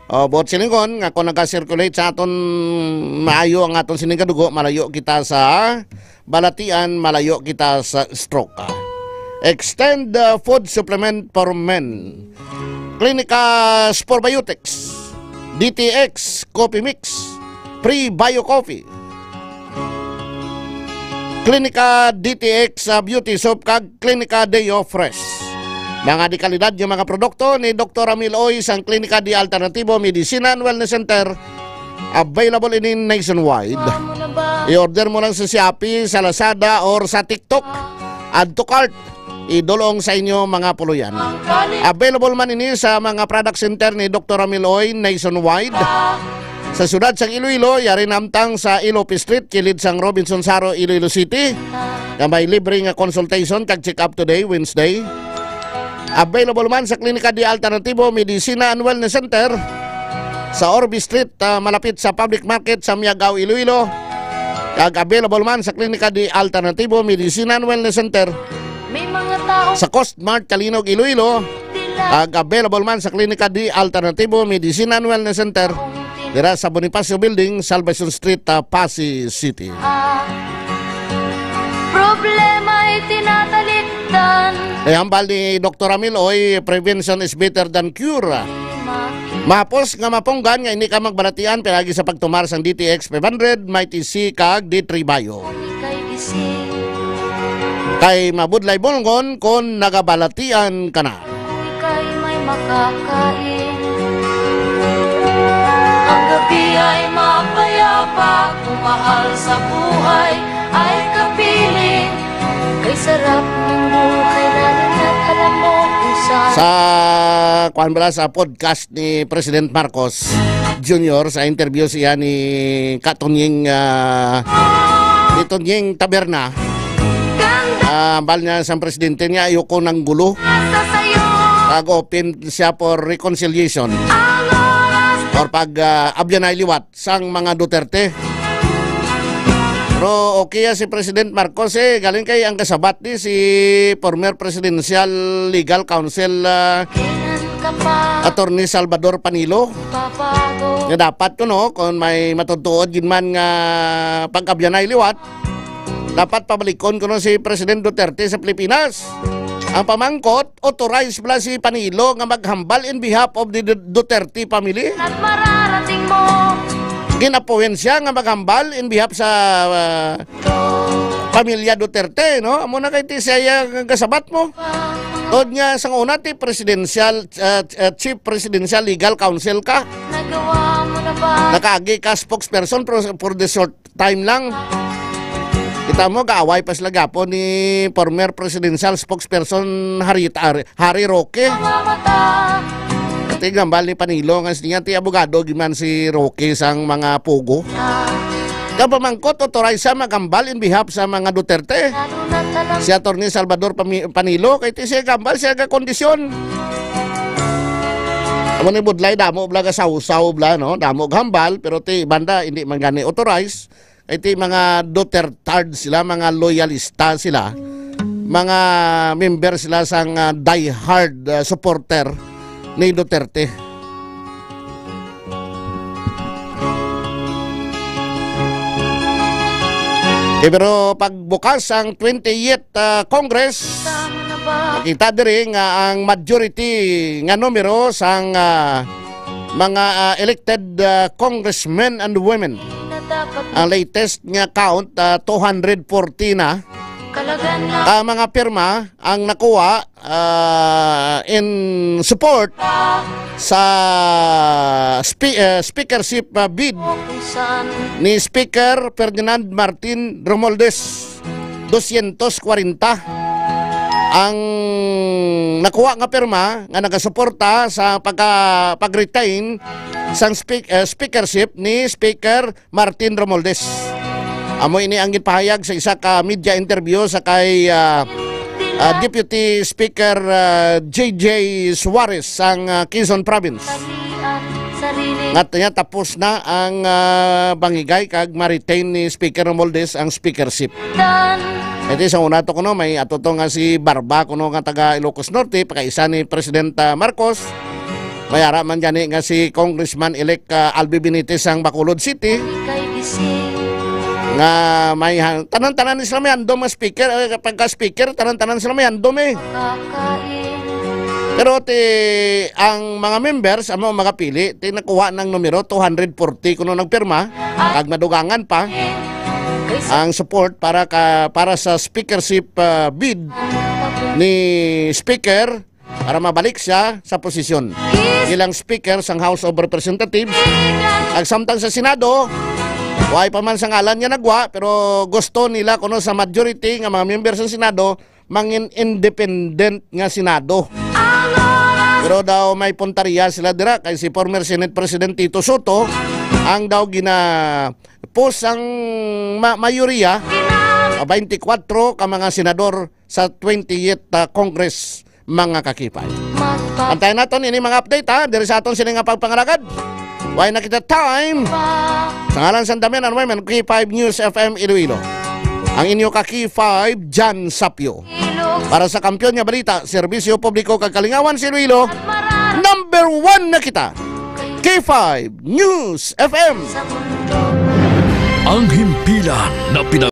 O, buot silingon nga kung naga-circulate sa aton maayo ang aton sining nga dugo, malayo kita sa balatian, malayo kita sa stroke. Extend, uh, food supplement for men. Klinika Sporbiotics, D T X Coffee Mix, Pre-Bio Coffee, Klinika D T X, ah, Beauty Soap, kag Klinika Day of Rest. Mga dekalidad nga mga produkto ni Doktor Ramil Oy sang Klinika di Alternatibo Medicina and Wellness Center. Available ini nationwide. I-order mo lang sa Shopee, sa Lazada, or sa TikTok. Add to cart. Idulong sa inyo, mga puloyan. Available man ini sa mga product center ni Doktor Ramil Oy nationwide. Sa siyudad sang Iloilo, yari namtang sa Ilope Street, kilid sang Robinson Saro, Iloilo City, nga may libre nga consultation kag check-up today, Wednesday. Available man sa Klinika di Alternatibo Medicina and Wellness Center sa Orbe Street, ah, malapit sa Public Market sa Miagao, Iloilo. Kag available man sa Klinika di Alternatibo Medicina and Wellness Center May mga tao sa Coast Mart, Calinog, Iloilo. Kag available man sa Klinika di Alternativo Medicine and Wellness Center dira sa Bonifacio Building, Salvacion Street, ah, Passi City. Problema'y tinatalikdan. Ay, hambal ni Doktor Ramil Oy, "Prevention is better than cure." Mahapos nga mapunggan nga hindi ka magbalatian pinaagi sa pagtumar sang D T X five hundred, may T C kag D three Bio. Kay mabudlay bulngon kon nagabalatian ka na. Ika'y may makakain. Ang gabi ay mapayapa, kung mahal sa buhay ay kapiling. Kay sarap ng buhay, lalo na't alam mo kung saan. Sa kuwan bala, sa podcast ni President Marcos Junior, sa interview siya ni Katonying, ah, ni Tonying Taberna. Ah, hambal niya sang presidente niya, "Ayoko ng gulo." Pag-open siya for reconciliation or pag, ah, abyanay liwat sang mga Duterte. Pero okay, ah, si President Marcos, eh, galing kay ang kasabat ni si former presidential legal counsel, ah, Attorney Salvador Panilo. Nga dapat kuno, kung may matutuod gid man nga pag-abyanay liwat, dapat pabalikon kuno si President Duterte sa Pilipinas. Ang pamangkot, authorized bala si Panilo nga maghambal in behalf of the Du-, Duterte family? At mararating mo. Ginapuwen siya nga maghambal in behalf sa, ah, pamilya Duterte, no? Amo na kay ti siya ang kasabat mo. Tod nga sang una ti presidential, ah, ah, chief presidential legal counsel ka. Nagawa mo na ba? Nakaagi ka spokesperson for, for the short time lang. Kita mo, gaaway pa sila gapon ni former presidential spokesperson Harry, Harry, Harry Roque. Mga mata. Ito yung hambal ni Panilo nga siya, ti abogado gid man si Roque sang mga pugo. Kapamangkot, authorized siya maghambal in behalf sa mga Duterte. Si Attorney Salvador Pami-, Panilo, kay ti siya gambal, siya ga kondisyon. Amo ni budlay, damo bala ga sawsaw bala, no? Damo gambal, pero ti banda, hindi man gani authorized. Iti mga Dutertard sila, mga loyalista sila, mga member sila sang, ah, diehard, ah, supporter ni Duterte. Eh, pero pagbukas ang twentieth, ah, Congress, kita diri nga ang majority nga numero sang, ah, mga, ah, elected, ah, congressmen and women. Ang latest nga count, ah, two hundred forty na. Ang mga pirma ang nakuha, ah, in support sa spe-, ah, speakership, ah, bid ni Speaker Ferdinand Martin Romualdez, dosyentos kwarenta ang nakuha nga pirma nga nagasuporta sa pagka-, pag-retain sang speak-, eh, speakership ni Speaker Martin Romualdez. Amo ini ang ginpahayag sa isa ka media interview sa kay, ah, ah, Deputy Speaker, ah, J J Suarez sang, ah, Quezon Province. Nga niya tapos na ang, ah, panghigay kag ma-retain ni Speaker Romualdez ang speakership. Iti sa una to kuno, may ato to nga si Barba kuno nga taga Ilocos Norte, pakaisa ni President, ah, Marcos. May ara man gani nga si Congressman-elect, ah, Albi Benitez sang Bacolod City. Nga may han-, tanan-tanan sila may handom nga speaker, eh, pagka speaker, tanan-tanan sila may handom eh. Pero ti, ang mga members, amo magapili, ti nakuha ng numero two hundred forty kuno nagpirma, kag madugangan pa ang support para ka, para sa speakership, ah, bid ni Speaker para mabalik siya sa posisyon bilang Speaker sang House of Representatives. Ag samtang sa Senado, way pa man sa ngalan niya nagwa, pero gusto nila kuno sa majority nga mga members sa Senado mangin independent nga Senado. Pero daw may puntarya sila dira kay si former Senate President Tito Soto ang daw gina-post ang ma-, mayoriya, ah, twenty-four ka mga senador sa twentieth, ah, Congress, mga ka-K five. Antayin naton ini mga update, ha, diri sa aton sini nga pagpangalagad. Way na kita time. Sa ngalan sa Damian and Women, K five News F M Iloilo. Ang inyo ka K five, Jan Sapio. Para sa Kampiyon nga Balita, Serbisyo Publiko kag Kalingawan sa Iloilo, number one na kita. K five News F M. Ang himpilan na pina-